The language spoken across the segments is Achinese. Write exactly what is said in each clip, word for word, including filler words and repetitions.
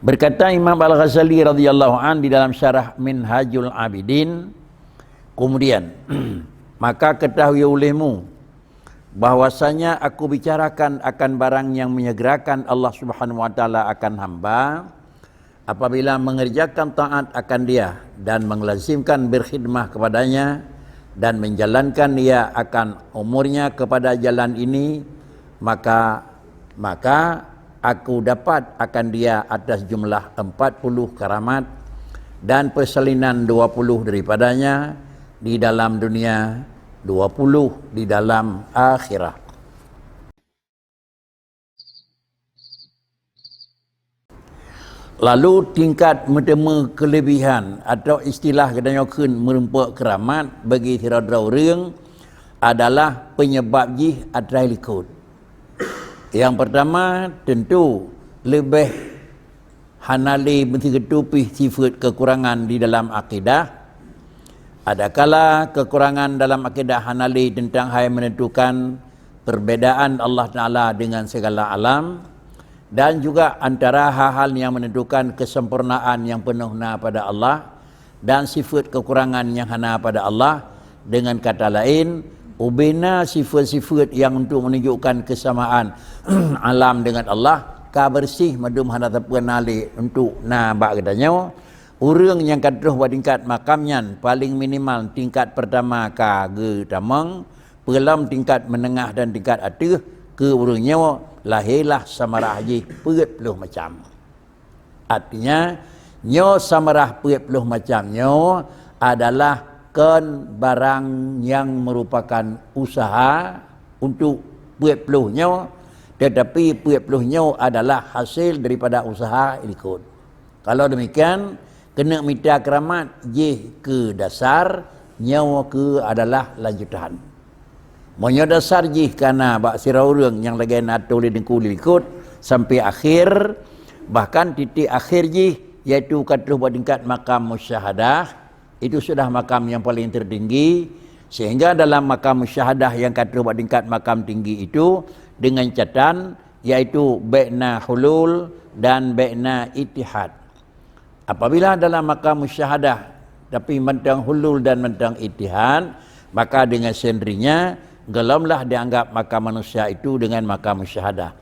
Berkata Imam Al-Ghazali radhiyallahu an di dalam syarah Minhajul Abidin, kemudian, maka ketahui olehmu bahwasanya aku bicarakan akan barang yang menyegerakan Allah Subhanahu wa Taala akan hamba, apabila mengerjakan taat akan Dia dan mengelazimkan berkhidmah kepada-Nya dan menjalankan Ia akan umurnya kepada jalan ini, maka maka aku dapat akan Dia atas jumlah empat puluh karamat dan persalinan dua puluh daripadanya di dalam dunia, dua puluh di dalam akhirat. Lalu tingkat meuteumé keulebihan atau istilah geutanyoe kheun meurumpok keuramat bagi sidroe-droe ureuëng adalah penyebab jih atra likot. Yang pertama, tentu leubeh hana lé meusigeutupih sifeuet kekurangan di dalam akidah. Adakala kekurangan dalam akidah hana lé teuntang hai menentukan perbedaan Allah Taala dengan segala alam, dan juga antara hal-hal yang menentukan kesempurnaan yang penuh na pada Allah dan sifeuet kekurangan yang hana pada Allah. Dengan kata lain, ubena sifeuet-sifeuet yang untuk menunjukkan kesamaan alam dengan Allah ka bersih, mandum hana sapeue na lé untuk na bak geutanyoe. Ureuëng nyang ka troh bak tingkat makam nyan, paling minimal tingkat pertama ka geutamong, peulom tingkat menengah dan tingkat ateueh, keu ureuëng nyoe lahé lah samarah jih peuet ploh macam. Artinya, nyoe samarah peuet ploh macam nyoe adalah kon barang nyang merupakan usaha untuk peuet ploh nyoe, tetapi peuet ploh nyoe adalah hasil daripada usaha likot. Kalau demikian, keuneuk mita keuramat jih keu dasar, nyoe keu adalah lanjutan. Meunyoe dasar jih ka na bak sidroe ureuëng nyang lagée na tuléh deungon likot sampai akhir, bahkan titik akhir jih, yaitu ka troh bak tingkat makam musyahadah, itu sudah makam yang paling tertinggi, sehingga dalam makam musyahadah yang ka troh bak tingkat makam tinggi itu dengan catatan, yaitu bék na hulul dan bék na ittihad. Apabila dalam makam musyahadah, tapi mantong hulul dan mantong ittihad, maka dengan sendirinya gohlomlah dianggap makam manusia itu dengan makam musyahadah.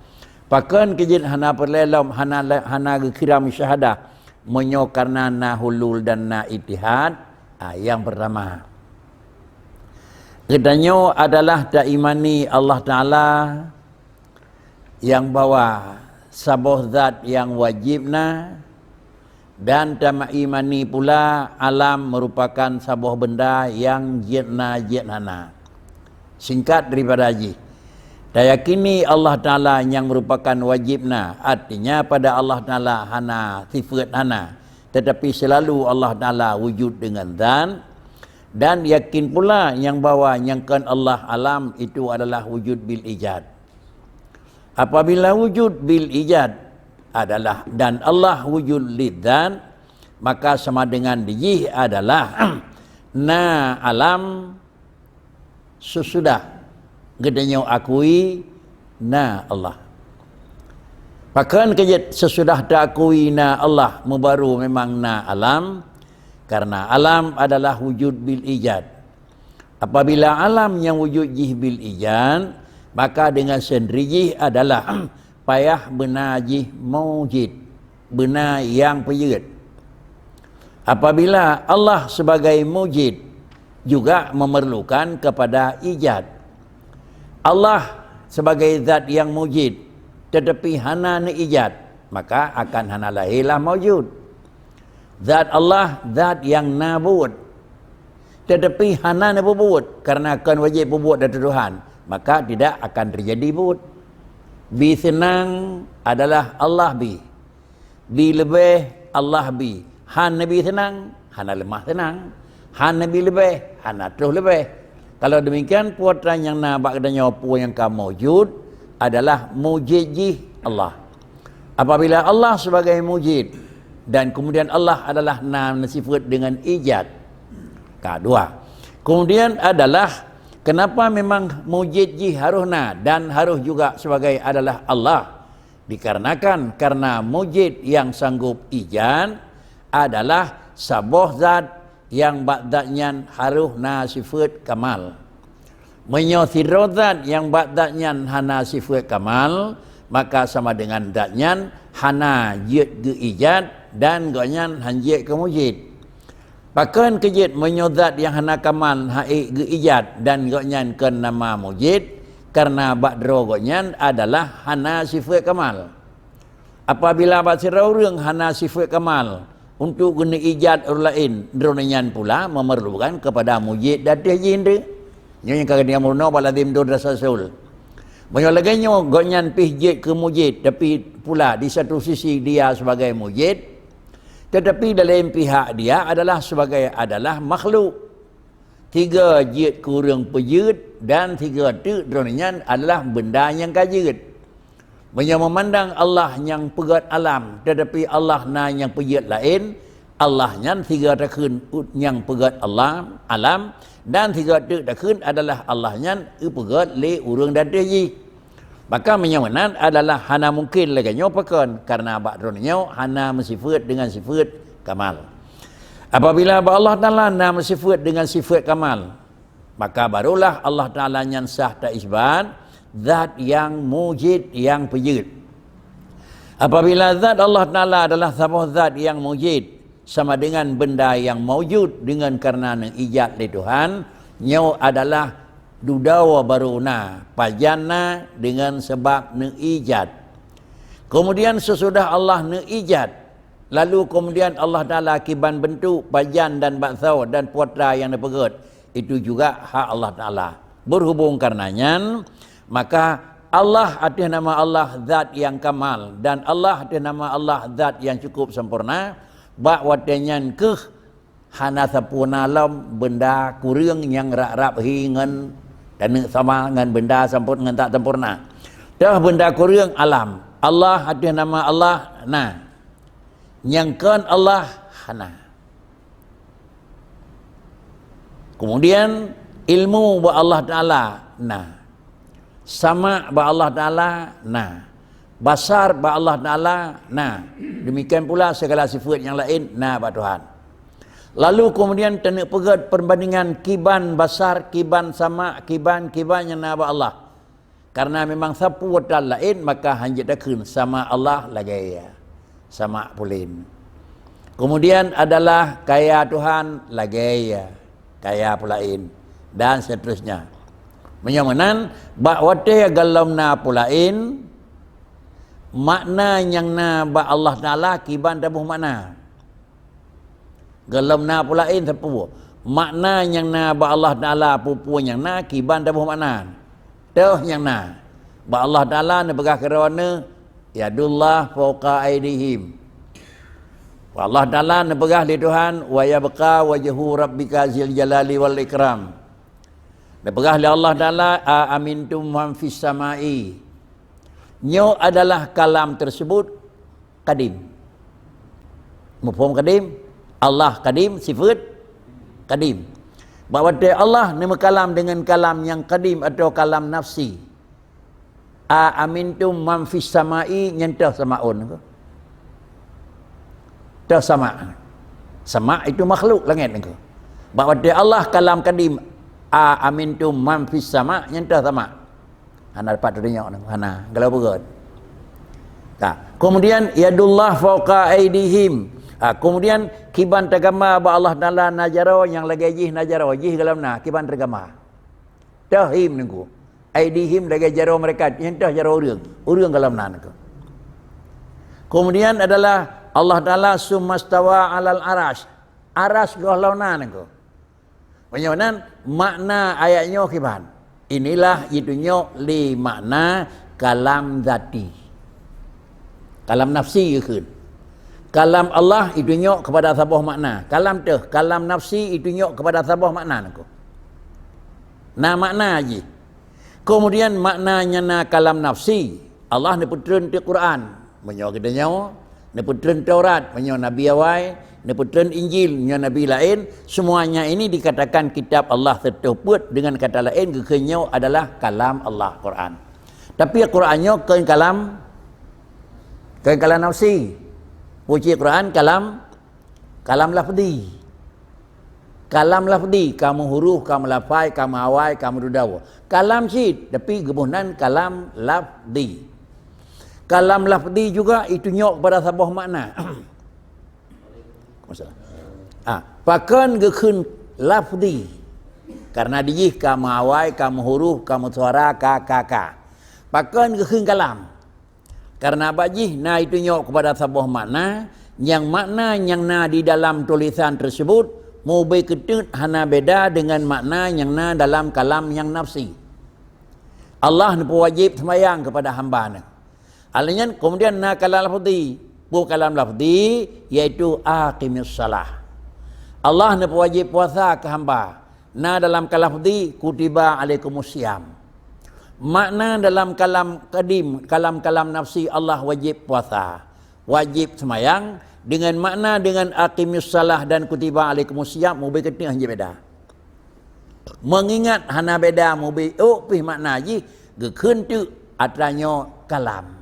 Pakon keu jeuet hana peureulée lom, hana, hana geukira musyahadah, meunyoe karena na hulul dan na ittihad? Ah, yang pertama, geutanyoe adalah taimani Allah Taala nyang bahwa saboh zat nyang wajéb na, dan taimani pula alam merupakan saboh benda nyang jeuet na jeuet hana. Singkat daripada jih, tayakini Allah Taala nyang merupakan wajéb na, artinya pada Allah Taala hana sifeuet hana, tetapi selalu Allah Taala wujud dengan zat, dan yakin pula nyang bahwa nyang kon Allah alam itu adalah wujud bil ijad. Apabila wujud bil ijad adalah dan Allah wujud lidzat, maka sama dengan dijih adalah na alam sesudah geutanyoe akui na Allah. Pakon keu jeuet sesudah taakui na Allah meubaru memang na alam, karena alam adalah wujud bil ijad. Apabila alam nyang wujud jih bil ijad, maka dengan sendiri jih adalah payah beuna jih mujid, beuna nyang peujeuet. Apabila Allah sebagai mujid juga memerlukan kepada ijad. Allah sebagai zat yang mujid, tetapi hana neuijad, maka akan hana lahé lah maujud. Zat Allah, zat nyang na buet, tetapi hana neupeubuet, karena kon wajéb peubuet dari Tuhan, maka tidak akan terjadi buet. Bi seunang adalah Allah bi. Bi leubeh Allah bi. Han neubi seunang, hana leumah seunang. Han neubi leubeh, hana troh leubeh. Kalau demikian, peue atra nyang na bak geutanyoe peue nyang ka maujud adalah mujid jih Allah. Apabila Allah sebagai mujid dan kemudian Allah adalah na sifat dengan ijad. Ka dua. Kemudian adalah kenapa memang mujid jih harus na dan harus juga sebagai adalah Allah. Dikarenakan, karena mujid nyang sanggob ijad adalah saboh zat nyang bak zat nyan harôh na sifeuet kamal. Meunyoe sidroe zat nyang bak zat nyan hana sifeuet kamal, maka sama deungon zat nyan hana jeuet geuijad dan gobnyan han jeuet keu mujid. Pakon keu jeuet meunyoe zat nyang hana kamal han ék geuijad dan gobnyan kon nama mujid, kareuna bak droe gobnyan adalah hana sifeuet kamal. Apabila bak sidroe ureuëng hana sifeuet kamal untuk geuneuk ijad ureuëng laén, droeneuh nyan pula memerlukan kepada mujid di ateueh jih. Nyoe nyang ka geutanyoe meurunoe bak lazim dua dasar sul. Meunyoe lagée nyoe gobnyan pih jeuet keu mujid, tapi pula di satu sisi dia sebagai mujid, tetapi di laén pihak dia adalah sebagai, adalah makhluk. Tiga jeuet keu ureuëng peujeuet dan tiga teuk droeneuh nyan adalah benda nyang ka jeuet. Meunyoe meumandang Allah nyang peugét alam, tetapi Allah na nyang peujeuet laén, Allah nyan tiga takheun nyang peugét Allah, alam, dan tiga teuk takheun adalah Allah nyan geupeugét lé ureuëng di ateueh jih. Maka meunyoe meunan adalah hana mungken lagée nyoe pakon, kareuna bak droeneuh nyoe hana meusifeuet deungon sifeuet kamal. Apabila bak Allah Taala na meusifeuet deungon sifeuet kamal, maka barulah Allah Taala nyan sah taisbat zat nyang mujid nyang peujeuet. Apabila zat Allah Taala adalah saboh zat nyang mujid, sama deungon benda nyang maujud deungon kareuna neuijad lé Tuhan, nyoe adalah dudoe barô na, pajan na deungon sabab neuijad. Keumudian seusudah Allah neuijad, lalu keumudian Allah Taala kiban beuntuk, pajan dan bak soe dan peue atra nyang neupeugét, itu juga hak Allah Taala. Berhubung kareuna nyan, maka Allah ateueh nama Allah zat nyang kamal dan Allah ateueh nama Allah zat nyang cukup sempurna, bak watée nyan kheueh hana sempurna lom benda kureueng nyang rab-rab hi ngon taneuk sama ngon benda sempur-, ngon tak sempurna. Toh benda kureueng alam. Allah ateueh nama Allah na. Nyang kon Allah hana. Kemudian ilmu bak Allah Taala na. Sama bak Allah Taala na. Basar bak Allah Taala na. Demikian pula segala sifat yang lain na bak Tuhan. Lalu kemudian taneuk peugét perbandingan kiban basar, kiban sama, kiban, kiban nyang na bak Allah. Karena memang sapeue tan laén, maka hanjeuet takheun sama Allah lagée sama pulen. Kemudian adalah kaya Tuhan lagée kaya pulaén dan seterusnya. Meunyoe meunan, bak watée gohlom na pulaén, makna nyang na bak Allah Taala kiban taboh makna. Gohlom na pulaén sapeue. Makna nyang na bak Allah Taala peue-peue nyang na kiban taboh makna. Toh nyang na. Bak Allah Taala neupeugah keudroe neuh, "Yadullah fauqa aidihim." Bak Allah Taala neupeugah lé Tuhan, "Wa yabqa wajhu rabbika zil jalali wal ikram." Neupeugah lé Allah Taala, "A amintum man fis samai." Nyoe adalah kalam tersebut kadim. Muphom kadim? Allah kadim, sifat kadim. Bak watée Allah neumeukalam deungon kalam nyang kadim atau kalam nafsi. "A amintum man fis samai," nyan toh samaun ko. Toh sama. Sama itu makhluk langét niko. Bak watée Allah kalam kadim, "A amintum man fis sama," nyan toh sama. Hana dapat teudeungoe niko, hana. Galo beugét. Ka. Kemudian, "Yadullah fauqa aidihim." Ha, kemudian kiban teugama bak Allah Taala na jaroe nyang lagée jih na jaroe, jih gohlom na, kiban teugama. Toh him niko. Aidihim lagée jaroe malaikat, nyan toh jaroe ureuëng. Ureuëng gohlom na niko. Kemudian adalah Allah Taala summastawa alal aras. Aras gohlom na niko. Meunyoe nan makna ayat nyoe kiban. Inilah jitunyok lé makna kalam zati. Kalam nafsi geukheun. Kalam Allah itunyok kepada saboh makna. Kalam teuh, kalam nafsi itunyok kepada saboh makna niko. Na makna jih. Kemudian makna nyang na kalam nafsi, Allah neupeutreun di Quran. Meunyoe geutanyoe, neupeutreun Taurat, meunyoe nabi awai, neupeutreun Injil, meunyoe nabi laén, semuanya ini dikatakan kitab Allah seutoh peuet, dengan kata laén geukheun nyoe adalah kalam Allah, Quran. Tapi Quran nyoe kon kalam Kon kalam nafsi. Puji Quran kalam, kalam lafzi. Kalam lafzi, kamu huruf, kamu lafai, kamu awai, kamu dudawa. Kalam cit, tapi geuboh nan kalam lafzi. Kalam lafzi juga itunyok kepada saboh makna. Masalah. Ah, pakon geukheun lafzi? Karena dijih kamu awai, kamu huruf, kamu suara, ka, ka, ka. Pakon geukheun kalam? Karena bak jih na itunyok kepada saboh makna, nyang makna nyang na di dalam tulisan tersebut mubé keuteut hana beda dengan makna nyang na dalam kalam nyang nafsi. Allah neupeuwajéb seumayang kepada hamba-Nya. Alheuh nyan kemudian na kalam lafzi. Peue kalam lafzi? Yaitu aqimis shalah. Allah neupeuwajéb puasa keu hamba. Na dalam kalam lafzi, kutiba alaikumus siyam. Makna dalam kalam kadim, kalam-kalam nafsi Allah wajéb puasa, wajéb seumayang, dengan makna dengan aqimis shalah dan kutiba alaikumus siyam mubé keuteut hana beda. Meungingat hana beda mubé ôk pih makna jih, geukheun teuk atra nyoe kalam.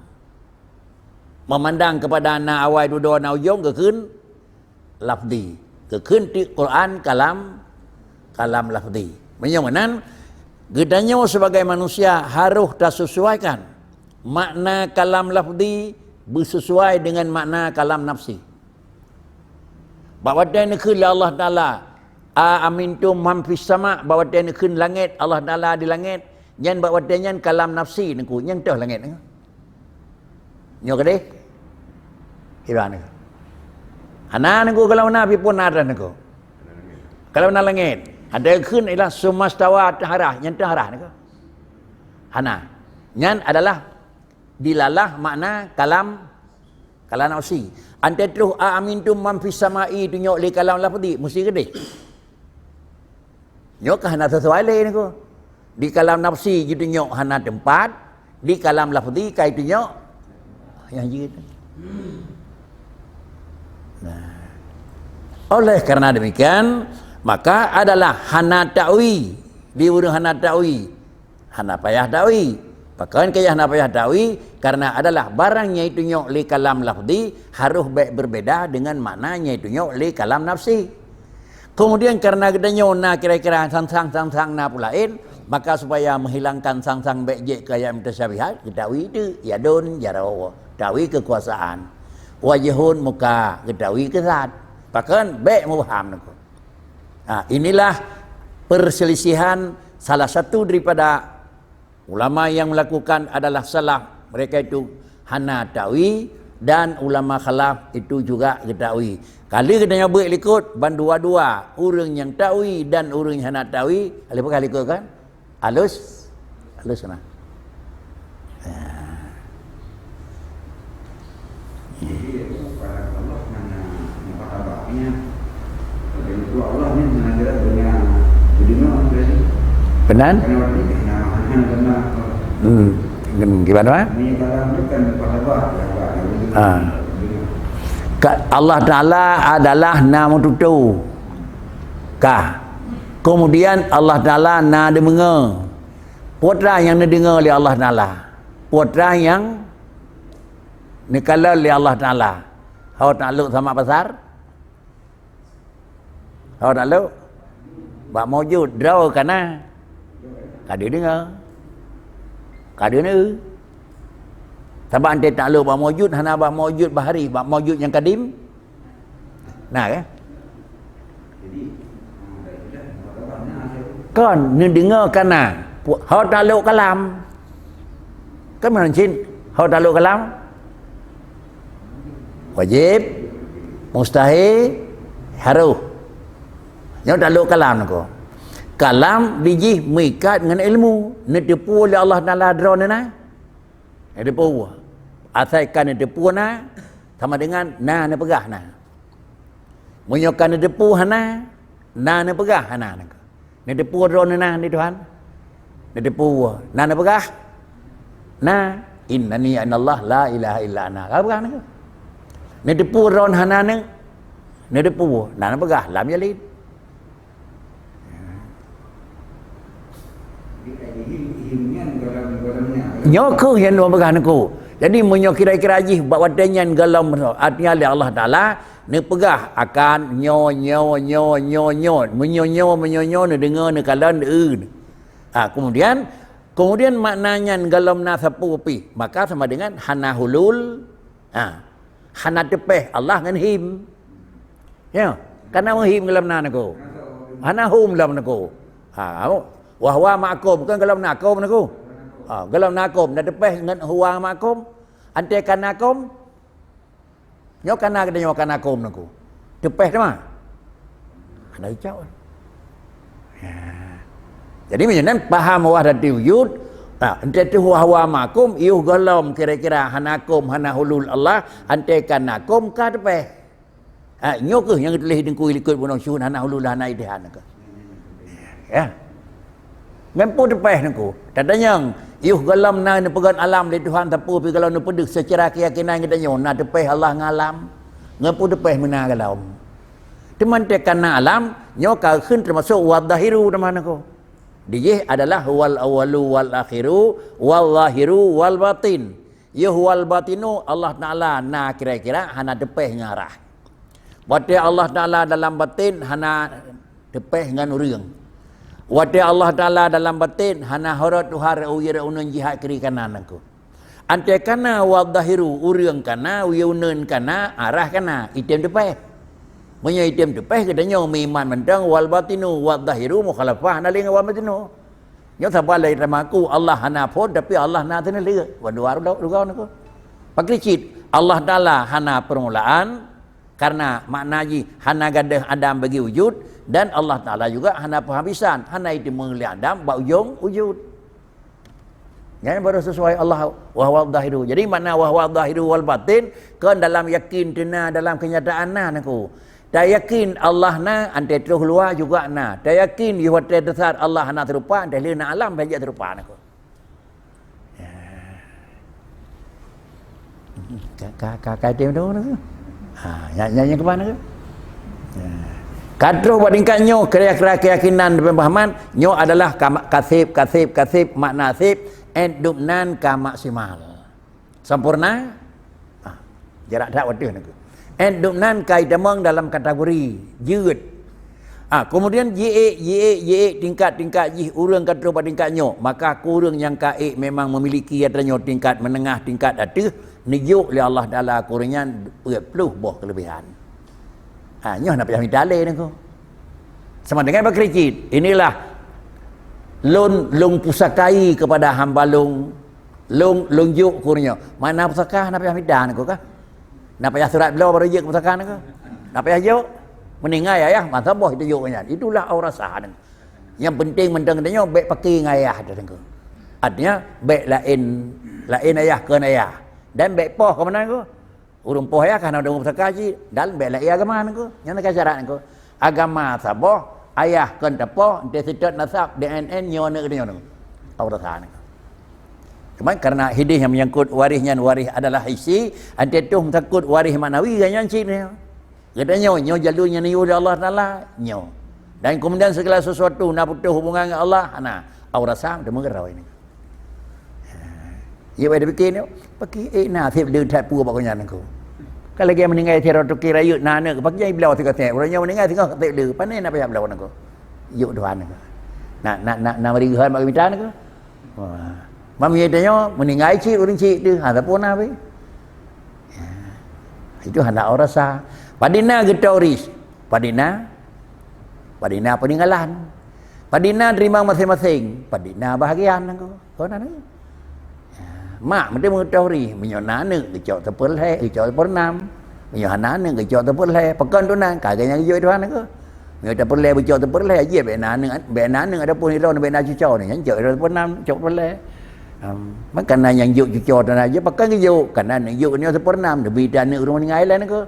Memandang kepada na awai dudoe na ujong geukheun lafzi. Geukheun teuk Quran kalam, kalam lafzi. Meunyoe meunan, geutanyoe sebagai manusia harôh tasesuaikan makna kalam lafzi beusesuai dengan makna kalam nafsi. Bak watée neukheun lé Allah Taala, "A amintum man fis sama," bak watée neukheun langét, Allah Taala di langét, nyan bak watée nyan kalam nafsi neukheun, nyang toh langét nyoe. Nyoe keudeh? Iban nyoe. Hana nyoe kalau na pi pun na atas nyoe. Kalau na langét, ada kheun ialah sumastawa taharah, nyan taharah nyoe. Hana. Nyan adalah dilalah makna kalam, kalam nafsi. Ante troh a amintum man fis samai tunyok lé kalam lafzi, mesti keudeh. Nyoe ka hana sesuai lé nyoe. Di kalam nafsi jitunyok hana teumpat, di kalam lafzi ka itunyok nyang jeuet. Nah. Oleh karena demikian, maka adalah hana ta'wi. Di ureuëng hana ta'wi, hana payah ta'wi. Pakon keu hana payah ta'wi? Karena adalah barang nyang itunyok lé kalam lafzi harôh bék berbeda dengan makna nyang itunyok lé kalam nafsi. Kemudian karena geutanyoe na kira-kira sang-sang, sang-sang na peue laén, maka supaya menghilangkan sang-sang bék jeuet keu ayat mutasyabihat, geuta'wi teuk yadun, jaroe, ta'wi kekuasaan. Wajhun, muka, geuta'wi keu zat. Pakon bék mubham nyoe. Ha, inilah perselisihan salah satu daripada ulama yang melakukan adalah salaf, mereka itu hana ta'wi, dan ulama khalaf itu juga geuta'wi. Kali geutanyoe beuet likot, ban dua-dua, ureuëng nyang ta'wi dan ureuëng nyang hana ta'wi, aleuh peugah likot kan? Alus? Alus keunan. Ya. Jadi, itu pada Allah hanya mukatabah. Artinya, bagi Allah ni mengajar dengan, jadi memang berarti. Benar? Karena waktu itu, nah, hanya karena Hmm. Gimana? Ini kalau bukan mukatabah, ya, Pak. Ah. Ka-, Allah Taala adalah na meututoe. Ka. Kemudian Allah Taala na deungoe. Peue atra nyang neudeungoe lé Allah Taala? Peue atra nyang neukalon lé Allah Taala? Ho taklok samak pasar? Ho taklok? Bak maujud, droe ka na. Ka deuh deungoe. Ka deuh neu. Sabab ante taklok bak maujud, hana bak maujud bahari, bak maujud nyang kadim. Na, kan? Kon, neudeungoe ka na. Pu-, ho taklok kalam. Kan meunan cit, ho taklok kalam? Wajib, mustahil, harôh. Nyoe taklok kalam nyoe. Kalam bijih meuikat ngon ilmu. Neuteupeue lé Allah Taala droeneuh na. Neuteupeue. Asai ka neuteupeue na, sama dengan na neupeugah na. Meunyoe ka neuteupeue hana, na neupeugah hana. Neuteupeue droeneuh na di Tuhan? Neuteupeue. Na neupeugah? Na. Innani anallah la ilaha illa ana. Ka peugah na. Neuteupeue droeneuh hana na? Neuteupeue. Na neupeugah lam yalid. Nyoe kheueh nyang lôn peugah nyoe. Jadi meunyoe kira-kira jih bak watée nyan gohlom, artinya lé Allah Taala neupeugah akan nyoe, nyoe, nyoe, nyoe, nyoe. Meunyoe nyoe, meunyoe nyoe neudeungoe, neukalon, neueu. Ha, kemudian, kemudian makna nyan gohlom na sapeue pih, maka sama dengan hana hulul, ha, hana teupeh Allah ngon him. Ya, kana meuhim gohlom na nangku. Hana hum gohlom nangku. Ha, wa huwa ma'akum, bukan gohlom na akum nangku. Ha, gohlom na akum, na teupeh ngon huwa ma'akum. Antée kana akum, nyoe kana geutanyoe kana akum nangku. Teupeh teuma. Hana ucap. Ya. Jadi meunyoe nan paham wahdati wujud, ha, antée teuh wa huwa ma'akum, yoh gohlom kira-kira hana akum, hana hulul Allah, antée kana akum ka teupeh. Ha, nyoe kheueh nyang geutuléh di Teungku likot bunoe syuhun hana hulul hana idéh nangku. Ya. Ngon peue teupeh nangku. Tatanyong, yoh gohlom na neupeugét alam lé Tuhan sapeue pih gohlom neupeudeuh seucara keuyakinan geutanyoe na teupeh Allah ngon alam. Ngon peue teupeh meunan gohlom. Teuma teuka na alam, nyoe ka kheun teumasok wadzahiru teuma nangku. Dijih adalah huwal awwalu wal akhiru, wal zahiru wal batin. Yoh wal batinu, Allah Taala na kira-kira hana teupeh ngon arah. Watée Allah Taala dalam batin hana teupeh ngon ureuëng. Watée Allah Taala dalam batin hana horot tuha reuye reuneun jih kiri kanan nangku. Antée kana wadzahiru, ureuëng kana, uye uneun kana, arah kana, item teupeh. Meunyoe item teupeh geutanyoe meuiman mantong wal batinu wadzahiru mukhalafah hana lé ngon wal batinu. Nyoe saban lagée teuma aku, Allah hana phon, tapi Allah na teuneulheueh. Wan dua rugoe nangku. Pakri cit, Allah Taala hana peurmulaan, karena makna jih hana gadôh adam bagi wujud, dan Allah Taala juga hana peuhabisan, hana jiteumé lé adam bak ujong wujud. Nyan baru sesuai Allah wa huwa zahiru. Jadi makna wa huwa zahiru wal batin, kon dalam yakin teuna dalam kenyataan na nangku. Tayakin Allah na, antée troh luwa juga na. Tayakin yoh watée teusat Allah hana teurupa, antée lheueh na alam bak jak teurupa nangku. Ya. Ka, ka, ka, ka tem tu nangku. Ha, nyang, nyang, nyang keubah nangku. Ya. Ka troh bak tingkat nyoe, kira-kira keyakinan dan pemahaman, nyoe adalah ka ma-, kaseb, kaseb, kaseb, makna seb, et dum nan ka maksimal. Sempurna? Ah, jarak that watée nangku. Et dum nan ka itamong dalam kategori jeuet. Ah, kemudian jiék, jiék, jiék, tingkat-tingkat jih ureuëng ka troh bak tingkat nyoe. Maka ureuëng nyang ka ék memang memiliki atra nyoe tingkat menengah, tingkat ateueh, neujok lé Allah Taala keu ureuëng nyan peuet ploh boh keulebihan. Ah, nyoe hana payah mita lé nangku. Sama dengan bak kri cit. Inilah lôn, lôn pusakai kepada hamba lôn. Lôn, lôn jok keu ureuëng nyoe. Mana pusaka na payah mita nangku kah? Na payah surat bloe baru jok pusaka nangku. Na payah jok. Meuninggai ayah, masa boh itu jok nyan. Itulah aurasah nangku. Nyang penting mantong geutanyoe bék paké ngon ayah nangku. Artinya bék laén, laén ayah kon ayah. Dan bék poh keu meunan nangku. Ureuëng poh ayah ka hana deungoe pusaka cit, dan bék laén agama nangku. Nyan ka syarat nangku. Agama saboh, ayah kon tapoh, entah seutôt nasab, D N A nyoe aneuk geutanyoe nangku. Aurasah nangku. Cuma karena hadih nyang menyangkut waréh nyan, waréh adalah hissi, antah toh meusangkut waréh maknawi, nyan cit nyoe. Geutanyoe, nyoe jalur nyang neuyue lé Allah Taala, nyoe. Dan kemudian segala sesuatu na putôh hubungan ngon Allah, hana. Aurasah, teuma geurôi nangku. Ya, wai dipike nyoe, pike, eh, na seb le that peue bak gobnyan nangku. Ka lagée meuninggai sidroe toke rayeuk na aneuk, pike bloe sigoe seb. Ureuëng nyoe meuninggai singoh seb le, pane na payah bloe nangku. Jok Tuhan nangku. Na, na, na, na meureuhan bak geumita nangku. Wah. Mam ye tanyoe meuninggai cit ureuëng cit teuh, ha, sapeue na weh. Ya. Itu hana aurasah. Padina geutoris. Padina, padina peninggalan. Padina teurimong maséng-maséng. Padina bahagian nangku. Kon na nangku. Ya, mak meuteumé turi, meunyoe na aneuk geucok teupeu lhée, geucok teupeu nam. Meunyoe hana aneuk geucok teupeu lhée, pakon tu nan, ka geuh nyang geujok Tuhan nangku. Meunyoe teupeu lhée, geucok teupeu lhée, jih bék na aneuk, bék na aneuk ataupun ilôn bék na cucoe nyan, jok teupeu nam, cok teupeu lhée. Em, makana nyang jok cucoe tu na jih, pakon geujok, kana aneuk jok nyoe teupeu nam, neubi aneuk ureuëng meuninggai lé nangku.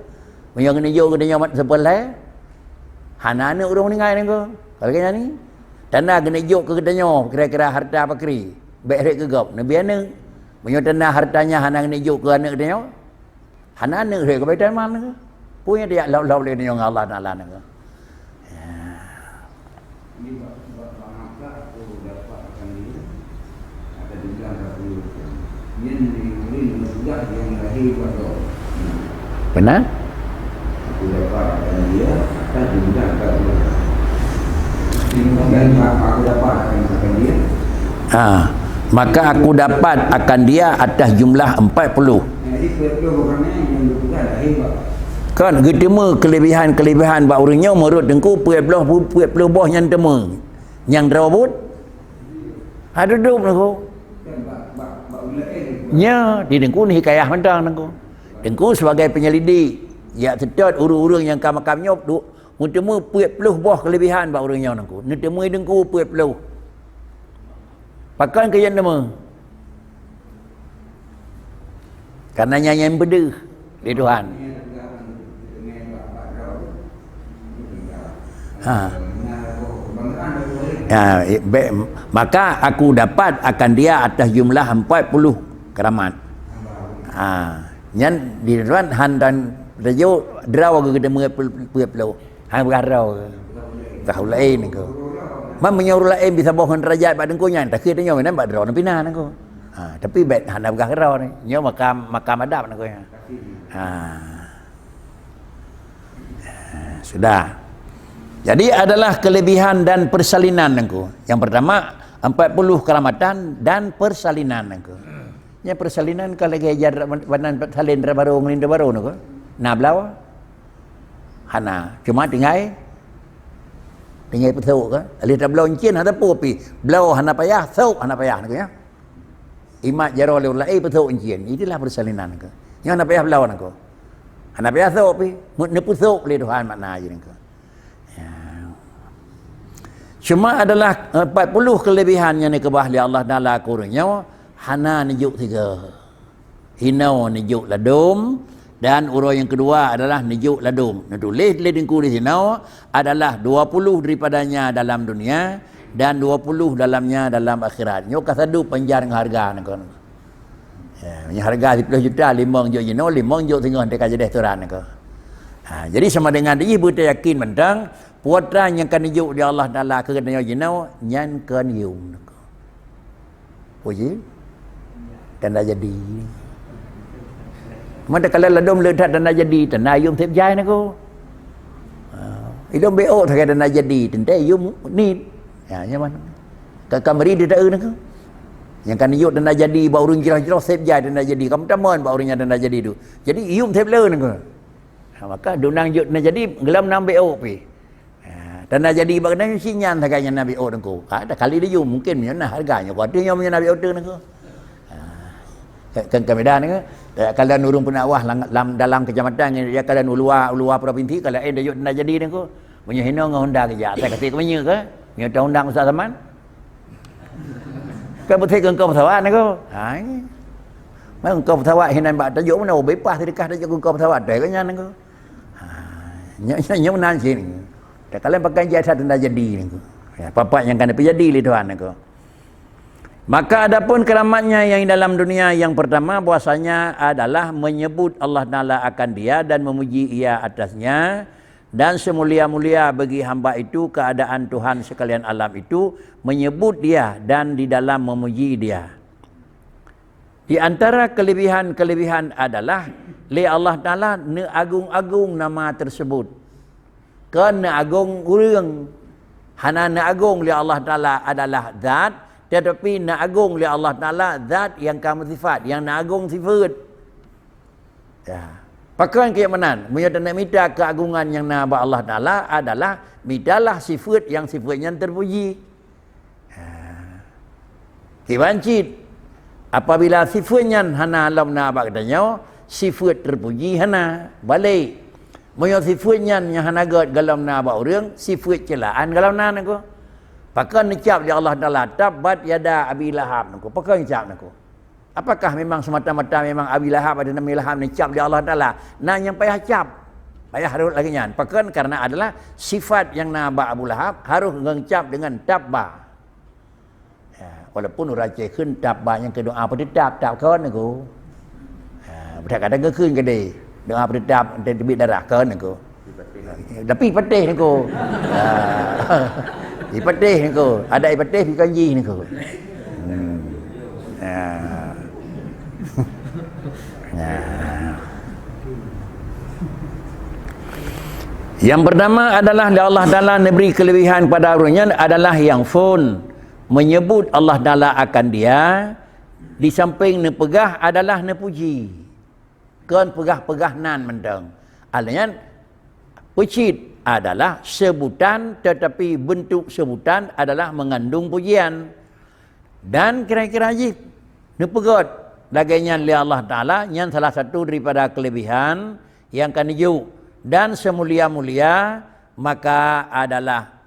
Meunyoe geuneuk jok geutanyoe mat seupôt lhée, hana aneuk ureuëng meuninggai nangku. Ka lagée nyan ni. Tanda geuneuk jok keu geutanyoe kira-kira harta pakri, bék rhot keu gob, neubi aneuk. Meunyoe tanda harta nyan hana geuneuk jok keu aneuk geutanyoe, hana aneuk rhot keu Baitul Mal nangku. Peue nyang tajak lhôb-lhôb lé geutanyoe ngon Allah Taala nangku. Ya. Nibak, nibak bak Makkah tu dapat akan dia, akan dibilang kat dia. Nyan ni, ni, ni, Benar? Ha, maka aku dapat akan dia atas jumlah empat puluh. Kan, geuteumé keulebihan-keulebihan bak ureuëng nyoe, meunurot Teungku, peuet ploh, peuet ploh boh nyang teumé. Nyang droe buet? Ha, duduk Teungku. Nya, di Teungku ni hikayah mantong Teungku. Teungku sebagai penyelidik, jak seutôt ureuëng-ureuëng nyang ka makam nyoe, du-, meuteumé peuet ploh boh keulebihan bak ureuëng nyoe Teungku. Neuteumé Teungku peuet ploh. Pakon keu nyang teumé? Karena nyan nyang peudeuh lé Tuhan. Ha. Ya, bèk, maka aku dapat akan dia atas jumlah empat puluh keramat. Ha. Nyan di Tuhan han dan rajo droe geuteumé peuet ploh. Hai, beurah droe. Beurah ureuëng laén Teungku. Man meunyoe ureuëng laén bisa boh ngon deurajat bak Teungku nyan, takheun tanyoe meunan bak droe pih na Teungku. Ha, tapi bèk hana beurah droe ni. Nyoe makam, makam adab Teungku nyan. Ha. Ha, sudah. Jadi adalah kelebihan dan persalinan Teungku. Yang pertama, empat puluh keramatan dan persalinan Teungku. Nya persalinan ka lagèe jar banan salin dara barô ngon dara barô Teungku. Na bloe? Hana. Cuma tinggai, tinggai peusok kan. Lheuh tabloe encien hana peue pih. Bloe hana payah, sok hana payah Teungku ya. Imat jaroe lé ureuëng laén peusok encien. Itulah persalinan Teungku. Nyoe hana payah bloe Teungku. Hana payah sok pih. Mu-, neupeusok lé Tuhan makna jih Teungku. Ya. Cuma adalah, eh, empat puluh kelebihan nyang dikeubah lé Allah Taala keu ureuëng nyoe hana neujok sigoe. Hinoe neujok ladôm, dan uroe nyang keudua adalah neujok ladôm. Neutuléh lé Teungku di sinoe adalah dua puluh daripadanya dalam dunia dan dua puluh dalamnya dalam akhirat. Nyoe ka sadup panjang ngon hareuga Teungku. Ya, meunyoe hareuga siplôh juta, limong jok jinoe, limong jok singoh teuka jadeh turan Teungku. Ha, jadi sama dengan jih beuteuyakin mantong, putra nyang ka neujok di Allah Taala keu geutanyoe jinoe, nyan kon yum Teungku. Puji. Tanda jadi. Mata kalau ladôm le that tanda jadi, tanda yum sép jai Teungku. Ha, ilôn B O sagai tanda jadi, teuntèe yum nit. Ya, nyaman. Ka, ka meri di taeu Teungku. Nyang ka neujok tanda jadi bak ureuëng jroh-jroh sép jai tanda jadi. Kamu tamon bak ureuëng nyang tanda jadi tu. Jadi yum sép le Teungku. Ha, maka dunang jok tanda jadi geulom nang B O pih. Ha, tanda jadi bak geutanyoe si nyan sagai nyang na B O Teungku. Ha, dah kali laju mungkin meunyoe na hareuga nyoe kuat nyoe meunyoe na B O Teungku. Ha, kan, kan beda Teungku. Kalau ureuëng peunakwah lam, lam dalam kecamatan ngon ya kalau uluwa, uluwa provinsi kalau eh dayok tanda jadi Teungku. Meunyoe hinoe ngon Honda kejak, asai kasih ke meunyoe ke? Meunyoe ta undang Ustaz Saman. Kan beutôi keu engkau pesawat Teungku. Ha, iya. Mai engkau pesawat hinan bak tajok mana, oh, bepah sedekah tajok keu engkau pesawat, dai keu nyan Teungku. Ha, nyoe, nyoe, nyoe meunan cit. Dak kalian pakai jasa tanda jadi Teungku. Ya, papak nyang kana peujadi lé Tuhan Teungku. Maka adapun keramatnya yang dalam dunia yang pertama bahwasanya adalah menyebut Allah Taala akan dia dan memuji Ia atasnya, dan semulia-mulia bagi hamba itu keadaan Tuhan sekalian alam itu menyebut Dia dan di dalam memuji Dia. Di antara kelebihan-kelebihan adalah lé Allah Taala neuagung-agung nama tersebut. Kon neuagung ureuëng, hana neuagung lé Allah Taala adalah zat, tetapi neuagung lé Allah Taala zat nyang ka meusifat, nyang neuagung sifeuet. Ya. Pakon keu meunan, meunyoe taneuk mita keuagungan nyang na bak Allah Taala adalah mitalah sifeuet nyang sifeuet nyan terpuji. Ha. Kiban cit, apabila sifeuet nyan hana lom na bak geutanyoe, sifeuet terpuji hana. Balek, meunyoe sifeuet nyan nyang hana gét golom na bak ureuëng, sifeuet ceulaan golom na Teungku. Pakon neucab lé Allah Taala, "Tabbat yada Abi Lahab" Teungku. Pakon neucab Teungku? Apakah memang semata-mata memang Abi Lahab atau Nabi Lahab neucab lé Allah Taala? Na nyang payah cap. Payah rhot lagée nyan. Pakon? Karena adalah sifat nyang na bak Abu Lahab harôh geucab deungon tabba. Ya, walaupun ureuëng Aceh kheun tabba nyang keu doa peuteutap, tab kon Teungku. Ya, kadang-kadang geukheun keudeh doa peuteutap, teubiet darah kon Teungku. Tapi patéh Teungku. Ha. Ipatéh Teungku. Adak ipatéh pi kanji Teungku. Hmm. Ha. Nah. Yang pertama adalah di Allah Taala neubri kelebihan pada ureuëng nyan adalah yang phon menyebut Allah Taala akan dia, di samping neupeugah adalah neupuji. Kon peugah-peugah nan mantong. Alheuh nyan, peucit adalah sebutan, tetapi bentuk sebutan adalah mengandung pujian. Dan kira-kira jih neupeugét lagée nyan lé Allah Taala, nyan salah satu daripada kelebihan yang ka neujok. Dan semulia-mulia maka adalah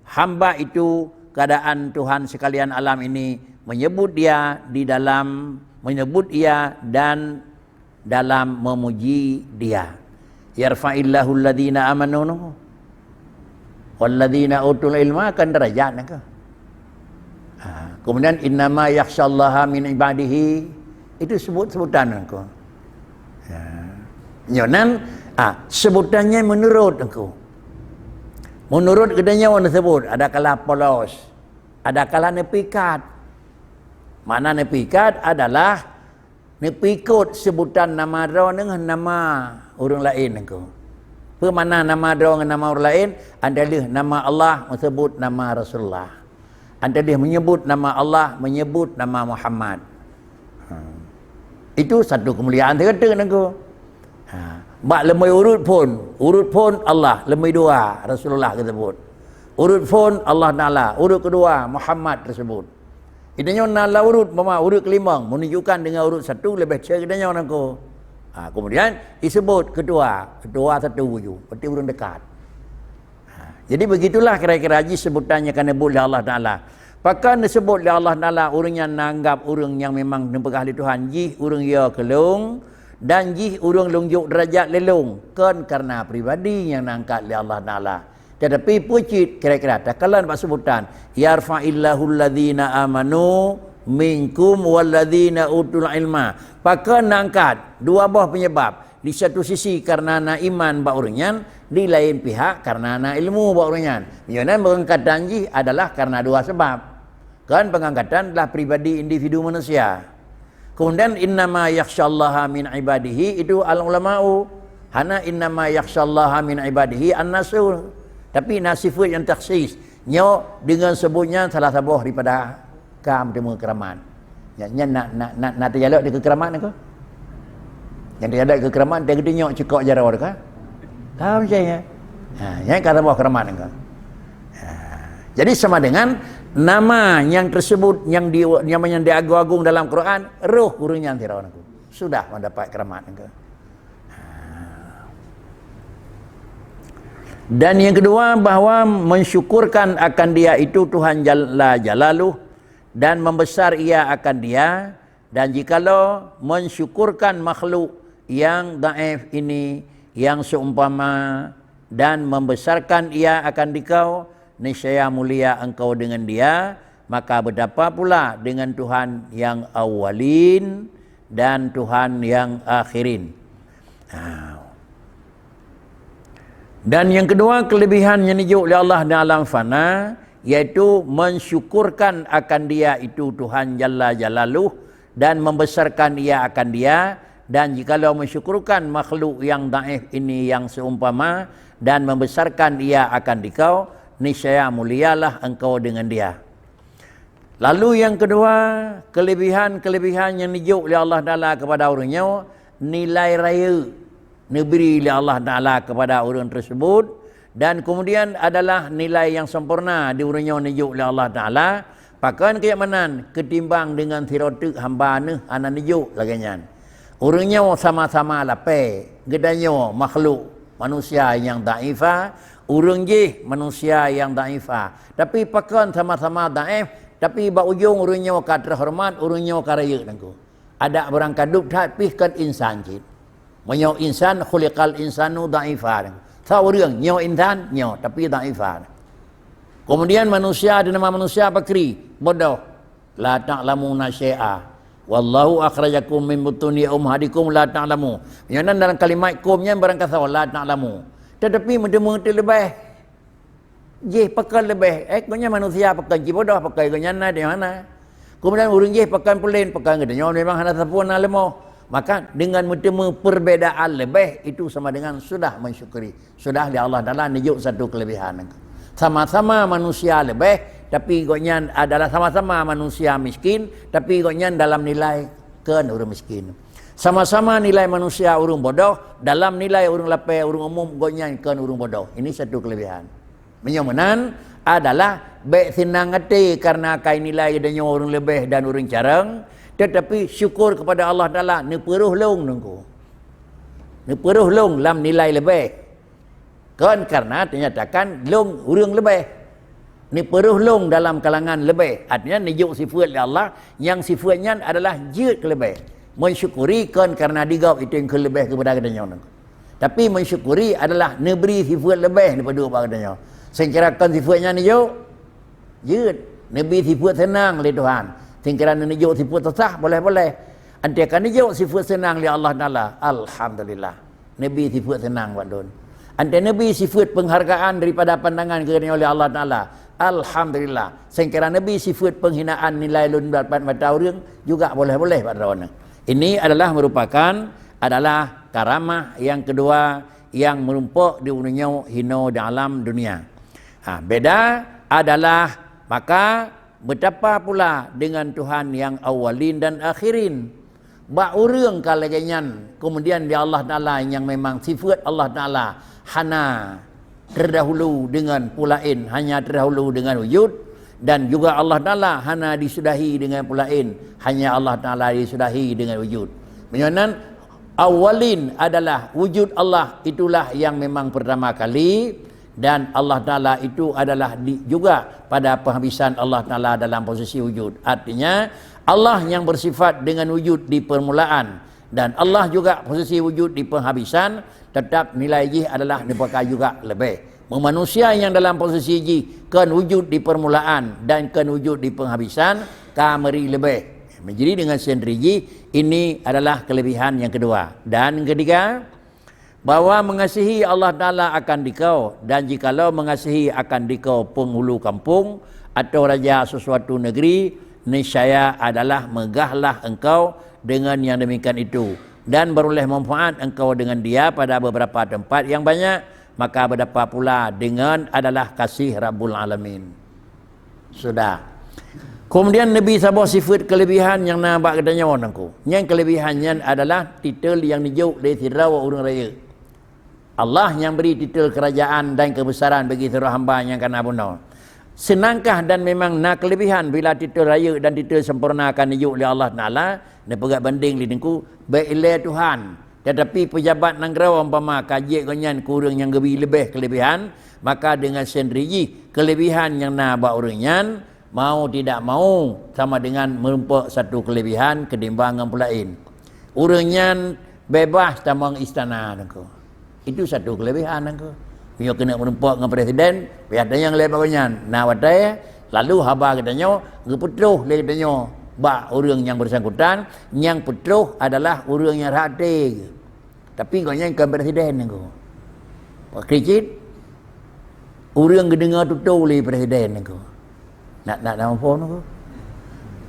hamba itu, keadaan Tuhan sekalian alam ini menyebut dia di dalam, menyebut ia dan dalam memuji dia. Yarfa'illahu alladhina amanu, walladhina utul ilma kan derajat naka. Ha, kemudian innama yakhsyallaha min ibadihi, itu sebut-sebutan naka. Ya. Nyonan, ah, sebutannya menurut aku. Menurut geutanyoe tersebut, ada kala polos, ada kala neupikat. Makna neupikat adalah neupikat sebutan nama droe ngon nama ureuëng laén nako. Peue makna nama droe ngon nama ureuëng laén? Adalah nama Allah meusebut nama Rasulullah. Adalah menyebut nama Allah, menyebut nama Muhammad. Ha. Itu satu kemuliaan teuka-teuka nako. Ha. Bak leumui urut phon, urut phon Allah, leumui dua Rasulullah tersebut. Urut phon Allah Taala, urut kedua Muhammad tersebut. Geutanyoe na lam urut, mama urut kelimong, menunjukkan dengan urut satu lebih cek geutanyoe nako. Ha, kemudian disebut ketua, ketua satu uju, berarti ureuëng dekat. Ha, jadi begitulah kira-kira jih sebutan nyang ka neubeuet lé Allah Taala. Pakon neusebut lé Allah Taala ureuëng nyang neuanggap ureuëng nyang memang neupeugah lé Tuhan jih ureuëng yo keu lôn dan jih ureuëng lôn jok derajat lé lôn, kon karena pribadi nyang neuangkat lé Allah Taala. Tetapi peucit kira-kira takalon bak sebutan, "Yarfa'illahu alladhina amanu minkum walladhina utul ilma." Pakon neuangkat? Dua boh penyebab. Di satu sisi karena na iman bak ureuëng nyan, di lain pihak karena na ilmu bak ureuëng nyan. Meunyoe nan pengangkatan jih adalah karena dua sebab. Kan pengangkatan adalah pribadi individu manusia. Kemudian innama yakhsyallaha min ibadihi itu al-ulama'u. Hana innama yakhsyallaha min ibadihi an-nasu. Tapi na sifat yang takhsis. Nyoe dengan sebutnya salah saboh daripada ka meuteumé keuramat. Nyan, nyan nak, nak, nak, nak teujalok di keuramat niko. Nyang teujalok di keuramat, dia geudenyok cukok jaroe ka. Ka macam nyan. Ha, nyan ka saboh keuramat niko. Ha, jadi sama dengan nama yang tersebut yang di, yang, yang diagung-agung dalam Quran, roh ureuëng nyan sidroe niko. Sudah mendapat keuramat niko. Ha. Dan yang kedua, bahwa mensyukurkan akan dia itu Tuhan Jalla Jalaluh dan membesar ia akan dia, dan jikalau mensyukurkan makhluk yang dhaif ini yang seumpama dan membesarkan ia akan dikau, niscaya mulia engkau dengan dia, maka betapa pula dengan Tuhan yang awalin dan Tuhan yang akhirin. Ha. Dan yang kedua, kelebihan yang dijok oleh Allah di alam fana, yaitu mensyukurkan akan dia itu Tuhan Jalla Jalaluh dan membesarkan ia akan dia, dan jikalau mensyukurkan makhluk yang dhaif ini yang seumpama dan membesarkan ia akan dikau, niscaya mulialah engkau dengan dia. Lalu yang kedua, kelebihan-kelebihan yang dijok oleh Allah Taala kepada ureuëng nyoe, nilai rayeuk neubri lé Allah Taala kepada ureuëng tersebut, dan kemudian adalah nilai yang sempurna di ureuëng nyoe neujok lé Allah Taala, pakon keu meunan ketimbang dengan sidroe teuk hamba neuh hana neujok lagée nyan. Ureuëng nyoe sama-sama lapée, geutanyoe makhluk manusia nyang dhaifah, ureuëng jih manusia nyang dhaifah. Tapi pakon sama-sama dhaif, tapi bak ujong ureuëng nyoe ka teuhoreumat, ureuëng nyoe ka rayeuk teungku. Adak beurangkadup that pih kon insan cit. Meunyoe insan, khuliqal insanu dhaifan. Sa ureuëng, nyoe insan, nyoe, tapi dhaifan. Kemudian manusia, di nama manusia pakri, bodoh. La ta'lamuna syai'a. Wallahu akhrajakum min butuni ummahatikum la ta'lamu. Nyoe nan dalam kalimat kum nyan barangkasoe la ta'lamu. Tetapi meuteumé teuleubeh. Jih pakon leubeh, eh, geuhnyan manusia pakon jibodoh, pakon geuhnyan na di mana. Kemudian ureuëng jih pakon pulen, pakon geutanyoe memang hana sapeue na leumoh. Maka dengan meuteumé perbedaan leubeh, itu sama dengan sudah mensyukuri. Sudah lé Allah Taala neujok satu kelebihan. Sama-sama manusia leubeh, tapi gobnyan adalah sama-sama manusia miskin, tapi gobnyan dalam nilai kon ureuëng miskin. Sama-sama nilai manusia ureuëng bodoh, dalam nilai ureuëng lapée, ureuëng umum, gobnyan kon ureuëng bodoh. Ini satu kelebihan. Meunyoe meunan adalah bék seunang até karena ka inilai geutanyoe ureuëng leubeh dan ureuëng carông, tetapi syukur kepada Allah Taala, neupeurôh lôn nungku. Neupeurôh lôn lam nilai leubeh. Kon karena ternyatakan lôn ureuëng leubeh. Neupeurôh lôn dalam kalangan leubeh. Artinya neujok sifeuet lé Allah, nyang sifeuet nyan adalah jeuet keu leubeh. Mensyukuri kon karena di gob itu nyang keu leubeh keupada geutanyoe nungku. Tapi mensyukuri adalah neubri sifeuet leubeh daripada bak geutanyoe. Seucara kon sifeuet nyan neujok, jeuet. Neubri sifeuet seunang lé Tuhan. Seucara neujok sifeuet susah, boleh-boleh. Anté ka neujok sifeuet seunang lé Allah Taala, alhamdulillah. Neubri sifeuet seunang bak lôn. Anté neubri sifeuet penghargaan daripada pandangan keu geutanyoe lé Allah Taala, alhamdulillah. Seucara neubri sifeuet penghinaan nilai lôn dapat mata ureuëng juga boleh-boleh bak droeneuh. Ini adalah merupakan adalah karamah yang kedua yang meurumpok di uneunyoe hino di alam dunia. Ha, beda adalah maka betapa pula dengan Tuhan yang awalin dan akhirin. Bak ureuëng ka lagée nyan, kemudian di Allah Taala yang memang sifeuet Allah Taala hana terdahulu dengan peulaén, hanya terdahulu dengan wujud, dan juga Allah Taala hana disudahi dengan peulaén, hanya Allah Taala disudahi dengan wujud. Meunyoe nan awalin adalah wujud Allah, itulah yang memang pertama kali, dan Allah Taala itu adalah di, juga pada penghabisan Allah Taala dalam posisi wujud. Artinya, Allah yang bersifat dengan wujud di permulaan dan Allah juga posisi wujud di penghabisan, tetap nilai jih adalah neupakai juga leubeh. Meumanusia nyang dalam posisi jih kon wujud di permulaan dan kon wujud di penghabisan, ka meuri leubeh. Jadi dengan sendiri jih, ini adalah kelebihan yang kedua. Dan yang ketiga, bahwa mengasihi Allah Taala akan dikau, dan jikalau mengasihi akan dikau penghulu kampung atau raja sesuatu negeri, niscaya adalah megahlah engkau dengan yang demikian itu, dan beroleh manfaat engkau dengan dia pada beberapa tempat yang banyak, maka betapa pula dengan adalah kasih Rabbul Alamin. Sudah. Kemudian Nabi saboh sifat kelebihan yang na bak geutanyoe nangku. Nyang kelebihan nyan adalah titel yang dijok lé sidroe ureuëng rayeuk. Allah nyang beri titel kerajaan dan kebesaran bagi sidroe hamba nyang kana bunoe. Seunangkah dan memang na kelebihan bila titel rayeuk dan titel sempurna akan dijok lé Allah Taala, neupeugah banding lé nangku, bék ilée Tuhan. Tetapi pejabat nanggroe umpama ka jeuet gobnyan keu ureuëng nyang geubri leubeh kelebihan, maka dengan sendiri jih kelebihan nyang na bak ureuëng nyan, mau tidak mau, sama dengan meurumpok satu kelebihan ketimbang ngon peulaén. Ureuëng nyan bebas tamong istana nangku. Itu satu kelebihan nangku. Meunyoe keuneuk meurumpok ngon presiden, payah tanyong lé bak gobnyan. Na watée, lalu haba geutanyoe geupeutroh lé geutanyoe bak ureuëng nyang bersangkutan, nyang peutroh adalah ureuëng nyang rhah até. Tapi gobnyan kon presiden nangku. Pakri cit, ureuëng geudeungoe tutoe lé presiden nangku. Nak, nak, nak muphom nangku.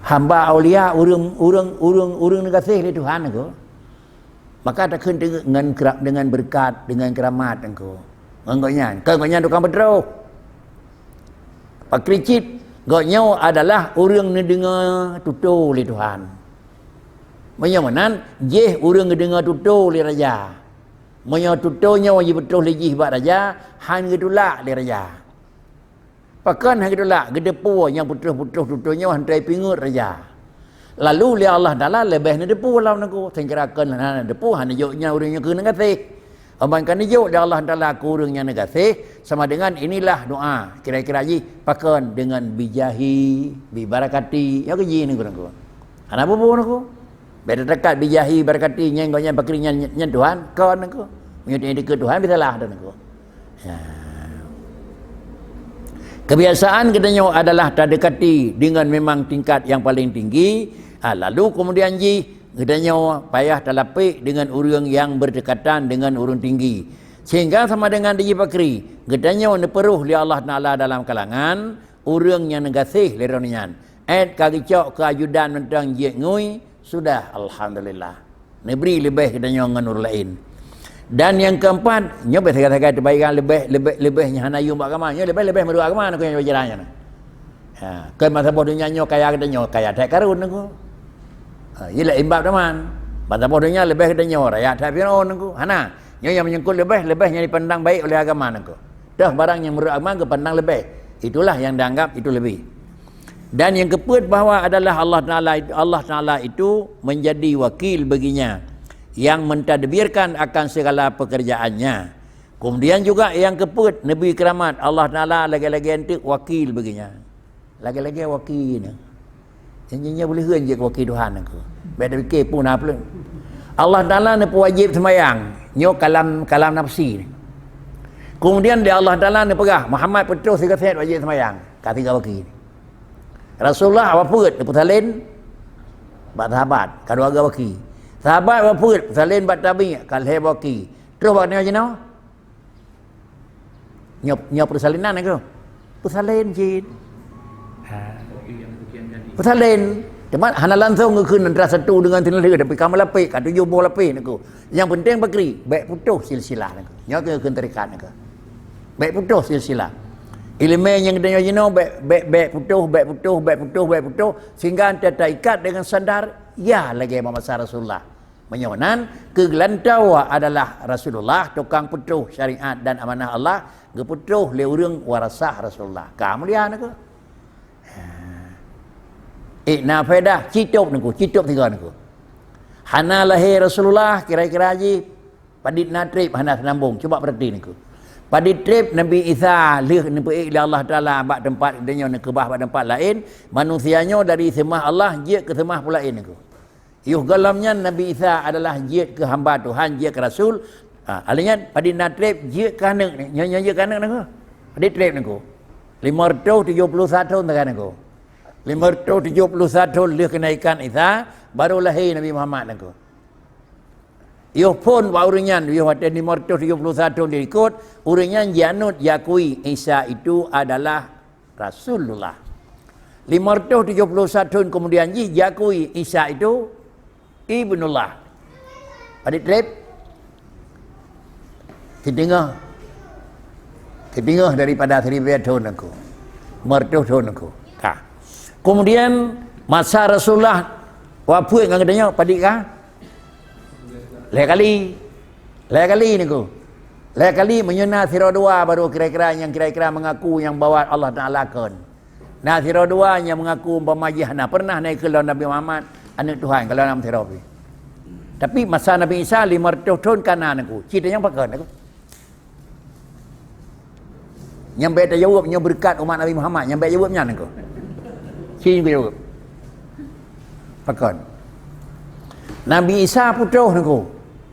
Hamba aulia ureuëng, ureuëng, ureuëng, ureuëng neugaséh lé Tuhan nangku. Maka takheun teu-, ngon kera-, dengan berkat, dengan keramat nangku. Ngon gobnyan, kon gobnyan tukang peutroh. Pakri cit, gobnyoe adalah ureuëng neudeungoe tutoe lé Tuhan. Meunyoe meunan, jih ureuëng geudeungoe tutoe lé raja. Meunyoe tutoe nyoe jipeutroh lé jih bak raja, han geutulak lé raja. Pakon han geutulak, geuteupeue nyang peutroh-peutroh tutoe nyoe han teupeue ingat raja. Lalu lé Allah Taala leubeh neuteupeue lom nangku, seuhingga kon hana neuteupeue, hana jok nyan ureuëng nyang keuneuk gaséh. Aban ka neujok lé Allah Taala keu ureuëng nyang neugaséh, sama dengan inilah doa. Kira-kira jih pakon dengan bijahi, bibarakati, nyoe keuji nangku, nangku. Hana bubu nangku. Bék teudekat bijahi barakati nyan gobnyan pakri nyan, nyan Tuhan, kon nangku. Meunyoe dikeue Tuhan bisalah dah nangku. Ya. Kebiasaan geutanyoe adalah tadekati dengan memang tingkat yang paling tinggi, ha, lalu kemudian jih geutanyoe payah talapék dengan ureuëng yang berdekatan dengan ureuëng tinggi. Sehingga sama dengan dijipakri, geutanyoe neupeurôh lé Allah Taala dalam kalangan ureuëng nyang neugaséh lé droeneuh nyan. Ét ka geucok keu ajudan mantong jeuet ngui, sudah, alhamdulillah. Neubri leubeh geutanyoe ngon ureuëng laén. Dan nyang keumpat, nyoe beh sagai-sagai teubayeue leubeh, leubeh, leubeh nyang hana yum bak agama. Nyoe leubeh-leubeh meureuek agama, nyoe keuh nyang bak jalan nyan. Ha, kon bansaboh donya nyoe kaya geutanyoe, kaya that Karun nyoe keuh. Ha, ié lé imbab teuma. Bansaboh donya leubeh geutanyoe, raya that Firaun nyoe keuh. Hana, nyoe nyang menyangkut leubeh, leubeh nyang dipandang baik oleh agama nyoe keuh. Toh barang nyang meureuek agama geupandang leubeh. Itulah yang dianggap itu lebih. Dan yang keempat bahwa adalah Allah Taala, Allah Taala itu menjadi wakil baginya yang mentadbirkan akan segala pekerjaannya. Kemudian juga yang keempat, Nabi keramat, Allah Taala lagi-lagi entuk wakil baginya. Lagi-lagi wakil ni. Nyoe boleh huen je wakil Tuhan aku. Baik dah fikir pun apa. Allah Taala ni pewajib sembahyang. Nyoe kalam, kalam nafsi ni. Kemudian di Allah Taala ni peugah, Muhammad peutroh sigoe sét wajib sembahyang. Ka tiga wakil. Rasulullah awak peuet, peusalin bak sahabat, ka dua ga wakil. Sahabat awak peuet, peusalin bak tabi, ka lhée wakil. Terus bak nyoe jinoe. Nyoe, nyoe peusalinan aku. Peusalin jin. Ha. Peusalin. Cuma hana langsung geukheun antara satu dengan sinan lheueh, tapi ka meulapéh, ka tujoh boh lapéh nyoe keuh. Nyang penting bakri, bék putôh silsilah nyoe keuh. Nyoe keuh kheun tarekat nyoe keuh. Bék putôh silsilah. Ileumé nyang geutanyoe jinoe bék, bék, bék putôh, bék putôh, bék putôh, bék putôh, sehingga ata taikat dengan sandar, ya lagée bak masa Rasulullah. Meunyoe nan, keu geulantoe adalah Rasulullah, tukang putôh syariat dan amanah Allah, geuputôh lé ureuëng warasah Rasulullah. Ka mulia nyoe keuh. Ha. Eh, na faedah, citop nyoe keuh, citop tiga nyoe keuh. Hana lahé Rasulullah, kira-kira jih padit na treb hana seunambong. Cuba peurati nyoe keuh. Padit treb Nabi Isa lheueh neupeuék lé Allah Taala bak teumpat geutanyoe neukeubah bak teumpat laén, manusia nyoe dari seumah Allah jeuet keu seumah peue laén nyoe keuh. Yoh gohlom nyan Nabi Isa adalah jeuet keu hamba Tuhan, jeuet keu rasul. Ha, alèh nyan padit na treb jeuet keu aneuk ni. Nyoe, nyoe jeuet keu aneuk nyoe keuh. Padit treb nyoe keuh. Lima ratus tujuh puluh satu thon nyoe keuh. Lima ratus tujuh puluh satu lheueh keunaikan Isa, baru lahé Nabi Muhammad nyoe keuh. Yoh phon bak ureuëng nyan, yoh watée lima ratus tujuh puluh satu likot, ureuëng nyan jianut, jiakui Isa itu adalah Rasulullah. Lima ratus tujuh puluh satu thon kemudian jih jiakui Isa itu Ibnullah. Padit treb? Siteungoh. Siteungoh daripada seribu thon nyoe keuh. Lima ratus thon nyoe keuh. Ka. Kemudian masa Rasulullah wafeuet ngon geutanyoe padit ka? Lhée kali. Lhée kali nyoe keuh. Lhée kali meunyoe na sidroe dua baru kira-kira nyang kira-kira mengaku nyang bahwa Allah Taala kon. Na sidroe dua nyang mengaku umpama jih hana pernah na ikheun lom Nabi Muhammad aneuk Tuhan, kalau na sidroe pih. Tapi masa Nabi Isa lima ratus thon ka na nyoe keuh. Cit nyang pakon nyoe keuh. Nyang bék tajaweueb nyoe beureukat umat Nabi Muhammad, nyang bék jaweueb nyan nyoe keuh. Ci nyoe keuh jaweueb. Pakon? Nabi Isa putôh nyoe keuh.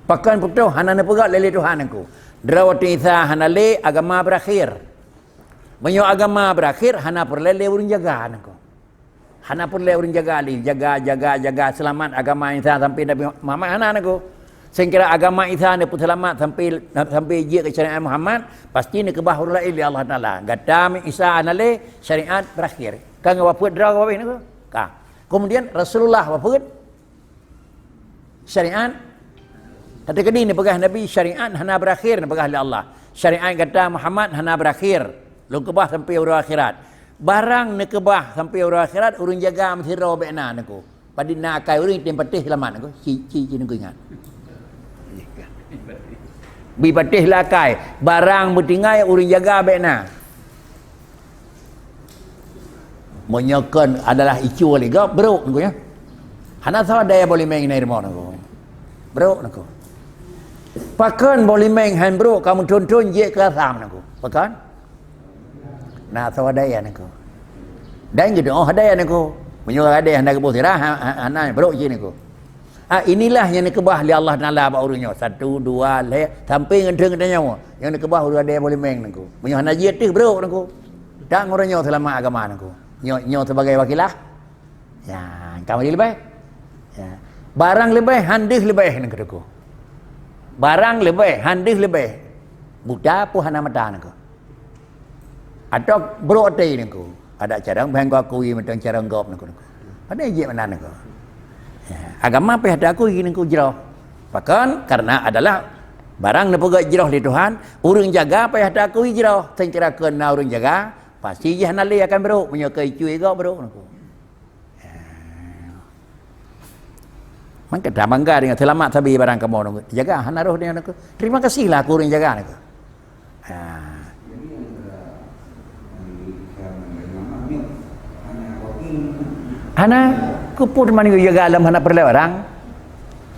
Pakon putôh hana neupeugah lé, lé Tuhan nyoe keuh. Droe watée Isa hana lé, agama berakhir. Meunyoe agama berakhir, hana peureulée lé ureuëng jaga nyoe keuh. Hana peureulée ureuëng jaga lé, jaga, jaga, jaga seulamat agama Isa sampai Nabi Muhammad hana nyoe keuh. Sehingga agama Isa neupeuseulamat sampai, sampai jeuet keu syariat Muhammad, pasti neukeubah ureuëng laén lé Allah Taala. Gata Isa hana lé, syariat berakhir. Ka wafeuet droe wafeuet nyoe keuh. Ka. Kemudian Rasulullah wafeuet, syariat, tapi keudeh neupeugah Nabi, syariat hana berakhir neupeugah lé Allah. Syariat gata Muhammad hana berakhir. Lôn keubah sampai uroe akhirat. Barang neukeubah sampai uroe akhirat, ureuëng jaga meusidroe bék na nyoe keuh. Padit na akai ureuëng tem patéh seulamat nyoe keuh. Ci, ci, ci nyoe keuh ingat. Bri patéh lé akai. Barang beutinggai ureuëng jaga bék na. Meunyoe kon adalah icu lé gob, brok nyoe keuh nyan. Hana soe daya boh limeng inai rumoh nyoe keuh. Brok nyoe keuh. Pakon boh limeng han brok ka meuthon-thon jeuet keu asam nyoe keuh. Pakon? Na soe daya nyoe keuh. Dan geudong daya nyoe keuh. Meunyoe daya hana geuboh sirah, ha, ha, hana brok jih nyoe keuh. Ah, inilah nyang neukeubah lé Allah Taala bak ureuëng nyoe. Satu, dua, lhée, sampai ngon teungoh nyoe. Nyang neukeubah ureuëng daya boh limeng nyoe keuh. Meunyoe hana jeuet teuh brok nyoe keuh. Tak ngon ureuëng nyoe seulamat agama nyoe keuh. Nyoe, nyoe sebagai wakilah. Ya, engkau leubeh. Ya. Barang leubeh, han deuh leubeh nyoe keuh. Barang leubeh, han deuh leubeh. Buta pun hana mata nyoe keuh. Atau brok até nyoe keuh. Ada carông bang aku i mantong carông gob nyoe keuh. Pada jeuet meunan nyoe keuh. Ya, agama pih ada aku i nyoe keuh jroh. Pakon? Karena adalah barang neupeugét jroh lé Tuhan, ureuëng jaga payah teuakui jroh. Seucara keu na ureuëng jaga, pasti jih hana lé akan brok, meunyoe keu icui gob brok nangku. Maka tabangga dengan selamat sabe barang kamoe nangku. Jaga hana roh dia nangku. Terima kasihlah aku ureuëng jaga nangku. Ha. Hana, keupeue teuma nyoe jaga lom hana peureulée barang.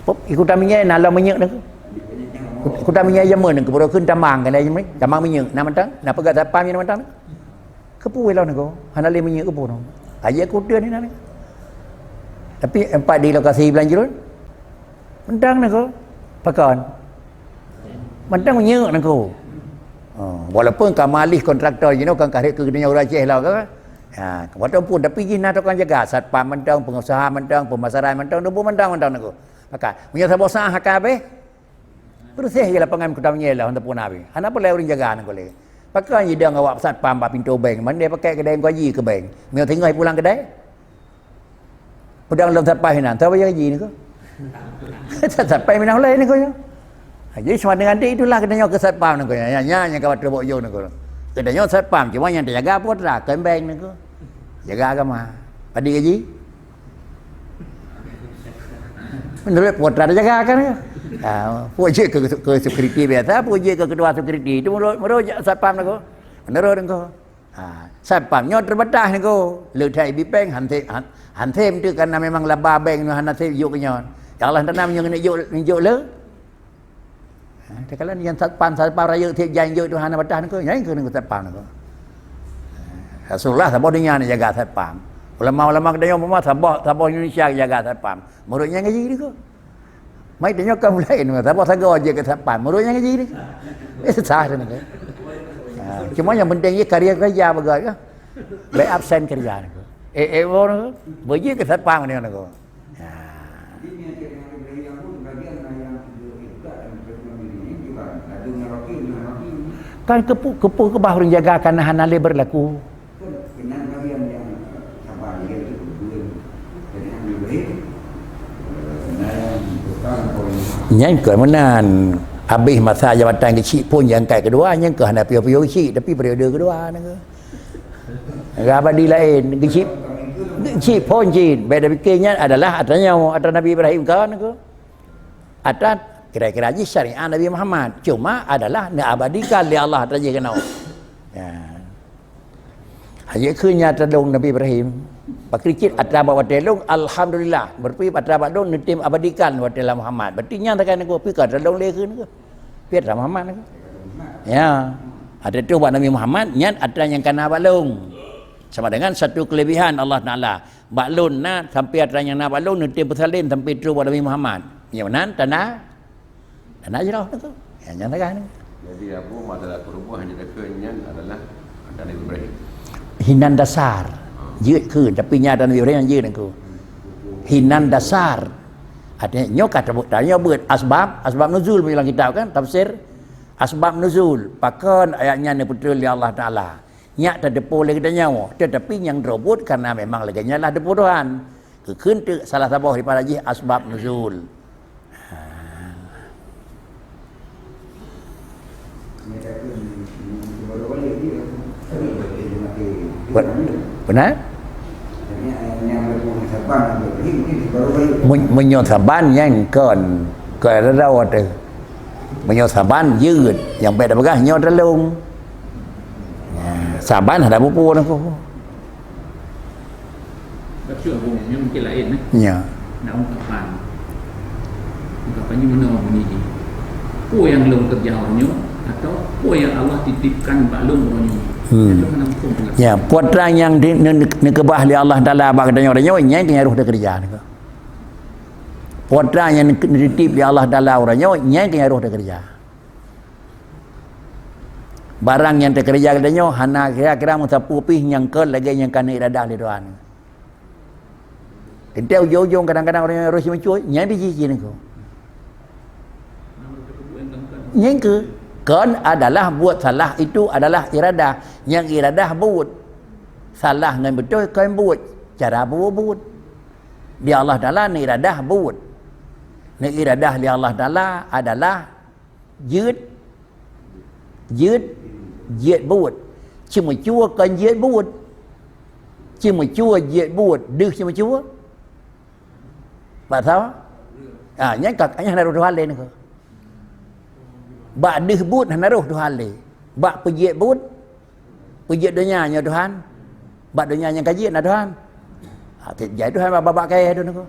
Pop, ikut kami nyan, na lom minyeuk nangku. Ikut kami nyan jameun nangku, baru kheun tamang keunan jameun, tamang minyeuk, na mantong, na peugah satpam nyan na mantong. Keupeue lom nangku, hana lé minyeuk keupeue nangku. Aja kuteun inan nangku. Tapi empat di lokasi Blanjrud, mantong nangku. Pakon? Mantong minyeuk nangku. Ha, walaupun ka malih kontraktor jinoe kan karek keu geutanyoe ureuëng Aceh lah kan. Ha, walaupun tapi jih na tukang jaga, satpam mantong, pengusaha mantong, pemasaran mantong, dua mantong mantong nangku. Pakon? Meunyoe saboh sah akan habéh, beureuséh je lapangan keutam nyoe lah untuk pun habéh. Hana peureulée ureuëng jaga nangku lé. Pakon jidong awak satpam bak pintoe bank, mandé pakai keudai nangku haji keu bank. Meunyoe singoh pulang keudai, Peudong lom satpam inan, teuh bayar gaji niko. Satpam inan ulai niko nyoe. Ha, jadi sama dengan dek itulah geutanyoe keu satpam niko nyoe. Nya, nya, nya ka batrok bok jo niko. Geutanyoe satpam, cuma nyang teujaga putra, keu bank niko. Jaga agama. Padit gaji? Menurut putra teujaga kan? Ha, puji ke, ke security biasa, puji ke ketua security. Itu menurut, menurut satpam niko. Menurut niko. Ha, satpam nyoe teubatas niko. Le that ibi péng, han sép, han, han sép teuh, karena memang laba bank nyoe hana sép jok keu nyoe. Ya Allah, tanam nyoe keuneuk jok, jok le. Ha, takalon nyang satpam, satpam rayeuk sép jan jok tu hana batas niko. Nyan keuh niko satpam niko. Rasulullah saboh donya neujaga satpam. Ulama-ulama geutanyoe umpama saboh, saboh Indonesia jaga satpam. Menurut nyan gaji niko. Mai tanyoe kaum laén, saboh sagoe jeuet keu satpam, meurok nyang gaji ni. Eh, sah tu ni. Ha, cuma yang penting je karya kerja bagai ke. Baik absen kerja ni. Eh, eh, orang tu, beujiek keu satpam ni orang tu. Ha. Kan keupeue, keupeue keubah ureuëng jaga kana hana lé berlaku. Nyan keuh meunan. Habéh masa jabatan geuchik phon nyang kai keudua, nyan keuh hana piôh-piôh geuchik, tapi periode keudua nyan keuh. Abadi laén, geuchik, geuchik phon cit. Bèk tapike nyan adalah atra nyoe, atra Nabi Ibrahim ka nyan keuh. Atra kira-kira jih syariat Nabi Muhammad. Cuma adalah neuabadikan lé Allah atra jih keunoe. Ya. Hana keuh nyan atra lôn Nabi Ibrahim. Pakri cit atra bak watèe lôn, alhamdulillah. Berarti atra bak lôn neutem abadikan watèe lam Muhammad. Berarti nyan takai nangku, pi ka atra lôn lé keuh nangku. Pi atra Muhammad nangku. Ya. Atra troh bak Nabi Muhammad, nyan atra nyang kana bak lôn. Sama dengan satu kelebihan Allah Taala. Bak lôn na, sampai atra nyang na bak lôn, neutem peusalem sampai troh bak Nabi Muhammad. Nyoe nan tanda Aneuk jroh tu. Ya, nyan lagèe nyan. Jadi, Abu, masalah perubahan nyang teukeuen nyan adalah atra Nabi Ibrahim. Hinan dasar. Jeuet kheun, tapi nyan atra Nabi Ibrahim jeuet kheun. Hinan dasar. Artinya, nyoe ka teubuk tanyoe beuet asbab, asbab nuzul meunyoe lam kitab kan, tafsir. Asbab nuzul. Pakon ayat nyan neupeutrön lé Allah Taala. Nyak tateupeue lé geutanyoe, tetapi nyang droe buet karena memang lagèe nyan lah teupeu Tuhan. Geukheun teuk salah saboh daripada jih asbab nuzul. Ha. Be-, beuna? Meun-, meunyoe saban nyan kon, kon rara watèe. Meunyoe saban jeuet, nyang bèk tapeugah nyoe teulông. Ya, saban hana peue-peue nangko. Bacut Abu, nyoe mungkin laén, eh. Ya. Nak ungkapan. Ungkapan nyoe meunoe bunyi jih. Peue nyang lôn keureuja uroe nyoe, atau peue nyang Allah titipkan bak lôn uroe nyoe. Hmm. Nyan lôn hana muphom pula. Ya, peue atra nyang di-, ne-, ne-, neukeubah lé Allah Taala bak geutanyoe uroe nyoe, nyan keuh nyang harôh takeureuja nangko. Peue atra nyang ne-, neutitip lé Allah Taala uroe nyoe, nyan keuh nyang harôh takeureuja. Barang nyang takeureuja geutanyoe hana kira-kira meusapeue pih nyang kon lagèe nyang ka neuiradah lé Tuhan. Teuntèe ujong-ujong kadang-kadang ureueng nyang roh si meucue, nyan biji jih nangko. Nyan keuh, kon adalah buet salah itu adalah iradah. Nyang iradah buet. Salah ngon beutôi kon buet. Cara buet buet. Di Allah Taala neuiradah buet. Neuiradah lé Allah Taala adalah jeuet, jeuet, jeuet buet. Ceumeucue kon jeuet buet. Ceumeucue jeuet buet, deuh ceumeucue. Bak sawa? Ha, nyan ka, nyan hana roh Tuhan lé niko. Bak deuh buet hana roh Tuhan lé. Bak peujeuet buet, peujeuet donya nyoe Tuhan. Bak donya nyang ka jeuet na Tuhan. Ha, jai Tuhan bak babak kayèe tu niko.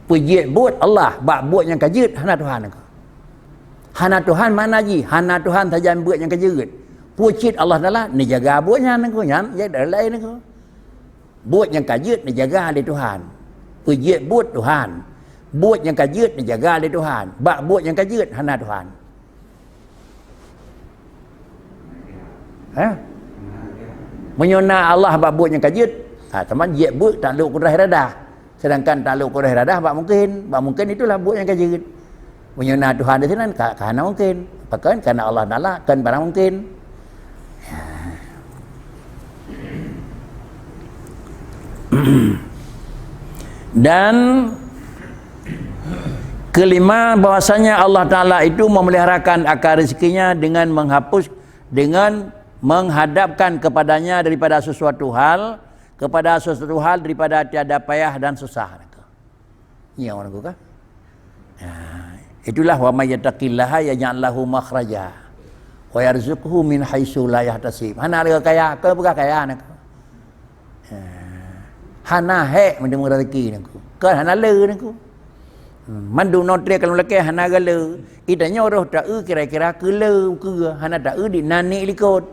Peujeuet buet Allah, bak buet nyang ka jeuet hana Tuhan niko. Hana Tuhan makna jih, hana Tuhan sajan buet nyang ka jeuet. Peue cit Allah Taala neujaga buet nyan niko, nyan jai laén niko. Buet nyang ka jeuet neujaga lé Tuhan. Peujeuet buet Tuhan. Buet nyang ka jeuet neujaga lé Tuhan. Bak buet nyang ka jeuet hana Tuhan. Hah? Meunyoe na Allah bak buet nyang ka jeuet, ha, teuma jeuet buet taklok kudrah iradah. Sedangkan taklok kudrah iradah bak mungken. Bak mungken itulah buet nyang ka jeuet. Meunyoe na Tuhan di sinan, ka, ka hana mungken. Pakon? Karena Allah Taala kon barang mungken. Dan kelima, bahwasanya Allah Taala itu memeliharakan akan rezekinya dengan menghapus, dengan menghadapkan kepadanya daripada sesuatu hal, kepada sesuatu hal daripada tiada payah dan susah. Nyoe niko kan? Ha, itulah, "Wa may yattaqillaha yaj'al lahu makhraja wa yarzuqhu min haitsu la yahtasib." Hana lé kaya, keu peugah kaya niko. Ha, hana hék meuteumé rezeki niko. Kon hana le niko. Hmm, mandum noe trép ka lôn lakèe hana geu le. Ita nyoe roh taeu kira-kira keu le keu hana taeu di nan nik likot.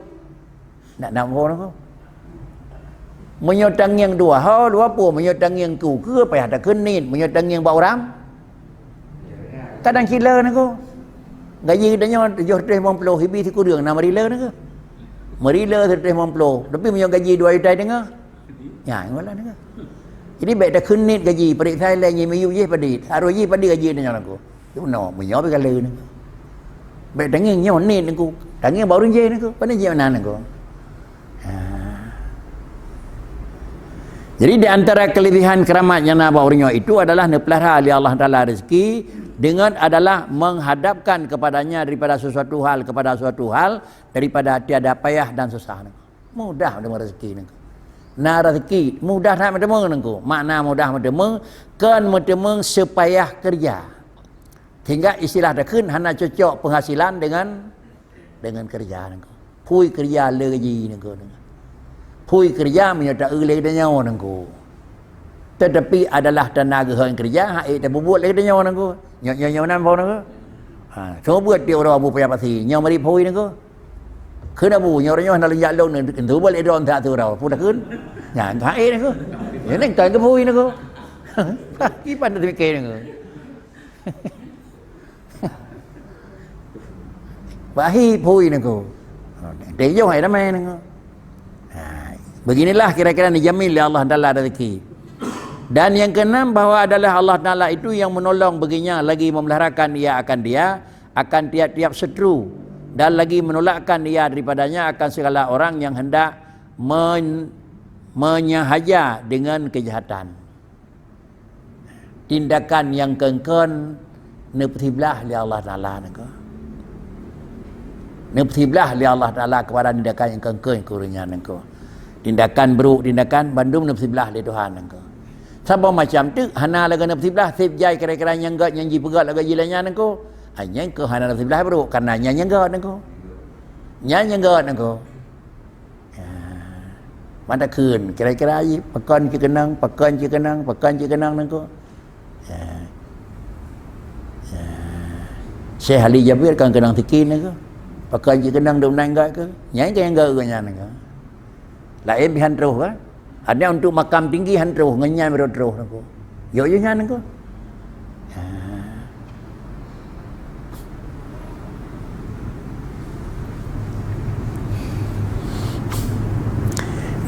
Nak na ho niko. Meunyoe tangieng dua ho, dua po, meunyoe tangieng ku, keu payah takheun niet, meunyoe tangieng bak urang, kadang cit le niko. Gaji geutanyoe tujoh reutôh limong ploh, hibi sikureueng na meuri le niko. Meuri le sireutôh limong ploh, tapi meunyoe gaji dua juta teungoh, nyan geulah niko. Jadi bèk takheun niet gaji, padik sai lé nyoe miyueb jih padit, harôh jih padit gaji geutanyoe niko. Cuma meunyoe pi ka le niko. Bèk tangieng nyoe niet niko. Tangieng bak ureueng jih niko. Pane jih meunan niko. Ha. Jadi di antara kelebihan keramat nyang na bak ureueng nyoe itu adalah neupeulihara lé Allah Taala rezeki dengan adalah menghadapkan kepadanya daripada sesuatu hal kepada sesuatu hal daripada tiada payah dan susah niko. Mudah meuteumé rezeki niko. Na rezeki mudah that meuteumé niko. Makna mudah meuteumé, kon meuteumé seupayah keureuja. Sehingga istilah takheun hana cocok penghasilan dengan, dengan keureuja niko. Phui keureuja le gaji niko. Phui keureuja meunyoe taeu lé geutanyoe niko. Tetapi adalah tanda geuhon keureuja, hak ék tapeubuet lé geutanyoe niko. Nyoe, nyoe, nyoe nan po niko. Ha, seumeubeuet tiep uroe Abu Paya Pasi, nyoe meuri phui niko. Kheun Abu, nyoe uroe nyoe hana lôn jak lôn, teuntèe beuet lé droeneuh siat siuroe, peue takheun? Nyan, hak ék niko. Nyan neng tan keu phui niko. Kiban teumiké niko. Bahi phui niko. Teujoh hai ramai niko. Ha, beginilah kira-kira dijamin lé Allah Taala rezeki. Dan yang keenam, bahwa adalah Allah Taala itu yang menolong baginya lagi memeliharakan ia akan dia, akan tiap-tiap seutru, dan lagi menolakkan ia daripadanya akan segala orang yang hendak men-, menyahaja dengan kejahatan. Tindakan nyang kon-kon neupeusiblah lé Allah Taala niko. Neupeusiblah lé Allah Taala kepada tindakan nyang kon-kon keu ureueng nyan niko. Tindakan brok, tindakan bandum neupeusiblah lé Tuhan niko. Saboh macam teuk hana lagèe neupeusiblah, sép jai kira-kira nyang gèt nyang jipeugèt lagèe jih lé nyan niko. Ai nyan keuh hana neupeusiblah brok, karena nyan nyang gèt niko. Nyan nyang gèt niko. Ya. Mata kheun, kira-kira jih, pakon cit keunong, pakon cit keunong, pakon cit keunong niko. Ya. Ya. Syekh Ali Jabir kan keunong sikin niko. Pakon cit keunong dum nan gèt keuh. Nyan kan nyang gèt nyan niko. Laén pih han troh kan? Ada untuk makam tinggi han troh, ngon nyan baru troh niko. Yok je nyan niko. Ha.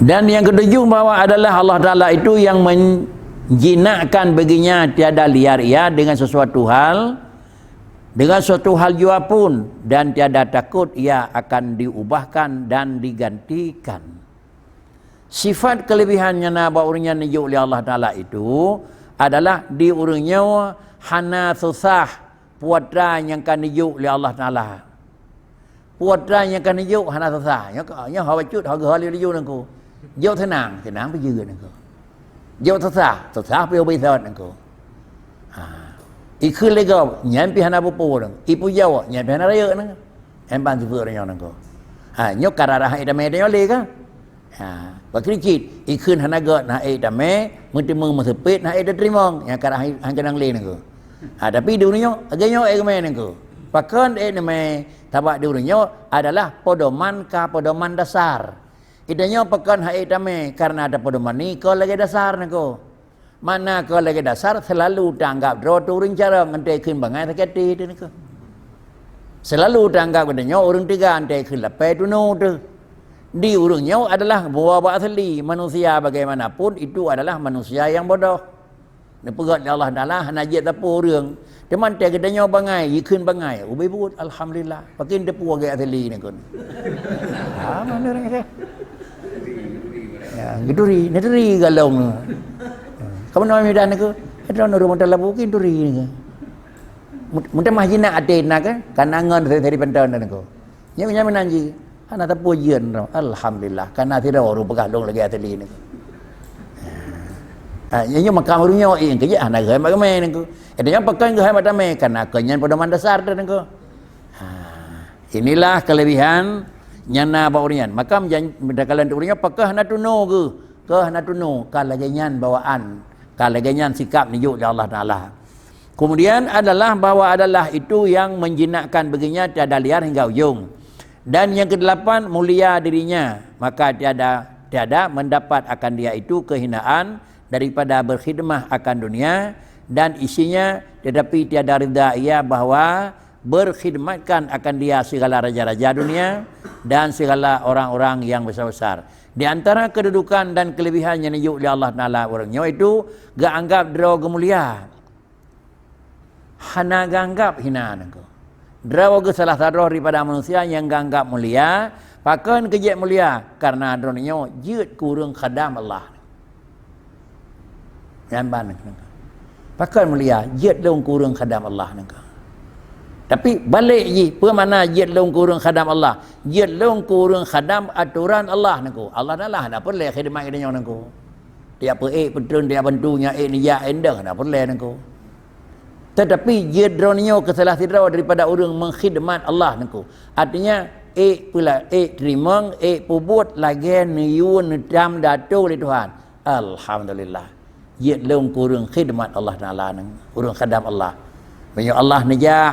Dan yang ketujuh, bahwa adalah Allah Taala itu yang menjinakkan baginya tiada liar ia dengan sesuatu hal, dengan suatu hal jua pun, dan tiada takut ia akan diubahkan dan digantikan. Sifat kelebihan nyang na bak ureueng nyang neujok lé Allah Taala itu adalah di ureuëng nyoe hana susah peue atra nyang ka neujok lé Allah Taala. Peue atra nyang ka neujok hana susah. Nyoe ka, nyoe haba cut, haba geuhôi laju nangku. Jok seunang, seunang peue jeuet nangku. Jok susah, susah peue ubé sot nangku. Ha. Ikheun lé gob, nyan pih hana peue-peue nangku. Ipeujaweueb, nyan pih hana rayeuk nangku. Empan sifeuet ureuëng nyoe nangku. Ha, nyoe ka rara hai tamé nyoe lé ka. Ha, bak keucit, ikheun hana gét na ék tamé, meuteumé meuseupet na ék tateurimong, nyang ka hana keunong lé nangku. Ha, tapi di ureuëng nyoe, lagée nyoe ék geumé nangku. Pakon ék neumé, sabab di ureuëng nyoe adalah pedoman ka pedoman dasar. Ita nyoe pakon hai ék tamé, karena ada pedoman ni kon lagée dasar nangku. Makna kon lagée dasar, seulalu tanggab droe tu ureuëng carông, ngon teuh ikheun bangai sakét até teuh nangku. Seulalu tanggab geutanyoe ureuëng teuga, ngon teuh ikheun lapée tunoe teuh. Di ureuëng nyoe adalah buah bak asli, manusia bagaimanapun itu adalah manusia yang bodoh. Neupeugét lé Allah Taala hana jeuet sapeue ureuëng. Teuma teuh geutanyoe bangai, ikheun bangai, ubé buet, alhamdulillah. Pakon teupeu lagée asli nangku. Ha, mana orang kata? Ya, geuturi, neuturi galong. Kamu nama midan nangku? Ada orang rumah dalam bukin turi nangku. Mut-, mutamah jinak até na kan? Kana ngon seri-seri penton nangku. Nyoe nyan meunan jih. Hana teupeu ujian tu. Alhamdulillah. Kana sidroe ureuëng peugah lôn lagée asli nangku. Ha, nyoe makam ureuëng nyoe, eh, keujak hana geuhai mak geumé nangku. Itu nyang pakon geuhai mak tamé, kana kon nyan pedoman dasar tu nangku. Ha, inilah kelebihan nyang na bak ureuëng nyan. Maka menjan-, meudakalan tu ureuëng nyoe pakon hana tunoe geuh, kon hana tunoe, ka lagée nyan bawaan, ka lagée nyan sikap neujok lé Allah Taala. Kemudian adalah bahwa adalah itu yang menjinakkan baginya tiada liar hingga ujung. Dan yang kedelapan, mulia dirinya, maka tiada, tiada mendapat akan dia itu kehinaan daripada berkhidmah akan dunia dan isinya, tetapi tiada rida ia bahwa berkhidmatkan akan dia segala raja-raja dunia dan segala orang-orang yang besar-besar. Di antara kedudukan dan kelebihan yang dijuk oleh Allah Taala ureuëng nyoe itu geuanggap droe geumulia. Hana geuanggap hina nangku. Droe geuh salah sadroe daripada manusia nyang geuanggap mulia, pakon keujeuet mulia? Karena droeneuh nyoe jeuet keu ureuëng khadam Allah. Nyan ban nangku. Pakon mulia? Jeuet lôn keu ureuëng khadam Allah nangku. Tapi balek jih, peue makna jeuet lôn keu ureuëng khadam Allah? Jeuet lôn keu ureuëng khadam atoran Allah nangku. Allah Taala hana peureulée khidmat geutanyoe nangku. Tiap peuék peutreun, tiap bantu nyang ék neujak, ék ndeueng, hana peureulée nangku. Tetapi jeuet droeneuh nyoe keu salah sidroe daripada ureuëng meukhidmat Allah nangku. Artinya, ék peula-, ék teurimong, ék peubuet lagée neuyue neutam dato lé Tuhan. Alhamdulillah. Jeuet lôn keu ureuëng khidmat Allah Taala nangku, ureuëng khadam Allah. Meunyoe Allah neujak,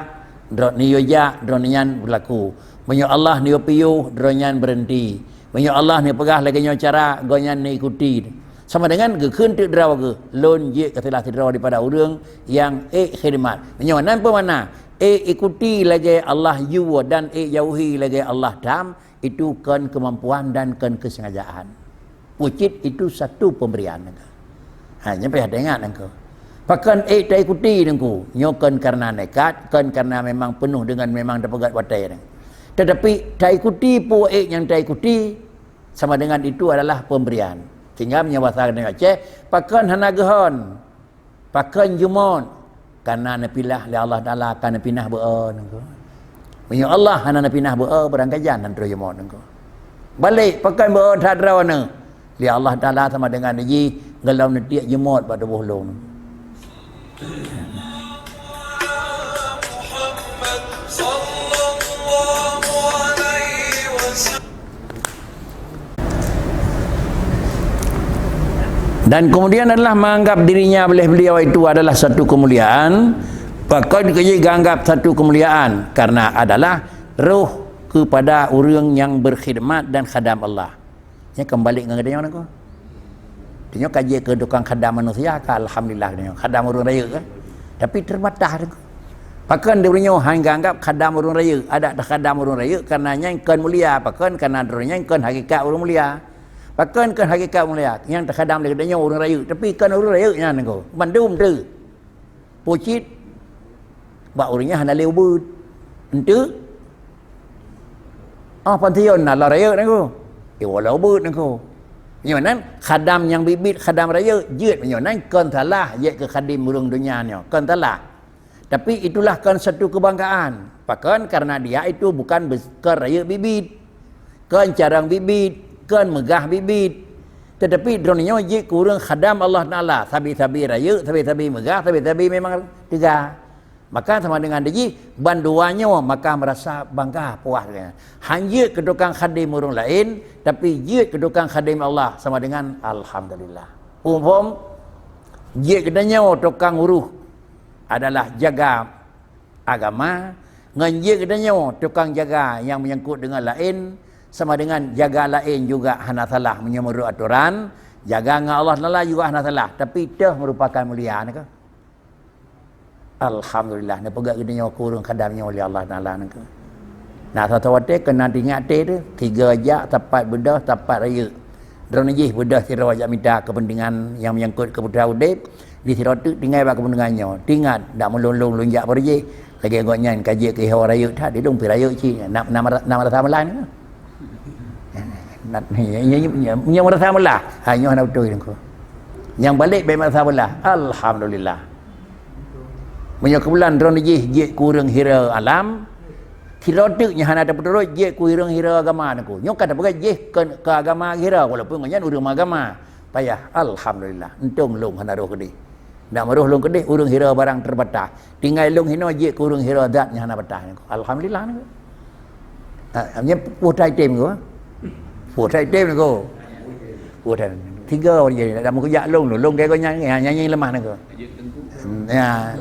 droe-, neuyue jak, droeneuh nyan beulaku. Meunyoe Allah neuyue piôh, droe nyan beureuti. Meunyoe Allah neupeugah lagée nyoe cara, gobnyan neuikuti. Sama dengan geukheun teuk droe geuh, lôn jeuet keu salah sidroe daripada ureuëng nyang ék khidmat. Meunyoe nan peue makna, ék ikuti lagée Allah yue dan ék jauhi lagée Allah tam, itu kon keumampuan dan kon keusengajaan. Peue cit itu satu pemberian. Ha, nyan payah teuingat nangku. Pakon ék taikuti nangku? Nyoe kon karena nekat, kon karena memang peunoh dengan memang tapeugét watée nangku. Tetapi taikuti peue ék nyang taikuti, sama dengan itu adalah pemberian. Sehingga meunyoe basa geutanyoe Aceh, pakon hana geuhon? Pakon jumôt? Kana neupilah lé Allah Taala ka neupinah beu-o nangku. Meunyoe Allah hana neupinah beu-o, beurangkajan han troh jumôt nangku. Balek, pakon beu-o that droeneuh? Lé Allah Taala sama dengan jih golom neutiek jumôt bak tuboh lôn. Dan kemudian adalah menganggap dirinya oleh beliau itu adalah satu kemuliaan. Pakon keujeuet geuanggap satu kemuliaan? Karena adalah roh kepada ureuëng nyang berkhidmat dan khadam Allah. Nyan keumbali ngon geutanyoe nangku. Tanyoe ka jeuet keu tukang khadam manusia ka, alhamdulillah, tanyoe khadam ureuëng rayeuk kan. Tapi teubatas nangku. Pakon di ureuëng nyoe hana geuanggap khadam ureuëng rayeuk, adak takhadam ureuëng rayeuk karena nyan kon mulia, pakon karena droe nyan kon hakikat ureuëng mulia. Pakon kon hakikat ureuëng mulia, nyang takhadam lé geutanyoe ureuëng rayeuk, tapi kon ureuëng rayeuk nyan nangku. Bandum tu. Peue cit? Bak ureuëng nyan hana lé ubeut. Enteuk? Ah, pantheon na lam rayeuk nangku. Eh, wala ubeut nangku. Meunyoe nan khadam nyang biet-biet, khadam rayeuk, jeuet meunyoe nan kon salah jeuet keu khadim ureuëng donya nyoe, kon salah. Tapi itulah kon satu kebanggaan. Pakon? Karena dia itu bukan bes-, kon rayeuk biet-biet, kon carông biet-biet, kon meugah biet-biet. Tetapi droeneuh nyoe jeuet keu ureuëng khadam Allah Taala, sabe-sabe rayeuk, sabe-sabe meugah, sabe-sabe memang teuga. Maka sama dengan jih, bandua nyoe maka merasa bangga, puas. Han jeuet keu tukang khadim ureuëng laén, tapi jeuet keu tukang khadim Allah, sama dengan alhamdulillah. Umpom, jeuet geutanyoe tukang uruh adalah jaga agama, ngon jeuet geutanyoe tukang jaga nyang menyangkut dengan laén, sama dengan jaga laén juga hana salah meunyoe meunurot atoran, jaga ngon Allah Taala juga hana salah, tapi teuh merupakan mulia nyoe. Alhamdulillah, neupeugah geutanyoe keu ureuëng khadam nyoe lé Allah Taala nangkeu. Nah, satu watée keunan teuingat teuh, tiga jak, sapat beudôh, sapat rayeuk. Droeneuh jih beudôh sidroe jak mita kepentingan nyang menyangkut keuputusan udeb, di sidroe teuk tinggai bak kepentingan nyoe. Teuingat, dak meulôn-lôn lôn jak bak jih, lagée gobnyan ka jeuet keu iho rayeuk that, di lôn pih rayeuk cit, na, na, na, na rasa meulah nyoe. Nyoe, nyoe, nyoe, nyoe merasa meulah. Ha, nyoe hana beutôi nangkeu. Nyang balek bék merasa meulah. Alhamdulillah. Meunyoe keubulan droeneuh jih jeuet keu ureuëng hira alam, sidroe teuk nyang hana tapeuturot jeuet keu ureuëng hira agama nangkeu. Nyoe ka tapeugah jih keu, keu agama hira, walaupun gobnyan ureuëng agama. Payah, alhamdulillah. Untông lôn hana roh keudeh. Dak meurôh lôn keudeh ureuëng hira barang teubatas. Tinggai lôn hinoe jeuet keu ureuëng hira zat nyang hana batas nangkeu. Alhamdulillah nangkeu. Ah, nyan peuet item nangkeu. Peuet item nangkeu. Peuet item. Tiga ureuëng jadi dak meukujak lôn, lôn keu gobnyan nyan, nyan leumah nangkeu. Ya.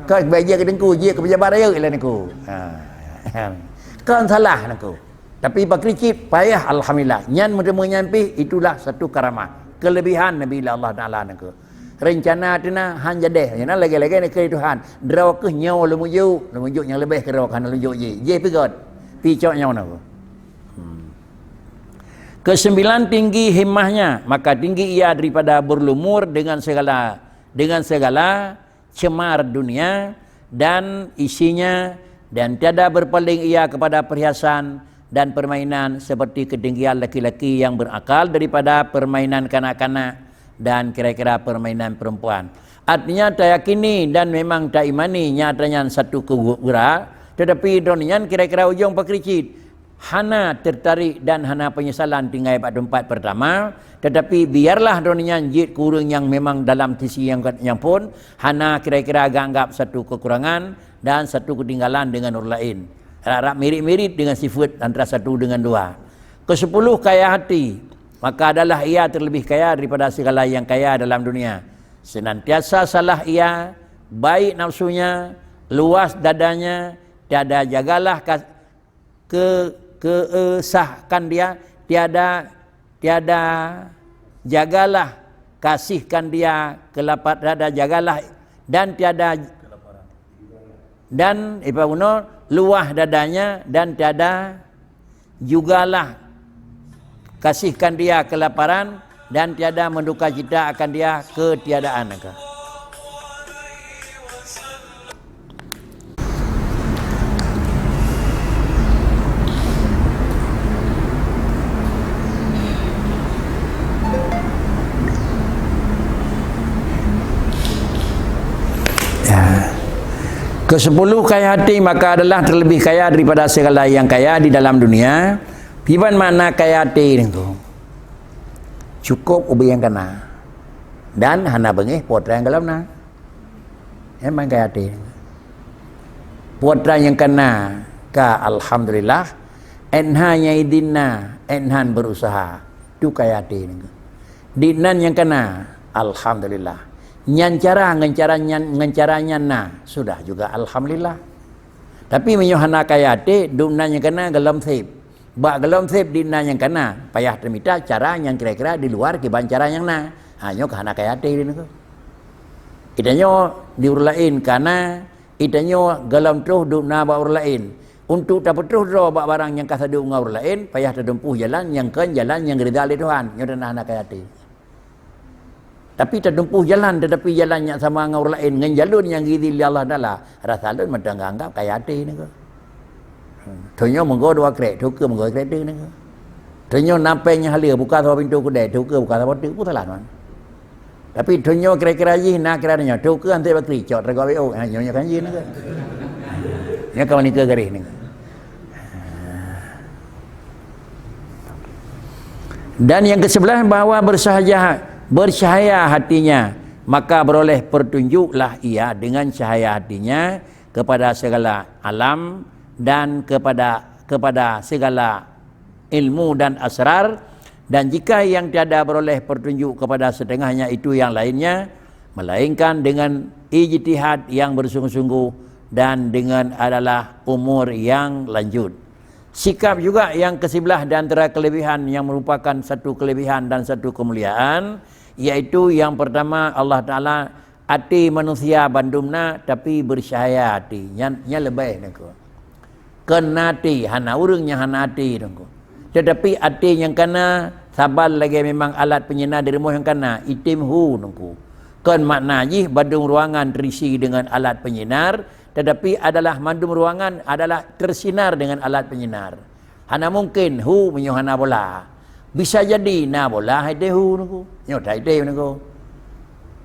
Kon bék jeuet keu teungku, jeuet keu pejabat rayeuk lé nangkeu. Ha. Kon salah nangkeu. Tapi bak keureucit payah alhamdulillah. Nyan meuteumeung nyan pih itulah satu karamah. Kelebihan Nabi Allah Taala nangkeu. Reuncana teuh na han jadeh. Nyang na lagée-lagée na keu Tuhan. Droe keuh nyoe lôn mujuk, lôn mujuk nyang leubeh keudroe ka hana lôn jok jih. Jih pih göt. Pih cok nyoe na. Hmm. Kesembilan, tinggi himmahnya, maka tinggi ia daripada berlumur dengan segala, dengan segala cemar dunia dan isinya, dan tiada berpaling ia kepada perhiasan dan permainan seperti ketinggian laki-laki yang berakal daripada permainan kanak-kanak dan kira-kira permainan perempuan. Artinya, tayakini dan memang taimani nyata nyan satu keugura, tetapi droeneuh nyan kira-kira ujong pakricit. Hana tertarik dan hana penyesalan tinggai bak teumpat pertama, tetapi biarlah droeneuh nyan jeuet keu ureuëng nyang memang dalam sisi nyang, nyang phon, hana kira-kira geuanggap satu kekurangan dan satu ketinggalan dengan ureuëng laén. Rap-rap mirip-mirip dengan sifeuet antara satu dengan dua. Kesepuluh, kaya hati, maka adalah ia terlebih kaya daripada segala yang kaya dalam dunia. Senantiasa salah ia, baik nafsunya, luas dadanya, tiada jagalah ka-, ke-, keesahkan dia, tiada, tiada jagalah kasihkan dia kelapa-, tiada jagalah, dan tiada, dan, ipa guna, luah dadanya, dan tiada jugalah kasihkan dia kelaparan, dan tiada menduka cita akan dia ketiadaan. Ya. Kesepuluh, kaya hati, maka adalah terlebih kaya daripada segala yang kaya di dalam dunia. Kiban makna kaya hati nyoe? Cukup ubé nyang kana. Dan hana beungéh peue nyang gohlom na. Memang kaya hati. Peue nyang kana ka alhamdulillah, enha nyang idin na, enhan berusaha. Tu kaya hati nyoe. Dinan nyang kana, alhamdulillah. Nyan cara, ngon cara nyan, ngon cara nyan na, sudah juga alhamdulillah. Tapi meunyoe hana kaya hati, dinan nyang kana gohlom sép. Bak gohlom sép dinan nyang kana, payah teumita cara nyang kira-kira di luar kiban cara nyang na. Ha, nyoe ka hana kaya hati nyoe. Geutanyoe di ureuëng laén kana, geutanyoe gohlom troh dum na bak ureuëng laén. Untuk tapeutroh droe bak barang nyang ka saduek ngon ureuëng laén, payah tatumpôh jalan nyang kon jalan nyang geurida lé Tuhan. Nyoe tanda hana kaya hati. Tapi tatumpôh jalan, tetapi jalan nyang sama ngon ureuëng laén, ngon jalon nyang geubri lé Allah Taala, rasa lôn mantong anggab kaya hati nyoe. Tanyoe meugo dua krek, tukeue meugo krek teuk nyoe. Tanyoe na péng nyang haleue, buka saboh pintoe keudè, teuka buka saboh teuk, peue salah nyan. Tapi tanyoe kira-kira jih na kira nyoe, teuka anté bakri, cok teuka W O, ha, nyoe nyoe kan jih nyoe. Nyoe kawan nike garéh ni. Dan yang kesebelas, bahwa bersahaja, bercahaya hatinya, maka beroleh petunjuklah ia dengan cahaya hatinya kepada segala alam dan kepada, kepada segala ilmu dan asrar, dan jika yang tiada beroleh petunjuk kepada setengahnya itu yang lainnya, melainkan dengan ijtihad yang bersungguh-sungguh dan dengan adalah umur yang lanjut. Sikap juga yang kesebelas di antara kelebihan yang merupakan satu kelebihan dan satu kemuliaan, yaitu yang pertama, Allah Taala, até manusia bandum na, tapi bercahaya até. Nyan, nyan leubeh niko. Kon na até, hana ureuëng nyang hana até niko. Tetapi até nyang kana, saban lagée memang alat penyinar di rumoh nyang kana, item hu niko. Kon makna jih bandum ruangan terisi dengan alat penyinar, tetapi adalah mandum ruangan adalah tersinar dengan alat penyinar. Hana mungken hu meunyoe hana bola. Bisa jadi na bola hai teh hu niko. Nyoe hai teh niko.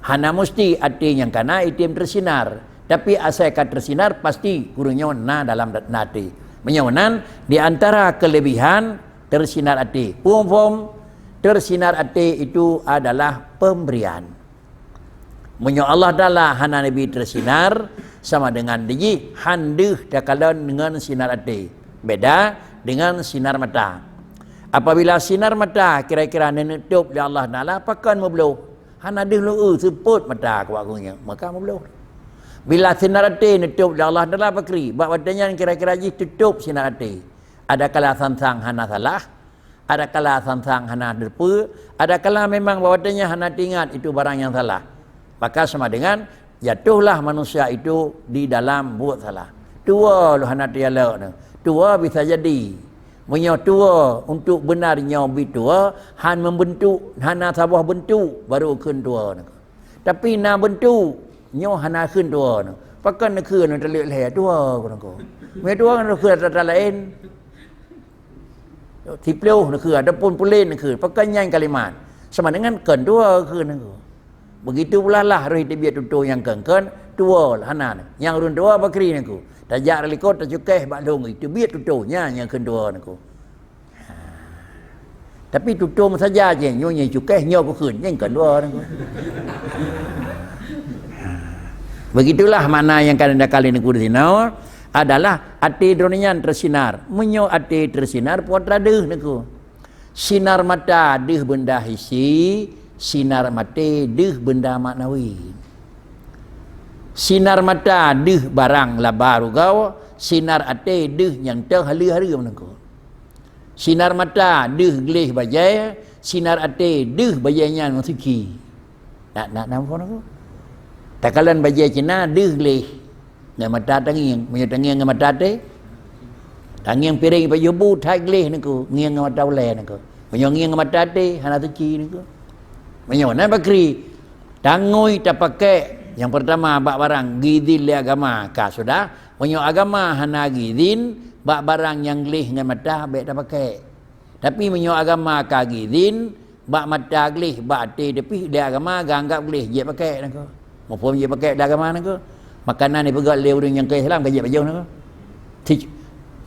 Hana musti até nyang kana item tersinar. Tapi asai ka tersinar pasti gurunyoe na dalam na até. Meunyoe nan di antara kelebihan tersinar até. Pum-pum tersinar até itu adalah pemberian. Meunyoe Allah Taala hana neubi tersinar, sama dengan dijih han deuh takalon ngon sinar até. Beda dengan sinar mata. Apabila sinar mata kira-kira neuneutôb lé Allah Taala, pakon meubloh. Hana deuh lôn eu seupôt mata kuak geuh nyan, maka meubloh. Bila sinar até neutôb lé Allah Taala pakri, bak watée nyan kira-kira jih teutôb sinar até. Adakala sang-sang hana salah, adakala sang-sang hana teupeue, adakala memang bak watée nyan hana teuingat itu barang nyang salah. Maka sama dengan jatuhlah manusia itu di dalam buet salah. Tuwoe lôn hana teujalok nyoe. Tuwoe bisa jadi. Meunyoe tuwoe untuk beuna nyoe bi tuwoe, han membentuk, hana saboh bentuk, baru kheun tuwoe nyoe. Tapi na bentuk, nyoe hana kheun tuwoe nyoe. Pakon neukheun nyoe taleuek lhée tuwoe kheun nyoe. Meunyoe tuwoe nyoe kheun ata-ata laén. Siploh neukheun ataupun pulen neukheun. Pakon nyan kalimat. Sama dengan kon tuwoe kheun nyoe. Begitu pula lah roh teubiet tutoe nyang kon-kon tuwoe hana. Nyang ureuëng tuwoe pakri nyoe. Tajak rot likot tacukéh bak lhong teubiet tutoe nyan nyang kheun tuwoe nyoe. Tapi tutoe meusaja jih, nyoe nyang cukéh, nyoe kukheun, nyang keudua nyoe. Begitulah makna nyang ka lôn kali nyoe di sinoe adalah até droeneuh nyan teusinar. Meunyoe até teusinar, po atra deuh nyoe. Sinar mata deuh beunda hisi, sinar até deuh beunda maknawi. Sinar mata deuh barang laba rugoe, sinar até deuh nyang teuh haleue-haleue meuneuko. Sinar mata deuh gleh bajée, sinar até deuh bajée nyan meusuci. Nak, nak, nak muphom nyoe? Takalon bajée Cina deuh gleh. Ngon mata tangieng, meunyoe tangieng ngon mata até. Tangieng piréng pajoh bu that gleh nyoe, ngieng ngon mata ulée nyoe. Meunyoe ngieng ngon mata até, hana suci nyoe. Meunyoe na pakri, tangui tapakék nyang peurtama bak barang geuzin lé agama, ka sudah. Meunyoe agama hana geuzin, bak barang nyang gleh ngon mata bék tapakék. Tapi meunyoe agama ka geuzin, bak mata gleh, bak até teupih, di agama geuanggab gleh, jeuet pakék nangko. Muphom jeuet pakék di agama nangko. Makanan jipeugét lé ureuëng nyang keu Islam ka jeuet pajoh nangko.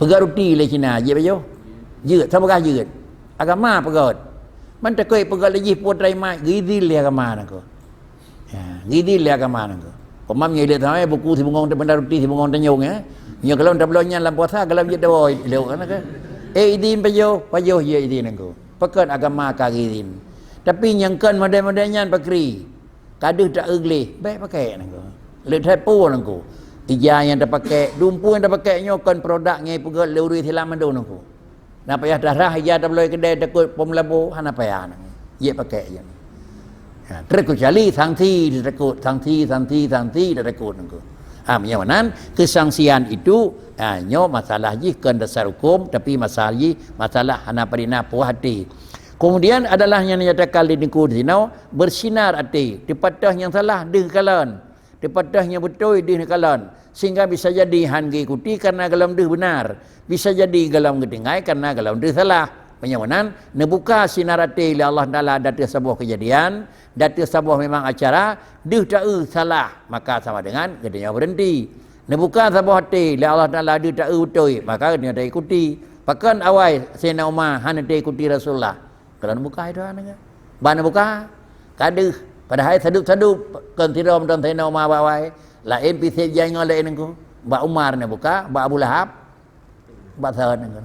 Peugét ruti lé Cina, jeuet pajoh. Jeuet, saboh ka jeuet. Agama peugét. Man takot peugét lé jih putra imat, geuzin lé agama nangko. Ya, geuzin lé agama nangko. Pemam nyang ilek sama buku sibungong teubenda ruti sibungong tanyong ya. Nyoe kalau tabloe nyan lam puasa kalau jeuet dawa ilok kan ke. Eh, izin pajoh, pajoh je izin nangko. Pakon agama ka geuzin. Tapi nyang kon model-model nyan pakri. Ka deuh ta-eu gleh, bék pakék nangko. Leuet hai po nangko. Ija nyang tapakék, dumpeue nyang tapakék nyoe kon produk nyang peugét lé ureuëng Islam mandum nangko. Na payah tarah ija tabloe keudè takot pom labo, hana payah nangko. Jeuet pakék je. Ha, terkecuali sanksi ditakot, sanksi, sanksi, sanksi ditakot nangko. Ha, meunyoe nan kesanksian itu, ha, nyoe masalah jih kon dasar hukum, tapi masalah jih masalah hana padina puas até. Kemudian adalah nyang nyatakan lé nangko di sinoe, bersinar até, teupatah nyang salah deuh kalon. Teupatah nyang beutôi deuh neukalon, sehingga bisa jadi han geuikuti karena golom deuh beunar, bisa jadi golom geutinggai karena golom deuh salah. Meunyoe meunan, neubuka sinar até lé Allah Taala di ateueh saboh keujadian, di ateueh saboh memang acara, deuh taeu salah, maka sama dengan geutanyoe beureuhenti. Neubuka saboh até lé Allah Taala deuh taeu beutôi, maka geutanyoe taikuti. Pakon awai Saidina Umar hana taikuti Rasulullah? Kalau neubuka itu hana. Ban neubuka, ka deuh. Padahai sadup-sadup kon sidroe mantong Saidina Umar bak awai. Laén pih sép jai ngon laén nangku. Bak Umar neubuka, bak Abu Lahab. Bak sahat nangku.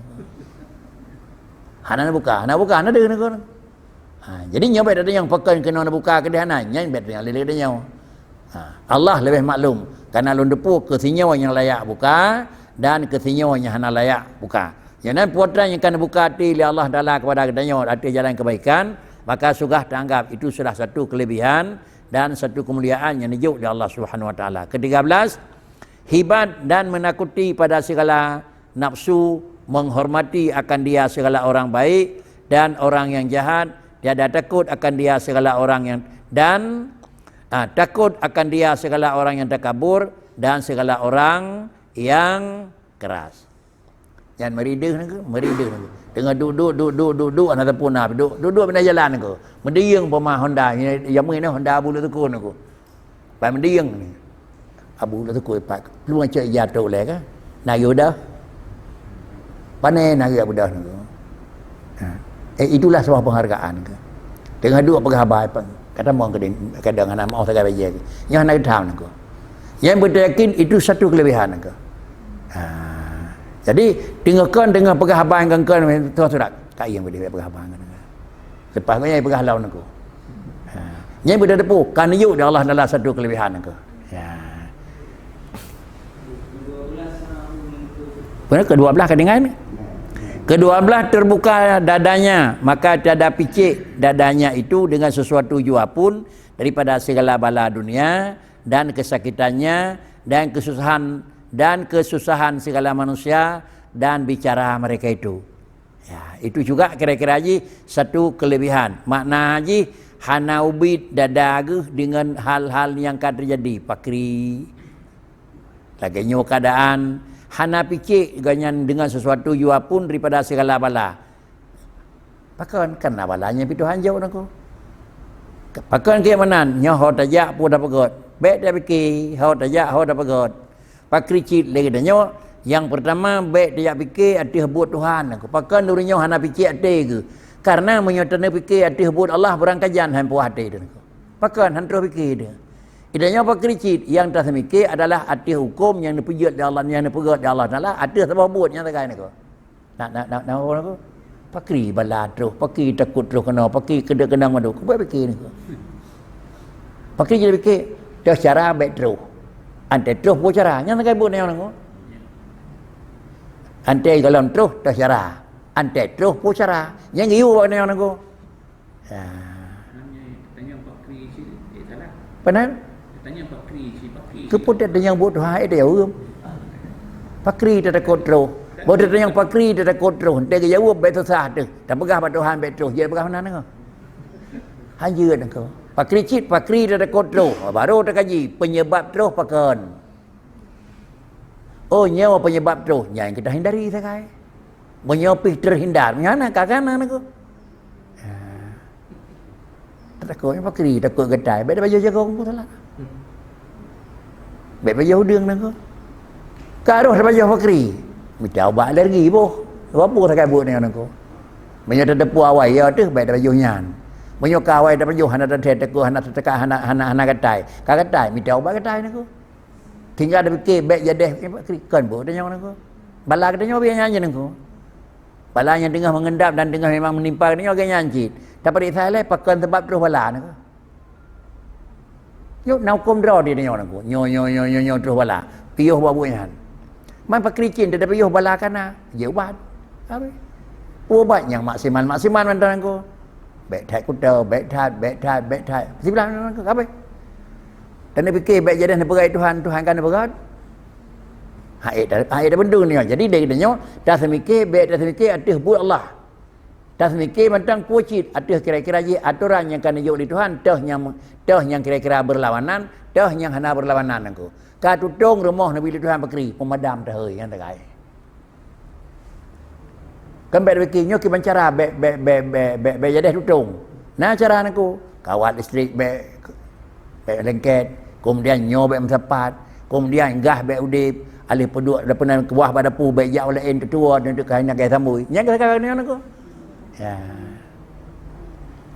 Hana neubuka, hana buka, hana deuh nangku. Ha, jadi nyoe bèk tatanyong pakon keunoe neubuka keudéh hana, nyan bèk tatanyong lé-lé tanyoe. Ha, Allah leubeh maklum, karena lôn teupeu keu sinyoe nyang layak buka dan keu sinyoe nyang hana layak buka. Nyoe nan peue atra nyang ka neubuka até lé Allah Taala kepada geutanyoe ateueh jalan kebaikan, maka sudah taanggap itu salah satu kelebihan dan satu kemuliaan nyang neujok lé Allah Subhanahu Wa Taala. Ketiga belas, hibat dan menakuti pada segala nafsu, menghormati akan dia segala orang baik dan orang yang jahat, tiada takut akan dia segala orang yang, dan, ah, takut akan dia segala orang yang takabur dan segala orang yang keras. Nyan meurideh nangku, meurideh nangku. Teungoh duek-duek, duek-duek, duek-duek, hana teupeu na, duek, duek-duek bak jalan nangku. Meudiyeueng poma Honda, jameun nyoe Honda Abu Luk Teukon nangku. Pat meudiyeueng ni. Abu Luk Teukon pat. Plueng cok ija trok lé ka. Na yue dah. Pane na yue Abu dah nangku. Ha. Eh, itulah sebuah penghargaan ke. Teungoh duek peugah haba, pang. Kata mong keudin, kadang aneuk maoh sagai bajèe. Nyoe hana geutham nangku. Nyang beutayakin itu satu kelebihan nangku. Ha. Jadi, teungoh kon, teungoh peugah haba ngon kon, tuan surat. Ka nyang beudeh peugah haba ngon. Lepas tu nyang peugah lawan nangku. Ha. Nyang beuteupeue, kan yuk di Allah Taala satu kelebihan nangku. Ya. Beuna kedua belah ka dengan? Kedua belah terbuka dadanya, maka tiada picik dadanya itu dengan sesuatu jua pun daripada segala bala dunia dan kesakitannya dan kesusahan, dan kesusahan segala manusia dan bicara mereka itu. Ya, itu juga kira-kira jih satu kelebihan. Makna jih hana ubit dada geuh dengan hal-hal nyang ka teujadi, pakri. Lagèe nyoe keadaan, hana picik gobnyan dengan sesuatu jua pun daripada segala bala. Pakon? Karena bala nyan pih Tuhan jok nangku. Pakon keu meunan? Nyoe ho tajak peue tapeugöt. Bèk tapike, ho tajak, ho tapeugöt. Pakri cit lé geutanyoe, nyang peurtama bèk tajak pike ateueh buet Tuhan nangku. Pakon ureueng nyoe hana picik até geuh? Karena meunyoe taneuk pike ateueh buet Allah, beurangkajan han puah até teuh nangku. Pakon han troh pike teuh? Geutanyoe pakri cit, nyang taseumike adalah ateueh huköm nyang neupeujeuet lé Allah, nyang neupeugöt lé Allah Taala ateueh saboh buet nyang sagai nangku. Na, na, na, na, na, pakri bala troh, pakri takot troh keunoe, pakri keudeh keunong mandum. Kupeue pike nangku. Pakri jadi pike, toh cara bèk troh. Antée troh peue cara, nyan sagai buet nyoe nangku. Antée gohlom troh, toh cara. Antée troh peue cara, nyan geuyue bak nyoe nangku. Ya. Penan? Keupeue tatanyong buet Tuhan, eh, tajaweueb. Pakri tatakot troh. Bak tatanyong pakri tatakot troh, teuh geujaweueb bèk susah teuh. Tapeugah bak Tuhan bèk troh, jeuet peugah meunan nangku. Hanjeuet nangku. Pakri cit, pakri tatakot troh. Barô takaji penyebab troh pakon. Oh, nyoe penyebab troh, nyan kita hindari sagai. Meunyoe pih terhindar, nyan ka kana nangku. Ha. Takot pakri, takot geutai, bèk tapajoh jagong pun salah. Bèk pajoh udeueng nangku. Ka roh tapajoh pakri, mita ubat alergi boh. Apa sagai buet nyan nangku. Meunyoe tateupeue awai, ya teuh bèk tapajoh nyan. Meunyoe ka awai tapajoh hana tathèe takot, hana tateuka, hana, hana, hana geutai. Ka geutai, mita ubat geutai nangku. Tinggai tapike bèk jadeh, eh, bak kri, kon buet tanyoe nangku. Bala geutanyoe biasa nyan nangku. Bala nyang teungoh meungendap dan teungoh memang meunimpa geutanyoe lagèe nyan cit. Tapareksa lé pakon sabab troh bala nangku. Nyoe na huköm droe di tanyoe nangku. Nyoe, nyoe, nyoe, nyoe, nyoe troh bala. Piôh bak buet nyan. Man pakri cit, tapiôh bala kana, jeuet ubat. Habéh. Ubat nyang maksimal-maksimal mantong nangku. Bèk that kuto, bèk that, bèk that, bèk that. Siblah nangku, habéh. Taneuk pike bèk jadeh neupeugah Tuhan, Tuhan ka neupeugah. Hai, hai, tabeudôh nyoe. Jadi, dari nyoe, taseumike, bèk taseumike ateueh buet Allah. Taseumike mantong peue cit ateueh kira-kira jih atoran nyang ka neujok lé Tuhan, toh nyang, toh nyang kira-kira beurlawanan, toh nyang hana beurlawanan nangku. Ka tutong rumoh neubi lé Tuhan pakri, peumadam teuhôi nyang teukai. Kan bèk pike nyoe kiban cara bèk, bèk, bèk, bèk, bèk, bèk jadeh tutong. Na cara nangku, kawat listrik bèk, bèk lengket, kemudian nyoe bèk meusapat, kemudian gah bèk udép, alèh peuduek, dah peunan keubah bak dapu bèk jak ulèe tutoe, tuntuk keuhai nyan gèh sambôi. Nyan keuh nangku. Ya.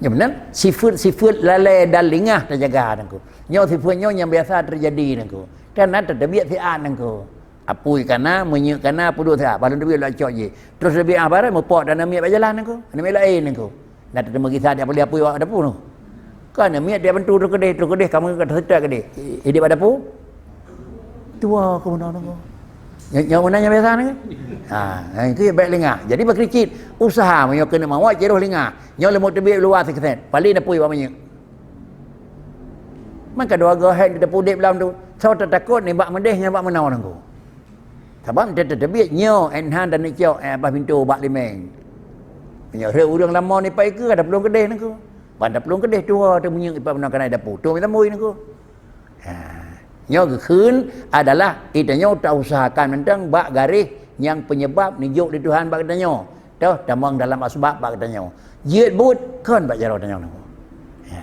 Nyan meunan, sifeuet-sifeuet lalè dan lingah tajaga nangku. Nyoe sifeuet nyoe nyang biasa teujadi nangku. Kan na teubiet siat nangku. Apui ka na, minyeuk ka na, peuduek siat. Bah lôn teubiet lôn cok jih. Terus teubiet ah barang, meupok dan miet bak jalan nangku. Miet laén nangku. Na teuteumé kisah di apui, apui bak dapu nangku. Kan miet di bantu trok keudeh, trok keudeh, kamoe ka teuseutôt keudeh. Idéh bak dapu. Tuha keu meunan nangku. Nyoe, nyoe meunan nyang biasa nangku. Ha, nyan keuh bèk lingah. Jadi bak kricit, usaha meunyoe keuneuk mawat, jiroh lingah. Nyoe leumo teubiet luwa sikeuset. Paléng apui bak minyeuk. Maka dua goe hèn teupeudép lam tu. Soe tatakot nibak meudeh ngon bak meunoe nangku. Sabab teubiet nyoe, eh, han dan icok, eh, abah pintoe bak limeng. Meunyoe rhot ureueng lamon ipat ikeue, ka taplueng keudeh nangku. Ban taplueng keudeh tuha teuh minyeuk ipat meunoe keunan dapu. Tu mita mui nangku. Ha. Nyoe geukheun adalah geutanyoe tausahakan mantong bak garéh nyang peunyeubab neujok lé Tuhan bak geutanyoe. Toh tamong dalam asbab bak geutanyoe. Jeuet buet kon bak jaroe tanyoe nangku. Ya.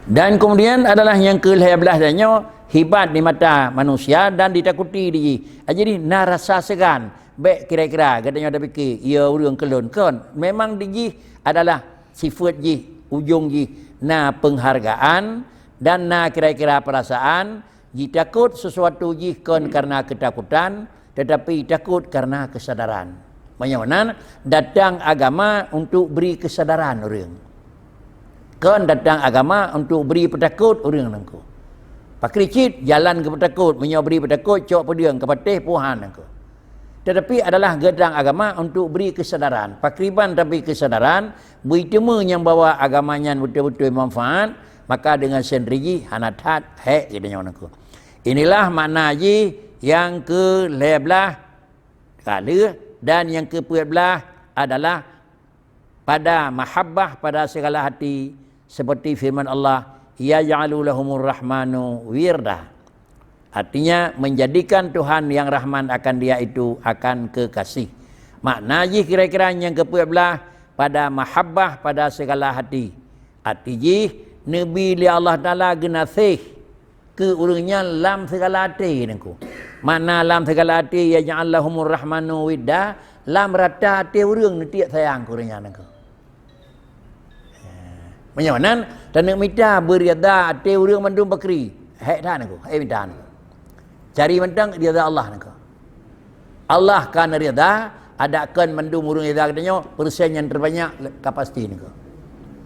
Dan kemudian adalah nyang keulhèe blaih tanyoe, hibat di mata manusia dan ditakuti di jih. Ah, jadi na rasa seugan, bèk kira-kira geutanyoe tapike, "Iya ureueng keu lôn." Kon, memang di jih adalah sifeuet jih, ujong jih na peunghargaan dan na kira-kira peurasaan, jitakot sesuatu jih kon karena ketakutan, tetapi takot karena kesadaran. Meunyoe nan, datang agama untuk beri kesadaran ureueng. Kon datang agama untuk beri peutakot ureueng nangku. Pakri cit jalan keu peutakot, meunyoe beri peutakot, cok peudeueng keu patéh puhan nangku. Tetapi adalah geudang agama untuk beri kesadaran. Pakriban tabri kesadaran, beuiteumé nyang bahwa agama nyan beutôi-beutôi manfaat, maka deungon sendiri jih hana that hék geutanyoe nangku. Inilah makna jih nyang keu lhèe blaih ka lheueh, dan nyang keu peuet blaih adalah pada mahabbah pada segala hati, seperti firman Allah, "Yaj'alu lahumur rahmanu wirda." Artinya, menjadikan Tuhan yang Rahman akan dia itu akan kekasih. Makna jih kira-kira nyang keu peuet blaih pada mahabbah pada segala hati. Arti jih, neubi lé Allah Taala geunaséh keu ureueng nyan lam segala até nangku. Makna lam segala até, "Yaj'al lahumur rahmanu widda", lam rata até ureueng neutiek sayang keu ureueng nyan nangku. Meunyoe nan, taneuk mita beuridha até ureueng mandum pakri, hék that nangku, hék mita nangku. Cari mantong ridha Allah nangku. Allah ka neuridha, adak kon mandum ureueng ridha geutanyoe, persen nyang terbanyak ka pasti nangku.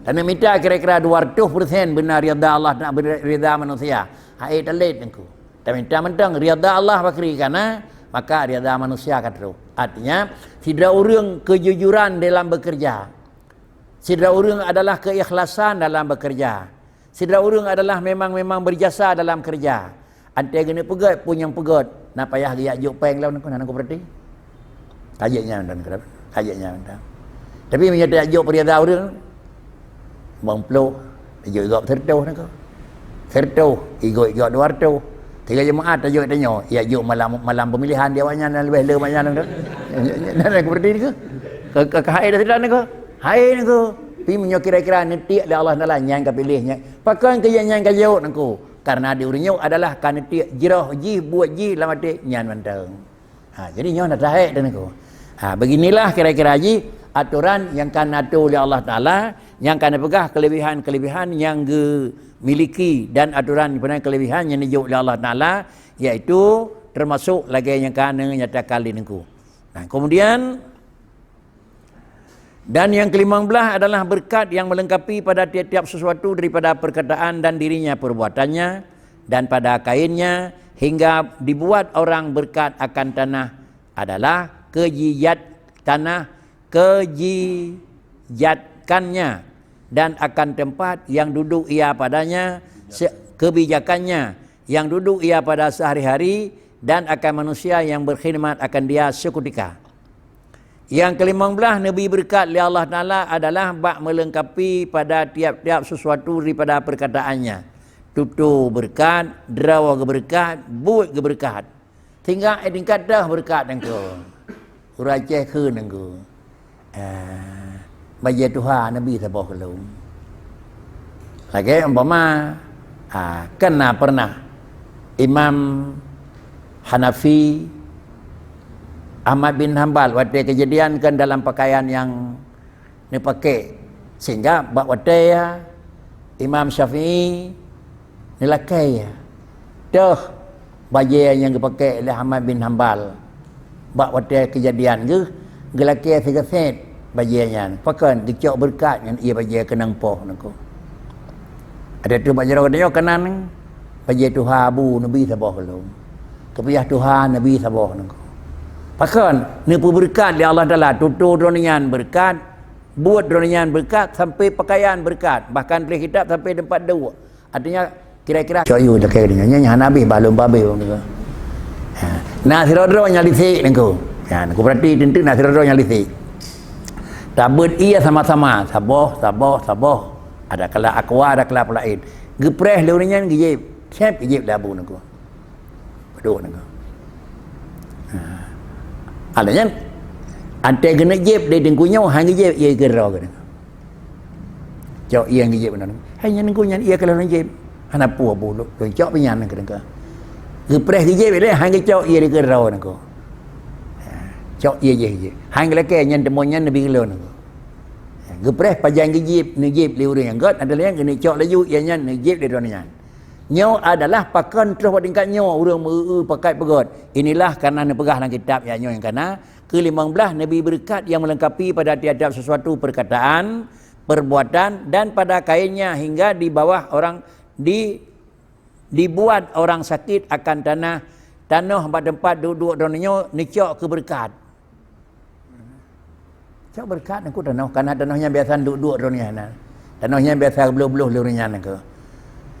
Taneuk mita kira-kira dua ratus persen beuna ridha Allah, beuna ridha manusia. Hai talét nangku. Taminta mantong ridha Allah pakri ka na, maka ridha manusia ka trok. Artinya, sidroe ureueng kejujuran dalam bekerja. Sidroe ureueng adalah keikhlasan dalam bekerja. Sidroe ureueng adalah memang-memang berjasa dalam kerja. Antée geuneuk peugét, peue nyang peugét, na payah geujak jok péng lom nangku, na nangku berarti. Ka jeuet nyan dan keudroe, ka jeuet nyan dan. Tapi meunyoe tajak jok peuridha ureueng, limong ploh, tajak jok seratus nangku. Seratus, jok dua ratus. Tiga jeumaat tajak tanyoe, ya jok malam, malam pemilihan di awaknyan dan leubeh le awaknyan nangku. Nyan nangku berarti nangku. Ka, ka, ka hai dah sedang nangku. Hai nangku. Tapi meunyoe kira-kira neutiek lé Allah Taala nyan ka piléh nyan. Pakon keu nyan ka jok nangku? Karena di ureueng nyoe adalah ka neutiek jroh jih, buet jih lam até nyan mantong. Ha, jadi nyoe na tahek teuh nangku. Ha, beginilah kira-kira jih aturan nyang ka neuatur lé Allah Taala, nyang ka neupeugah kelebihan-kelebihan nyang geumiliki dan aturan peue nan kelebihan nyang neujok lé Allah Taala, yaitu termasuk lagée nyang ka neunyatakan lé nangku. Nah, kemudian Dan yang kelimong blaih adalah berkat yang melengkapi pada tiap-tiap sesuatu daripada perkataan dan dirinya perbuatannya, dan pada kainnya, hingga dibuat orang berkat akan tanah adalah kejijat tanah kejijatkannya, dan akan tempat yang duduk ia padanya se-, kebijakannya, yang duduk ia pada sehari-hari, dan akan manusia yang berkhidmat akan dia sekutika. Nyang kelimong blaih neubi beureukat lé Allah Taala adalah bak meulengkapi pada tiap-tiap sesuatu daripada peurkataannya. Tutoe beureukat, droe geubeureukat, buet geubeureukat. Sehingga eh tingkat dah beureukat nangku. Ureuëng Aceh kheun nangku. Ah, bajée tuha neubi saboh keu lôn. Lagée umpama, ah, kan na pernah Imam Hanafi, Ahmad bin Hambal watée keujadian kan dalam pakaian nyang neupaké, sehingga bak watée Imam Syafi'i neulakée, toh bajée nyang geupaké lé Ahmad bin Hambal bak watée keujadian geuh, geulakée sigasék bajée nyan, pakon geucok beureukat ngon ié bajée keunong poh nangku. Ada tu bak jaroe geutanyoe keunan bajée tuha abu neubi saboh keu lôn. Keupiah tuha neubi saboh nangku. Pakon neupeubeureukat lé Allah Taala, tutoe droeneuh nyan beureukat, buet droeneuh nyan beureukat sampai pakaian beureukat, bahkan tuléh kitab sampai teumpat duek. Artinya kira-kira cok yue lakée nyan, nyan hana habéh bah lôn babé nangku. Ha. Na sidroe-droe nyang lisek nangku. Ha, nangku berarti tentu na sidroe-droe nyang lisek. Tabeuet ié sama-sama, saboh, saboh, saboh. Ada kala aqua, ada kala peulaén. Geupreh lé ureuëng nyan geujieb. Seb geujieb lé abu nangku. Padum nangku. Ha. Ada nyan. Anté geuneuk jieb lé teungku nyoe, han geujieb ié keudroe geuh nangku. Cok ié geujieb nangku. Hai nyan nangku nyan ié keu lôn jieb. Hana peue abu lôn cok pih nyan nangku. Geupreh geujieb lé han geucok ié keudroe nangku. Ha. Cok ié jih jieb. Han geulakée nyan teumon nyan neubi keu lôn nangku. Geupreh pajan geujieb, neujieb lé ureuëng nyang gét, ada lé nyang geuneuk cok laju ié nyan neujieb lé droeneuh nyan. Nyoe adalah pakon troh bak tingkat nyoe ureuëng meu-eu pakat peugét. Inilah karena neupeugah lam kitab ya nyoe nyang kana, keulimong blaih neubi beureukat yang melengkapi pada tiap-tiap sesuatu perkataan, perbuatan, dan pada kainnya hingga di bawah orang di dibuat orang sakit akan tanah, tanoh bak teumpat duek-duek droeneuh nyoe neucok keu beureukat. Cok beureukat nangku tanoh, karena tanoh nyan biasa duek-duek droeneuh nyan. Tanoh nyan biasa bloh-bloh lé ureuëng nyan nangku.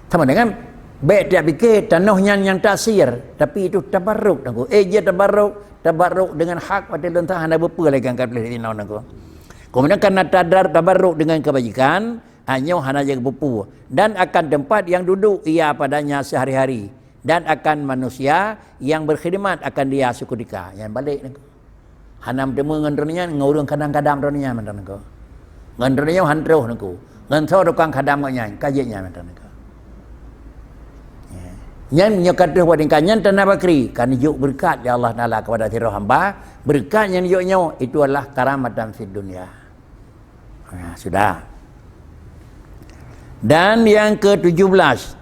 Sama dengan bék tiap pike tanoh nyan nyang taksir, tapi itu tabarruk nangku. Eh, jeuet tabarruk, tabarruk dengan hak watée lôn that hana beupeue lagée nyang ka tuléh di sinoe nangku. Kemudian karena tadar tabarruk dengan kebajikan, ha, nyoe hana jeuet beupeue. Dan akan tempat yang duduk ia padanya sehari-hari. Dan akan manusia yang berkhidmat akan dia seketika. Nyang balek nangku. Hana meuteumé ngon droeneuh nyan, ngon ureuëng kadang-kadang droeneuh nyan mantong nangku. Ngon droeneuh nyoe han troh nangku. Ngon soe tukang khadam gobnyan, ka jeuet nyan mantong nangku. Ya. Nyan nyoe ka troh bak tingkat nyan tanda bakri, ka neujok beureukat lé Allah Taala kepada sidroe hamba. Beureukat nyang neujok nyoe, itu adalah karamatan fid dunya. Ha, sudah. Dan yang ke tujuh belas,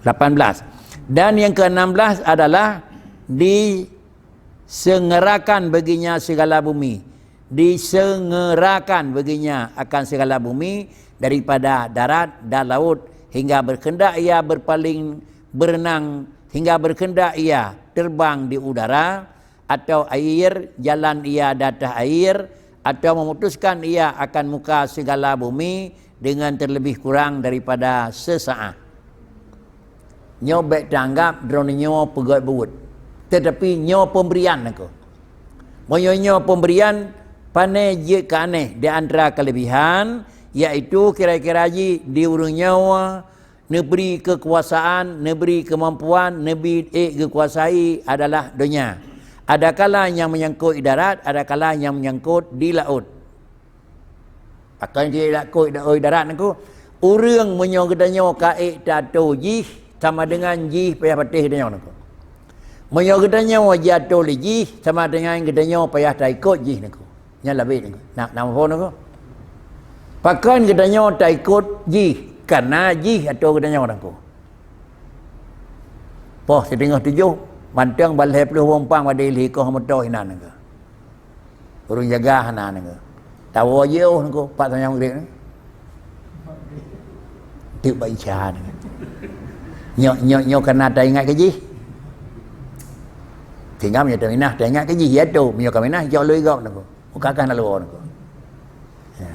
lapan belas. Dan yang ke enam belas adalah disengerakan baginya segala bumi. Disengerakan baginya akan segala bumi daripada darat dan laut hingga berkehendak ia berpaling berenang, hingga berkehendak ia terbang di udara, atau air, jalan ia di atas air, atau memutuskan ia akan muka segala bumi dengan terlebih kurang daripada sesaat. Nyoe bék tanggap droeneuh nyoe peugét buet, tetapi nyoe pemberian nangku. Meunyoe nyoe pemberian, pane jeuet keu aneh di antara kelebihan, yaitu kira-kira jih di ureuëng nyoe neubri keukuasaan, neubri keumampuan, neubri ék geukuasai adalah donya. Adakala nyang menyangkut di darat, adakala nyang menyangkut di laôt. Pakon jih laôt di darat nangku, ureuëng meunyoe geutanyoe ka ék tato jih sama dengan jih payah patéh geutanyoe nangku. Meunyoe geutanyoe jiato lé jih sama dengan geutanyoe payah taikot jih nangku. Nyan labeh nangku. Nak, nak muphom nangku? Pakon geutanyoe taikot jih? Karena jih atô geutanyoe nangku. Poh siteungoh tujoh, mantong ban lhée ploh bompang bak deh lhée koh moto hinan nangku. Ureuëng jaga hana nangku. Tawoe jiôh nangku, pat sanyang maghrib nangku. Teuk bak isya nangku. Nyoe, nyoe, nyoe karena taingat keu jih. Sehingga meunyoe taminah taingat keu jih, ya tu. Meunyoe ka minah, jok lôn gob nangku. Muka kah na luwa nangku. Ya.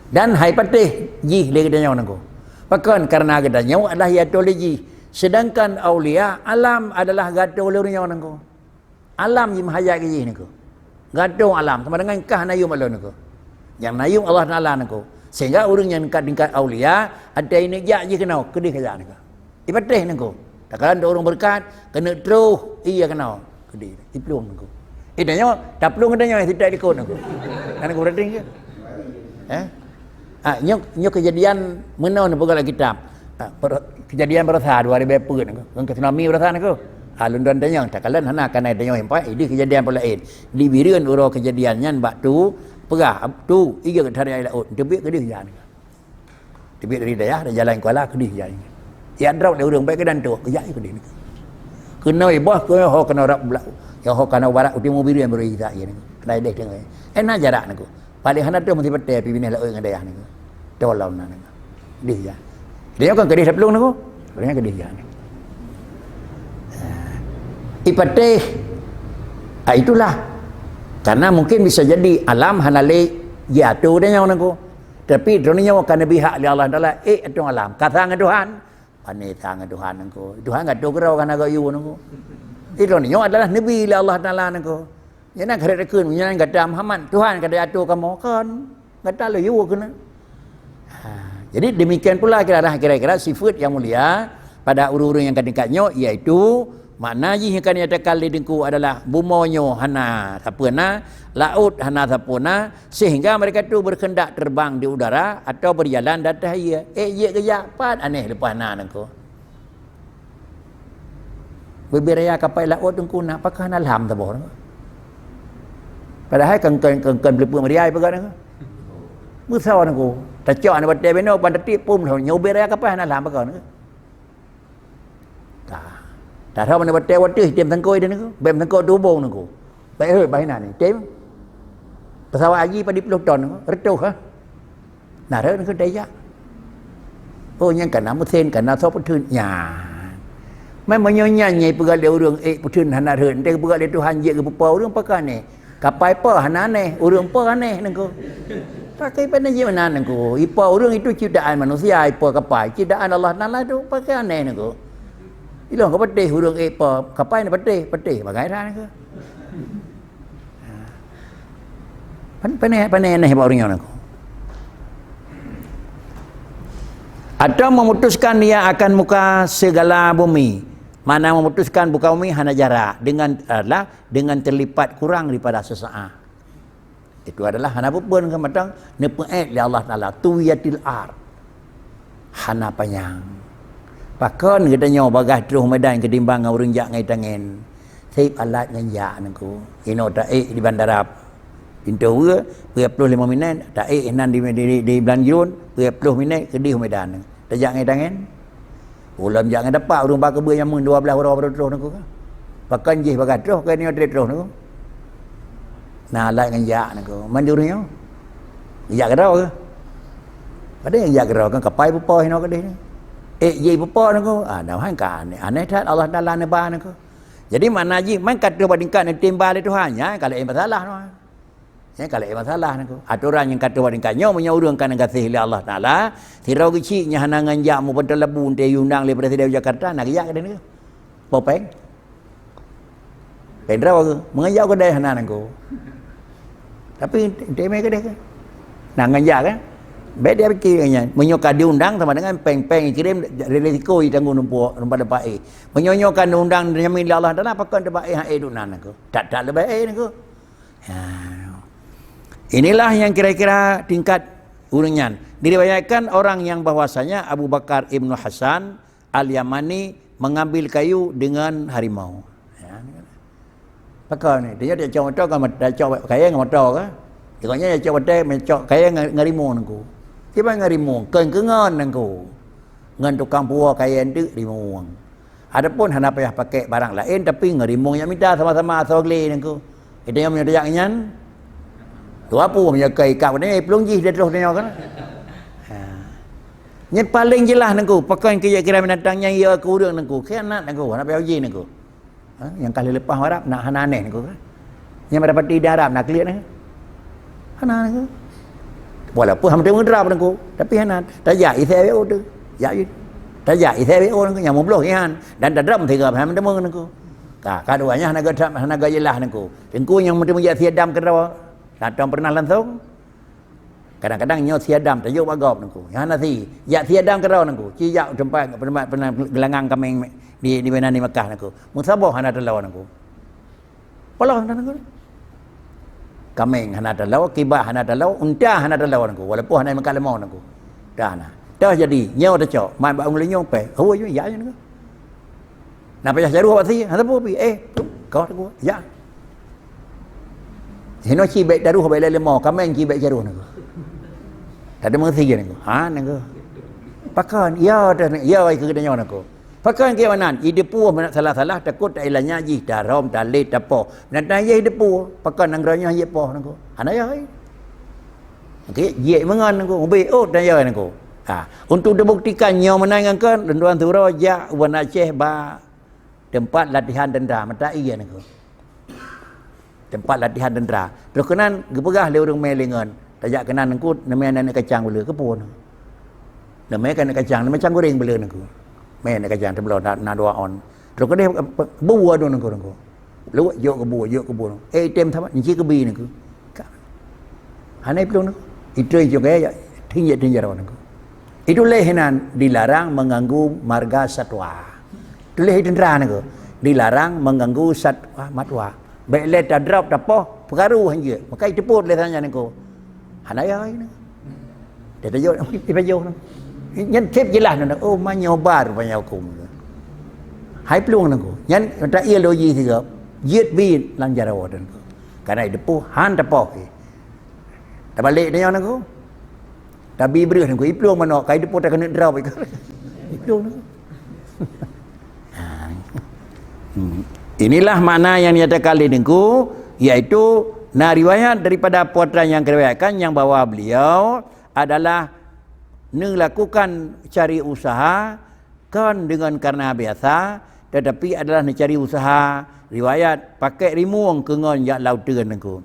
Dan hai patéh jih lé geutanyoe nangku. Pakon? Karena geutanyoe adalah ya tu lé jih. Sedangkan aulia alam adalah gato lé ureuëng nyoe nangku. Alam jih meuhajat keu jih nangku. Gato alam sama dengan kah nayum alon nangku. Nyang nayum Allah Taala nangku. Sehingga ureuëng nyang ka tingkat aulia, ada ineuk jak jih keunoe, keudeh kajak nangku. Ipatéh nangku. Takalon ureuëng beureukat, keuneuk troh, iya keunoe. Keudeh, iplueng nangku. Tanyoe, taplueng tanyoe sitai likot nangku. Kan nangku berarti ke? Eh? Ah, nyoe, nyoe kejadian meunoe neupeugah lam kitab. Ah, per-, kejadian baroesa dua ribu peuet nangku. Ngon tsunami baroesa nangku. Ah, lôn dong tanyoe, takalon hana kana tanyoe empat, ideh kejadian pula laén. Di Bireuen uroe kejadian nyan bak tu, peugah, tu, iga tari air laôt, teubiet keudeh jan. Teubiet dari dayah, dari jalan Kuala keudeh jan. Ya drop lé ureuëng baik ke dan tu, ya keudeh. Keunoe boh ke ho keunoe rab bla-, ya ho keunoe barat u timu Bireuen beri kita ya. Kena deh tengah. Eh na jarak nangku. Paling hana tu mesti patéh pi bineh laôt ngon dayah nangku. Tolong na nangku. Deh ya. Dia kan keudeh taplueng nangku. Dia keudeh ya. Ipatéh. Ah, itulah. Karena mungkin bisa jadi alam hana lé jiatur dia nyawa nangku. Tapi droeneuh nyoe ka neubi hak lé Allah Taala, eh, atong alam. Ka sang Tuhan, pane sang Tuhan nangku. Tuhan ka tuh keurau ka na gak yu nangku. Droeneuh nyoe adalah neubi lé Allah Taala nangku. Nyan ka rhot kheun, nyan gata Muhammad, Tuhan ka diatur kamoe kon. Gata lé yu keunan. Ha, jadi demikian pula kira-kira, kira-kira sifat yang mulia pada ureuëng-ureuëng nyang ka tingkat nyoe, iaitu makna jih nyang ka dinyatakan lé Teungku adalah bumoe nyoe hana sapeue na, laôt hana sapeue na, sehingga mereka tu berkehendak terbang di udara atau berjalan di atas air. Eh, jeuet geujak pat aneh leupah na nangku. Bubé raya kapai laôt Teungku na, pakon hana lam saboh nangku. Padahai kan, kan, kan, kan peuleupeue meuria peugah nangku. Beusawa nangku. Tacok aneuk batée binoe ban tatiek pum nyoe bubé raya kapai hana lam pakon nangku. Ka. Tathom aneuk batée watée tem sangkoi dia nangku. Bem sangkoi tubong nangku. Baik hei, bah inan ni. Tem. Pesawat haji padi puluh ton nangku. Reutôh ha. Na rhot nangku tajak. Oh, nyan kana meusén, kana soe peutheun nyan. Memang nyoe nyan nyang peugah lé ureuëng, eh, peutheun hana rhot. Entah peugah lé Tuhan jeuet geupeupo ureuëng pakon neh. Kapai po hana aneh, ureuëng po aneh nangku. Pakai pandai jeuet meunan nangku. Ipo ureuëng itu ciptaan manusia, ipo kapai ciptaan Allah Taala tu pakai aneh nangku. Ilong ka patéh ureuëng, eh, po kapai na patéh, patéh bagai dah nangku. Pan-, pane-, pane aneh bak ureuëng nyoe nangku. Atau memutuskan dia akan muka segala bumi. Mana memutuskan buka bumi hana jarak dengan, adalah dengan terlipat kurang daripada sesaat. Itu adalah hana peue-peue nangku mantong neupeuet lé Allah Taala tuwiyatil ard. Hana panyang. Pakon geutanyoe bagaih troh Medan ketimbang ngon ureuëng jak ngai tangen. Seb alat ngon jak nangku. Inoe taék di bandara Pintoe Weue, tiga puluh lima minit, taék inan di, di, di, di Blanjruen, tiga puluh minit keudeh Medan. Tajak ngai tangen. Ulôn jak ngai tapak ureuëng ba keubeue nyang meun dua belas uroe baru troh nangku. Pakon jih bagaih troh, keu nyoe trép troh nangku. Na alat ngon jak nangku. Mandum nyoe. Jak keudroe ke? Padahai jak keudroe kan kapai peupo hinoe keudeh ni. Eh, jih peupo nangku. Ah, dah han ka aneh. Aneh that Allah Taala neuba nangku. Jadi makna jih man ka troh bak tingkat neutimba lé Tuhan. Nyan ka laén masalah nyoe. Nyan ka laén masalah nangku. Atoran nyang ka troh bak tingkat nyoe meunyoe ureuëng ka neugaséh lé Allah Taala, sidroe geuchik nyang hana ngon jak meupantoe labu teuh undang lé Presiden Jakarta, na geujak keudeh nangku. Popeng. Pendra baru mengajar kedai hana nangku. Tapi temai kedai ke? Nah, ngan jak kan? Baik dia fikir nyan. Meunyoe ka diundang sama dengan peng-peng kirim risiko ditanggung numpuk, numpuk dapat eh. Meunyoe nyoe kan undang nyamin lé Allah Taala, pakon dapat eh hai dunan nangku. Tak, tak lebai eh nangku. Ha. Inilah yang kira-kira tingkat ureuëng nyan. Diriwayatkan orang yang bahwasanya Abu Bakar Ibnu Hasan Al-Yamani mengambil kayu dengan harimau. Ya, pakon ni, dia dia cok motor kan, dia cok kayèe ngon motor kan. Dia kat nyan dia cok motor, dia cok kayèe ngon, ngon rimueng nangku. Kiban ngon rimueng, kon keu ngon nangku. Ngon tukang puwoe kayèe enteuk rimueng. Adapun hana payah pakai barang laén, tapi ngon rimueng nyang mita sama-sama asoe glé nangku. Itu nyang meunyoe tajak nyan. Dua puluh meunyoe ka ikat, eh, plueng jih dia troh tanyoe kan. Ha. Nyan paléng jeulaih nangku, pakon keu jeuet kira binatang nyan ya keu ureuëng nangku, khianat nangku, hana payah uji nangku. Ha, nyang ka lheueh leupah Arab, nak hana aneh nangku kan. Nyang merapati di Arab nak keliek nangku. Hana nangku. Walaupun hana teumeung drap nangku, tapi hana. Tajak isai W O tu. Jak je. Tajak isai W O nangku, nyang meubloh ihan. Dan tadram tiga hana teumeung nangku. Ka, kaduanya hana geutrap, hana geujeulaih nangku. Teungku nyang meuteumeu jak siadam keudroe. Nah, tom pernah langsung? Kadang-kadang nyoe siadam tajok bak gob nangku. Nyan hana si. Jak siadam keudroe nangku. Ci jak teumpat, teumpat peunan geulangang kaméng di, di Mina di Makkah nangku. Meusaboh hana teulo nangku. Poloh hana nangku. Kaméng hana taloe, kibah hana taloe, unta hana taloe Teungku, walaupun hana meukat leumô Teungku. Dah na. Toh jadi, nyoe teucok, mat bak ureueng leunyueng pèh. Oh, ya, ya, Teungku. Na payah jaroe bak sie, hana peue pi. Eh, tu, kau Teungku, ya. Hinoe ci bèk taroh bèk lé leumô, kaméng ci bèk jaroe Teungku. Tadi mengerti Teungku. Ha, Teungku. Pakon, ya, dah, ya, ikeu geutanyoe Teungku. Pakon keu meunan, ideupue meunan salah-salah, takot tailanya jih, tarhom, talét, tapoh. Meunan tan jih ideupue, pakon nanggroe nyoe jih poh Teungku. Hana yah, hai. Okey, jih meungon Teungku, ubé, oh, tan yah Teungku. Ha, untuk teubuktikan nyoe meunan ngon kon, lôn tuan suroe jak u Banda Aceh bak teumpat latihan tentara, mata ie Teungku. Teumpat latihan tentara. Troh keunan geupeugah lé ureueng mé lé ngon, tajak keunan Teungku, neumé aneuk kacang uleue, keupeue Teungku? Neumé aneuk kacang, neumé kacang goreng beuleu Teungku. Mé aneuk kacang teubloe na, na dua on. Troh keudeh, eh, bu adu Teungku, Teungku. Luwat jok keu bu, jok keu bu. Eh, item sama, nci keubi Teungku. Ka. Hana iplueng Teungku. Itu jok gaya, tinjak-tinjak rawan Teungku. Itu leh nan dilarang mengganggu marga satwa. Tuléh di tentara Teungku, dilarang mengganggu satwa matwa. Bèk lé tadrop tapoh, peukaru hanjeuet. Maka iteupot lé sajan Teungku. Hana yah Teungku. Dia tajuk, dia tajuk Teungku. Nyan teb jeulaih Teungku. Oh, manyoe ba rupanya hukôm. Hai plueng Teungku. Nyan tak iya logis juga. Jeuet bit lam jaroe Teungku. Karena iteupot han tapoh. Tabalek tanyoe Teungku. Tabi breuh Teungku, iplueng manok, kai deupot takeuneuk drop ikeu. Iplueng Teungku. Ha. Hmm. Inilah makna yang dinyatakan lé Teungku, yaitu na riwayat daripada putra nyang keriwayatkan nyang bahwa beliau adalah neulakukan cari usaha kon deungon karena biasa, tetapi adalah neucari usaha riwayat pakèk rimueng keu ngon jak lauteuen Teungku.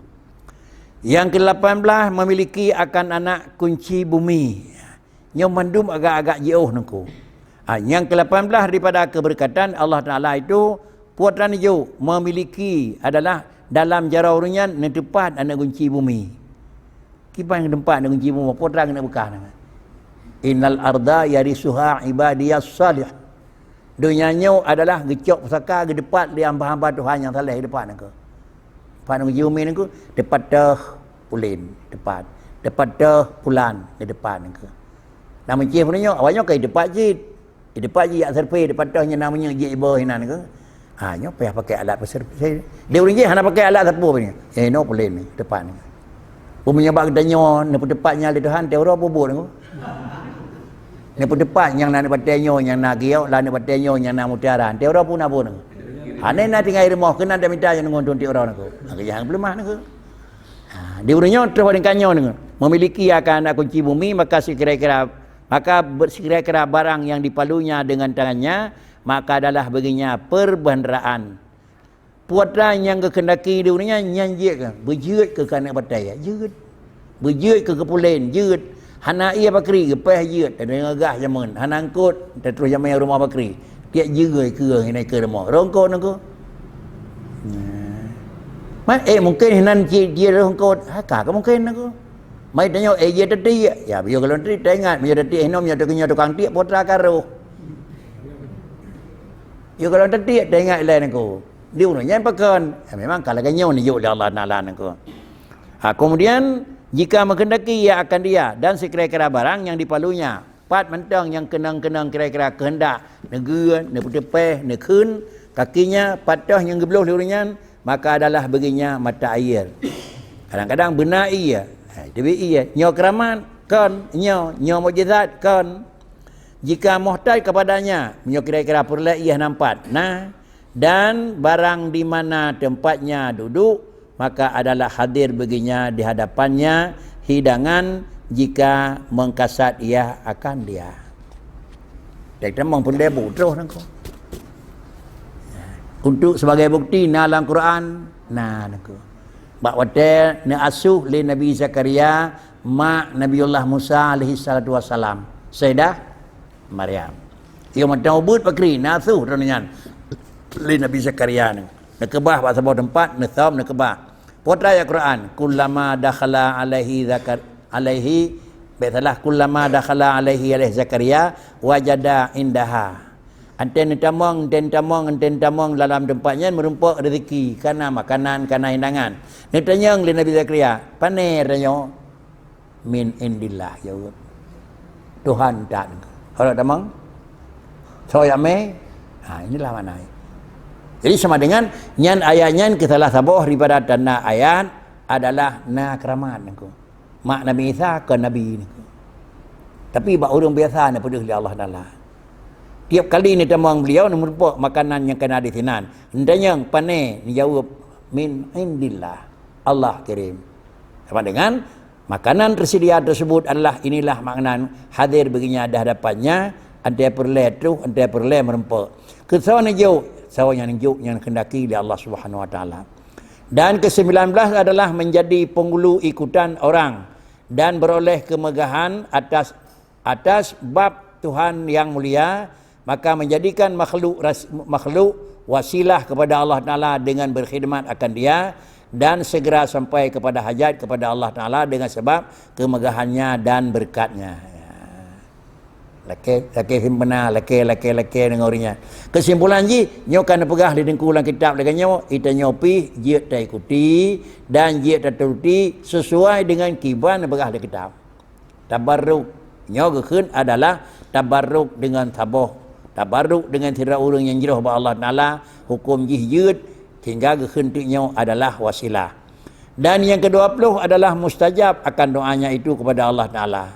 Nyang keulapan blah, memiliki akan anak kunci bumi. Nyoe mandum agak-agak jiôh Teungku. Ha, nyang keulapan blah daripada keberkatan Allah Taala itu, putra neujok memiliki adalah dalam jaroe ureueng nyan neuteupat aneuk kunci bumi. Kiban teumpat aneuk kunci bumi, putra keuneuk beukah nyan. Innal arda yarisuha ibadiyas salih. Donya nyoe adalah geucok pusaka, geuteupat lé hamba-hamba Tuhan nyang saleh, geuteupat Teungku. Pat Teungku jiumi Teungku, teupat teuh Ulin, teupat. Teupat teuh Pulan, geuteupat Teungku. Nah, meucih pun nyoe, awak nyoe ka teupat cit. Teupat jih jak survei, teupat teuh nyan na meunyoe jih iboh inan Teungku. Ha, nyoe payah pakai alat peusur-, peusur-, di ureueng jih hana pakai alat sapeue nyoe. Eh, nyoe Ulin ni, teupat ni. Peue meunyoe bak geutanyoe, neupeuteupat nyan lé Tuhan, teuh uroe peubuet Teungku. Neupeuteupat nyang na aneuk batèe nyoe, nyang na giok, lah aneuk batèe nyoe, nyang na mutiara. Teuh uroe pun na buet Teungku. Hana na tinggai rumoh, keunan tamita nyang ngon tunti uroe Teungku. Ha, keujah peuleumah Teungku. Ha, di ureueng nyoe troh bak tingkat nyoe Teungku. Memiliki akan anak kunci bumi, maka sekira-kira Maka ber-, sekira-kira barang yang dipalunya dengan tangannya, maka adalah baginya perbendaharaan. Putra nyang geukeundaki di ureueng nyan, nyan jeuet keu, beujeuet keu keuneuk batèe, jeuet. Beujeuet keu keupulen, jeuet. Hana ie pakri, geupèh jeuet, dan gagah jameun. Hana eungkôt, dan troh jamèe rumoh pakri. Tiep jeuet keu, hina keu rumoh. Rongkôt Teungku. Nah. Man, eh, mungkin hinan cit jeuet rongkôt. Ha, ka, ka mungkin Teungku. Mai tanyoe, eh, jeuet tatiek. Ya, yôh gohlom tatiek, taingat, meunyoe tatiek hinoe, meunyoe teukeunyoe tukang tiek, putra ka roh. Yôh gohlom tatiek, taingat ilèe Teungku. Di ureueng nyan pakon? Ya, memang ka lagèe nyoe neujok lé Allah Taala Teungku. Ha, kemudian, jika menghendaki ia akan dia, dan sekira-kira barang yang dipalunya, pat mantong nyang keunong-keunong kira-kira keuheundak, neugeue, neupeuteupeue, neukheun, kakinya, pat teuh nyang geubloh lé ureueng nyan, maka adalah baginya mata air. Kadang-kadang beuna ie, ha, teubiet ie, nyoe keuramat, kon, nyoe, nyoe mukjizat, kon. Jika muhtaj kepadanya, meunyoe kira-kira peureulèe ie hana pat, na, dan barang di mana tempatnya duduk, maka adalah hadir baginya di hadapannya hidangan jika mengkasat ia akan dia. Jadi, tamong peureulèe bu troh Teungku. Untuk sebagai bukti, na lam Quran, na Teungku. Bak watèe neuasuh lé Nabi Zakaria, mak Nabiullah Musa alaihi salatu wassalam, Saidah Maryam. Yôh mantong ubeuet pakri, neuasuh droeneuh nyan lé Nabi Zakaria nyan. Neukeubah bak saboh teumpat, neusöm neukeubah. Peue atra ayat Quran, "Kullama dakhala alaihi zakar-, alaihi," bèk salah, "Kullama dakhala alaihi, alaihi Zakaria, wajada indaha." Enteuk neutamong, enteuk neutamong, enteuk neutamong dalam teumpat nyan meurumpok rezeki, kana makanan, kana hidangan. Neutanyong lé Nabi Zakaria, "Pane tanyoe?" "Min indillah," jaweueb. "Tuhan that." Kalau tamong, soe nyang mé? Ha, inilah makna. Jadi sama dengan nyan ayat nyan keu salah saboh daripada tanda ayat adalah na keuramat nangku. Mak Nabi Isa kon nabi nangku. Tapi bak ureuëng biasa neupeudeuh lé Allah Taala. Tiap kali neutamong beliau neumeurumpok makanan nyang kana di sinan. Neutanyong pane, neujaweueb, "Min indillah." Allah kirim. Sama dengan makanan tersedia tersebut adalah inilah makanan hadir bagi nya di hadapannya, enteuk peureulée troh, enteuk peureulée meurumpok. Keu soe neujok, soe nyang neujok nyang kehendaki lé Allah Subhanahu Wa Taala. Dan kesembilan belas adalah menjadi penghulu ikutan orang dan beroleh kemegahan atas atas bab Tuhan yang mulia, maka menjadikan makhluk ras- makhluk wasilah kepada Allah Taala dengan berkhidmat akan Dia dan segera sampai kepada hajat kepada Allah Taala dengan sebab kemegahannya dan berkatnya. Ya. Lakée, lakée sempurna, lakée, lakée, lakée deungon ureuëng nyan. Kesimpulan jih, nyoe ka neupeugah lé Teungku lam kitab lagée nyoe, geutanyoe pih jeuet taikuti dan jeuet taturuti sesuai dengan kiban neupeugah lé kitab. Tabarruk nyoe geukheun adalah tabarruk deungon saboh, tabarruk deungon sidroe ureuëng nyang jroh bak Allah Taala, huköm jih jeuet, sehingga geukheun teuk nyoe adalah wasilah. Dan nyang keudua ploh adalah mustajab akan doanya itu kepada Allah Taala.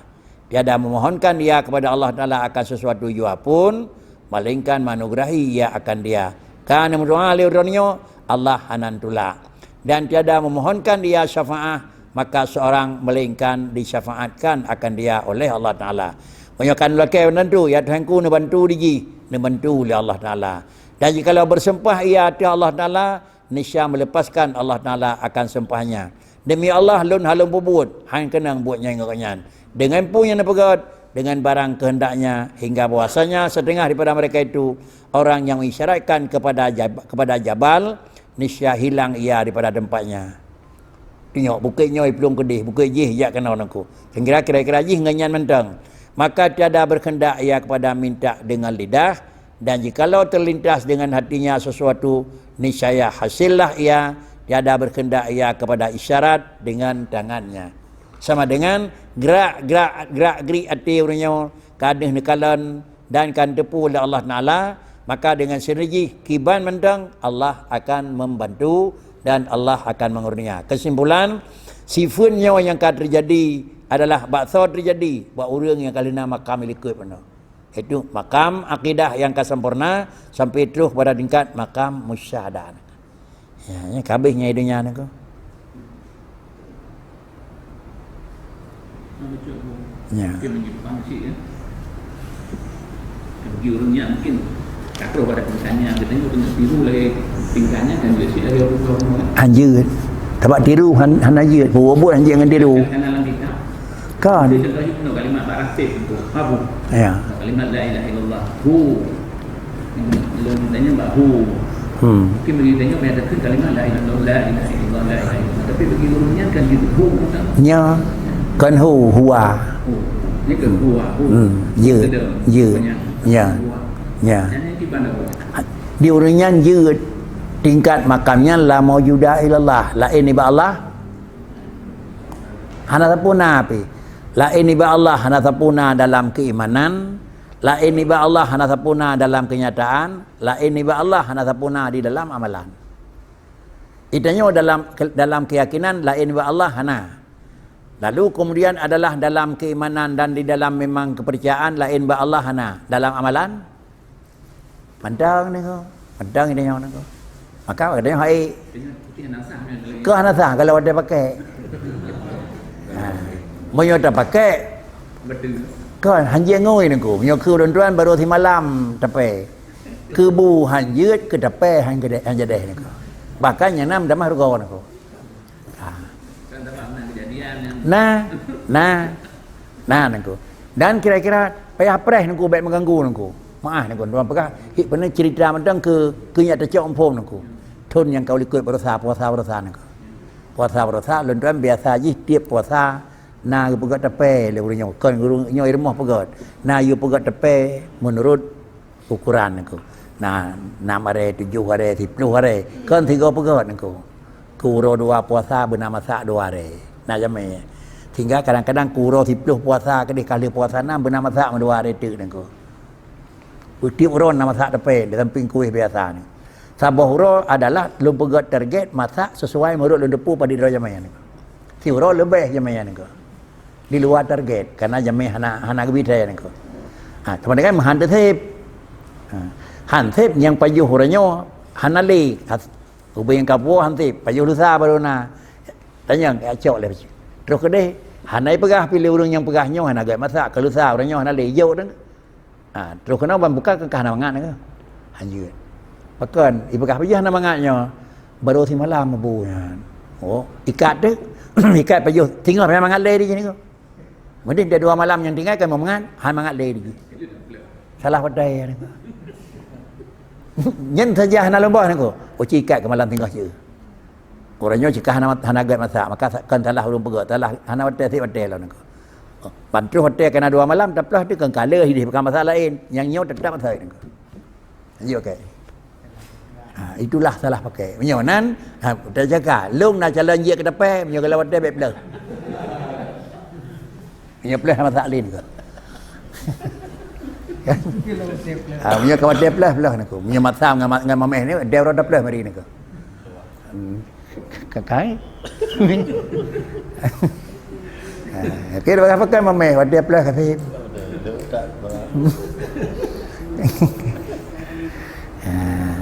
Tiada memohonkan ia kepada Allah Taala akan sesuatu jua pun, melainkan menganugerahi ia akan dia. Ka neumeudoá lé droe nyoe, Allah hana neutulak. Dan tiada memohonkan ia syafaah, maka seorang melainkan disyafaatkan akan dia oleh Allah Taala. Meunyoe ka neulakée meunan tu, ya Tuhanku, neubantu di jih, neubantu lé Allah Taala. Dan jikalau bersumpah ia ateueh Allah Taala, niscaya meuleupaskan Allah Taala akan sumpahnya. Demi Allah, lôn hana lôn peubuet, han keunong buet nyan ngon gobnyan. Dengan peue nyang neupeugét, dengan barang keuhendaknya, hingga bahwasanya setengah daripada mereka itu orang yang mengisyaratkan kepada jab-, kepada jabal, niscaya hilang ia daripada tempatnya. Tengok, bukét nyoe iplueng keudeh, bukét jih jak keunoe nangku. Kira-kira jih ngon nyan mantong. Maka tiada berkehendak ia kepada minta dengan lidah, dan jikalau terlintas dengan hatinya sesuatu, niscaya hasillah ia, tiada berkehendak ia kepada isyarat dengan tangannya. Sama dengan gerak-gerak, gerak-gerik até ureuëng nyoe ka deuh neukalon dan ka neuteupeue lé Allah Taala, maka dengan sinergi kiban mantong Allah akan membantu dan Allah akan mengurnia. Kesimpulan, sifeut nyoe nyang ka terjadi adalah bak soe terjadi, bak ureuëng nyang ka lheueh na makam likot meunoe. Yaitu makam akidah nyang ka sempurna sampai troh pada tingkat makam musyahadah. Ya, ya, ka habéh nyang di dunia ni ko. Ya. Bagi ureuëng nyan mungkin ka troh pada tingkat nyan, geutanyoe teungoh tiru lagée tingkat nyan kan jeuet cit lagée ureuëng-ureuëng. Hanjeuet. Tabak tiru han-, hana jeuet. Buet-buet hanjeuet ngon tiru. Kan. Itu contohnya penuh kalimat bak rasib tu. Apa? Ya. Kalimat la ilaha illallah. Hu. Lalu ditanya bak hu. Hmm. Mungkin bagi ditanya banyak takkan kalimat la ilaha illallah, la ilaha illallah, la ilaha illallah. Tapi bagi ureuëng nyan kan gitu. Hu kan. Nya. Kan hu, huwa. Hu. Ni ke huwa, hu. Hmm. Ya. Ada. Ya. Banyak. Ya. Huwa. Ya. Yang ni di mana huwa? Di ureuëng nyan jeuet tingkat makam nyan la maujuda illallah, laén nibak Allah. Hana sapeue na pih. Laén nibak Allah hana sapeue na dalam keimanan, laén nibak Allah hana sapeue na dalam kenyataan, laén nibak Allah hana sapeue na di dalam amalan. Geutanyoe dalam, dalam keyakinan laén nibak Allah hana. Lalu kemudian adalah dalam keimanan dan di dalam memang kepercayaan laén bak Allah hana. Dalam amalan? Mantong ni ko. Mantong ni nyoe ni ko. Maka kata nyoe hai. Keu hana sah kalau ada pakai. Ha. Meunyoe tapakai, kon hanjeuet ngui ni ko. Meunyoe keu ulôn tuan baru simalam tapai. Keu bu hanjeuet, keu tapai han jadeh ni ko. Bahkan nyang nam damah rugoe ni ko. Ha. Nah, nah, nah nangku. Dan kira-kira payah preh nangku, baik mengganggu nangku. Maah nangku, tuan peugah, hik pernah cerita mantong ke, ke nyak tecok empom nangku. Thon nyang kau likot berusaha, puasa-puasa nangku. Puasa-puasa, lôn tuan biasa jih tiep puasa, na geupeugét teupée lé ureuëng nyoe. Kon guru nyoe i rumoh peugét. Na yue peugét teupée menurut Ukuran niko. Nah, enam hari, tujoh hari, siplôh hari. Kon sigoe peugöt niko. Keu uroe dua puasa beuna masak dua hari. Nah, jamé. Sehingga kadang-kadang keu uroe siplôh puasa keudeh, ka lheueh puasa nam beuna masak meudua hari teuk niko. Tiep uroe na masak teupée di samping kueh biasa ni. Saboh uroe adalah lôn peugöt target masak sesuai meunurot lôn teupeu padit droe jamé niko. Siuroe leubeh jamé niko. Di luwa target, karena jamé hana, hana geubri niko. Ha, sama dengan meuhan teuseb. Ha, han seb nyang pajoh uroe nyoe hana lé. Ubé nyang ka puwoe han seb, pajoh lusa baru na. Tanyong, ya cok lé. Terus keudeh, hana ipeugah pi lé ureuëng nyang peugah nyoe hana gét masak, ka lusa uroe nyoe hana lé. Jok deh. Ha, terus keunoe ban buka keu ka hana mangat niko. Hanjeuet. Pakon, ipeugah pajoh hana mangat nyoe, baru simalam bu nyan. Oh, ikat deh. Ikat pajoh, singoh hana mangat lé di sini ko. Mending dah dua malam nyang tinggai kan mangat, hana mangat lé di. Salah padai niko. Nyan saja hana lomba niko. Uci ikat ke malam singoh je. Uroe nyoe cit ka hana, hana gét masak, maka sa-, kon salah ulôn peugah, salah hana watée seb watée lom niko. Ban troh watée kena dua malam, taploh tu kon ka lheueh ideh bukan masalah laén. Nyang nyoe tetap masak niko. Lanjut, okey. Ha, itulah salah pakai. Meunyoe nan, ha, tajaga. Lôn na calon jeuet keu teupée, meunyoe kalau watée bék ploh. Meunyoe ploh masak lé niko. Ah, meunyoe ka watée ploh, ploh niko. Meunyoe masak ngon ma-, ngon mameh ni, dia orang dah ploh mari niko. Hmm. Kakai. Ah, okey, bagaimana pakai mameh, watée ploh kasih. Ah.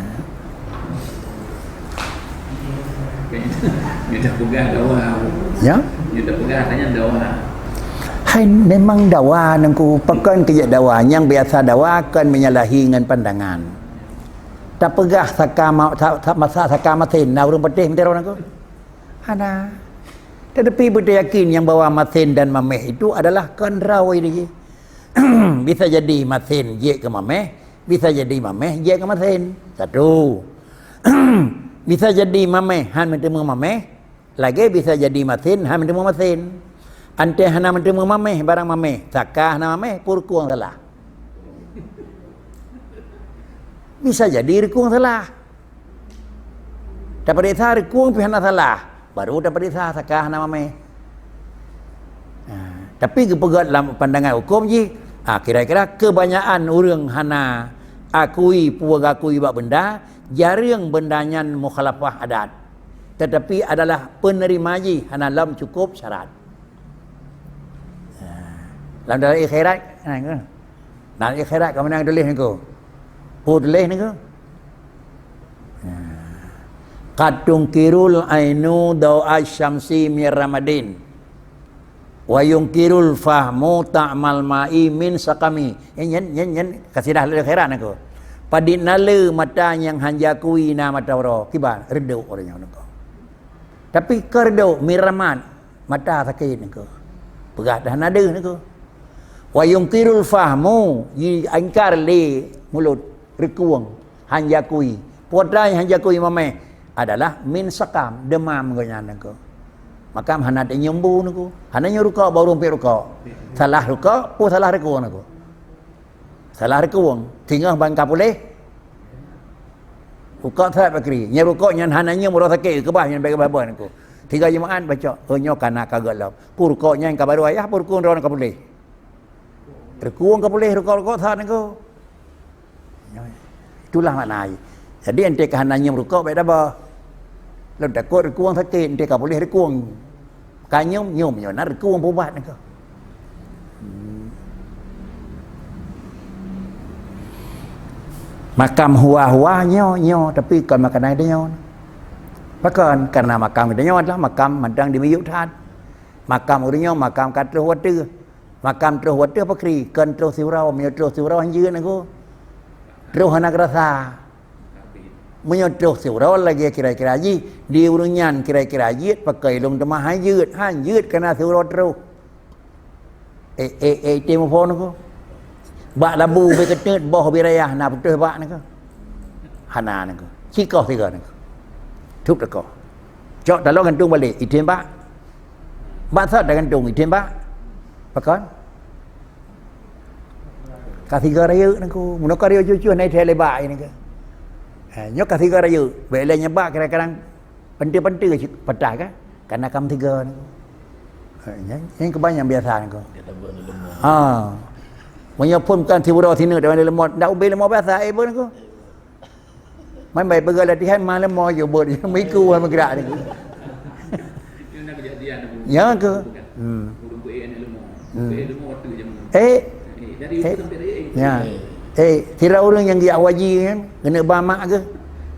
Nyoe dah peugah dawa. Ya? Nyoe dah peugah tanya dawa. Hai, memang dawa nangku, pakon keu jeuet dawa. Nyang biasa dawa kon menyalahi ngon pandangan. Tapeugah saka ma-, sa-, sa-, masa saka masen, na ureuëng patéh meuteurong nangku? Hana. Tetapi beutayakin nyang bahwa masen dan mameh itu adalah kon droe lagi. Bisa jadi masen jeuet keu mameh, bisa jadi mameh jeuet keu masen. Satu. Bisa jadi mameh han meuteumé mameh, lagée bisa jadi masen han meuteumé masen. Antée hana meuteumé mameh barang mameh, saka hana mameh, peue rukung salah. Bisa jadi rukung salah. Tapeuriksa rukung pih hana salah, baru tapeuriksa saka hana mameh. Ha, tapi geupeugét lam pandangan huköm jih, ha, kira-kira keubanyakan ureuëng hana akui peue geukui bak beunda, jareueng beunda nyan mukhalafah adat. Tetapi adalah penerima jih hana lom cukup syarat. Ha, lam dalam akhirat, ha, Nah, akhirat ka meunan tuléh niko. Peue tuléh niko? Nah. Qad tunkirul ainu dawa syamsi min ramadin. Wa yunkirul fahmu ta'mal ma'i min sakami. Eh, nyan, nyan, nyan kasidah lé akhirat niko. Padit na le mata nyang hanja kui na mata uroe. Kiban, reudok ureuëng nyoe niko. Tapi keu reudok, min ramad, mata sakét niko. Peugah dah na deuh niko. Wa yunkirul fahmu, jiingkar lé mulot, rukung, hanja kui. Peue atra hanja kui mameh adalah min sakam, deumam geuh nyan niko. Makam hana tanyong bu niko. Hana nyoe rukok, baru rumpik rukok. Salah rukok, peue salah rukung niko. Salah rukung, singoh ban ka puléh. Rukok that bakri. Nyang rukok nyan hana nyoe uroe sakét, keubah nyan bak babah niko. Tiga Jumaat baca, "Oh, nyoe kana ka geuh lom." Peue rukok nyan ka baru ayah, peue rukung droe ka puléh. Rukung ka puléh, rukok-rukok that niko. Itulah makna. Jadi, ente ka hana nyoe rukok, bék tabah. Lôn takot rukung sakét, ente ka puléh rukung. Ka nyoe, nyoe, nyoe na rukung peubat niko. Hmm. Makam hua-hua nyoe, nyoe, tapi kon makanan dia nyoe. Pakon? Karena makam kita nyoe adalah makam mantong di miyueb that. Makam ureuëng nyoe makam ka troh watée. Makam troh watée pakri, kon troh siuroe, meunyoe troh siuroe hanjeuet niko. Troh hana keurasa. Meunyoe troh siuroe lagée kira-kira jih, di ureuëng nyan kira-kira jeuet pakai lông teuma han jeuet, han jeuet kana siuroe troh. Eh, eh, eh, item phon ko. Bak labu be keuteuet boh birayah na putôh bak niko. Hana niko. Sikoh tiga niko. Thup teukoh. Cok taloe gantung balek, item bak. Bak that dah gantung, item bak. Pakon? Ka siga rayeuk nangku. Meunyoe ka rayeuk cucu, na ithai lé bak nangku. Ha, nyoe ka siga rayeuk. Bèk lé nyan bak kadang-kadang pente-pente cit patah kan. Karena kam siga nangku. Ha, nyan, nyan keubah nyang biasa nangku. Ha. Meunyoe phôn kan siuroe sineuk, dak ubé leumô biasa, eh, beu nangku. Man bai peugah latihan, man leumô jeuet beuet, meuiku meugerak ni. Ya ke? Hmm. Hmm. Eh. Eh. Ya. Eh, sira ureueng nyang geujak haji kan, keuneuk ba mak geuh.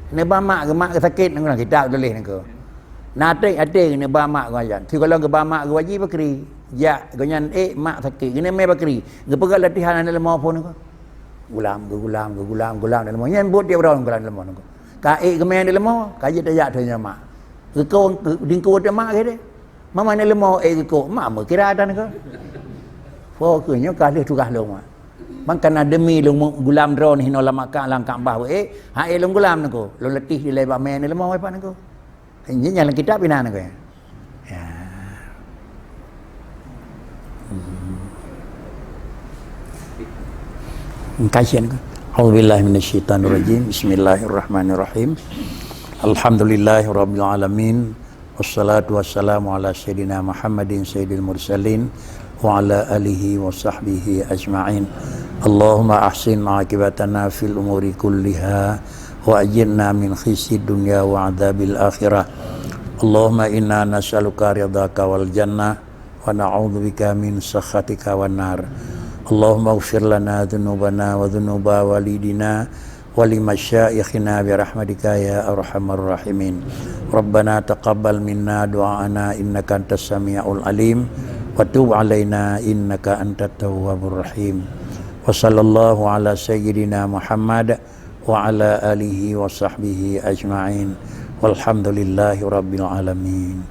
Keuneuk ba mak geuh, mak geuh sakét, nang kitab tuléh nangku. Na até, até keuneuk ba mak geuh ajan. Sigohlom geuba mak geuh haji bakri. Jak, gobnyan, eh, mak sakét, keuneuk mé bakri. Geupeugah latihan aneuk leumô phôn nangku. Gulam, geugulam, geugulam, gulam dalam leumô. Nyan buet tiep droe gulam dalam leumô nangku. Ka ék geumé dalam leumô, ka jeuet tajak thon nyoe mak. Geukong, dingku teuh mak keu deh. Mama dalam leumô ék geukok, mak meukira dan ke. Po keu nyoe ka lheueh tugaih lôn mak. Mangkana demi lôn gulam droe hinoe lam Makkah, lam Ka'bah ék, ha ék lôn gulam nangku. Lôn leuteh dilèe bak mé dalam leumô, Pak nangku. Nyan lam kitab inan nangku. Ya. Hmm. Kasihan kan? A'udzubillahi minasyaitonirrajim. Bismillahirrahmanirrahim. Alhamdulillahirabbil alamin. Wassalatu wassalamu ala sayyidina Muhammadin sayyidil mursalin wa ala alihi wa sahbihi ajma'in. Allahumma ahsin aqibatana fil umuri kulliha wa ajirna min khizyid dunya wa adzabil akhirah. Allahumma inna nas'aluka ridhaka wal jannah wa na'udzubika min sakhatika wan nar. Allahumma ighfir lana dzunubana wa dzunuba walidina wa li masyaikhina bi rahmatika ya arhamar rahimin. Rabbana taqabbal minna du'aana innaka antas samiul alim wa tub alaina innaka antat tawwabur rahim. Wa sallallahu ala sayyidina Muhammad wa ala alihi wa sahbihi ajma'in. Walhamdulillahi rabbil alamin.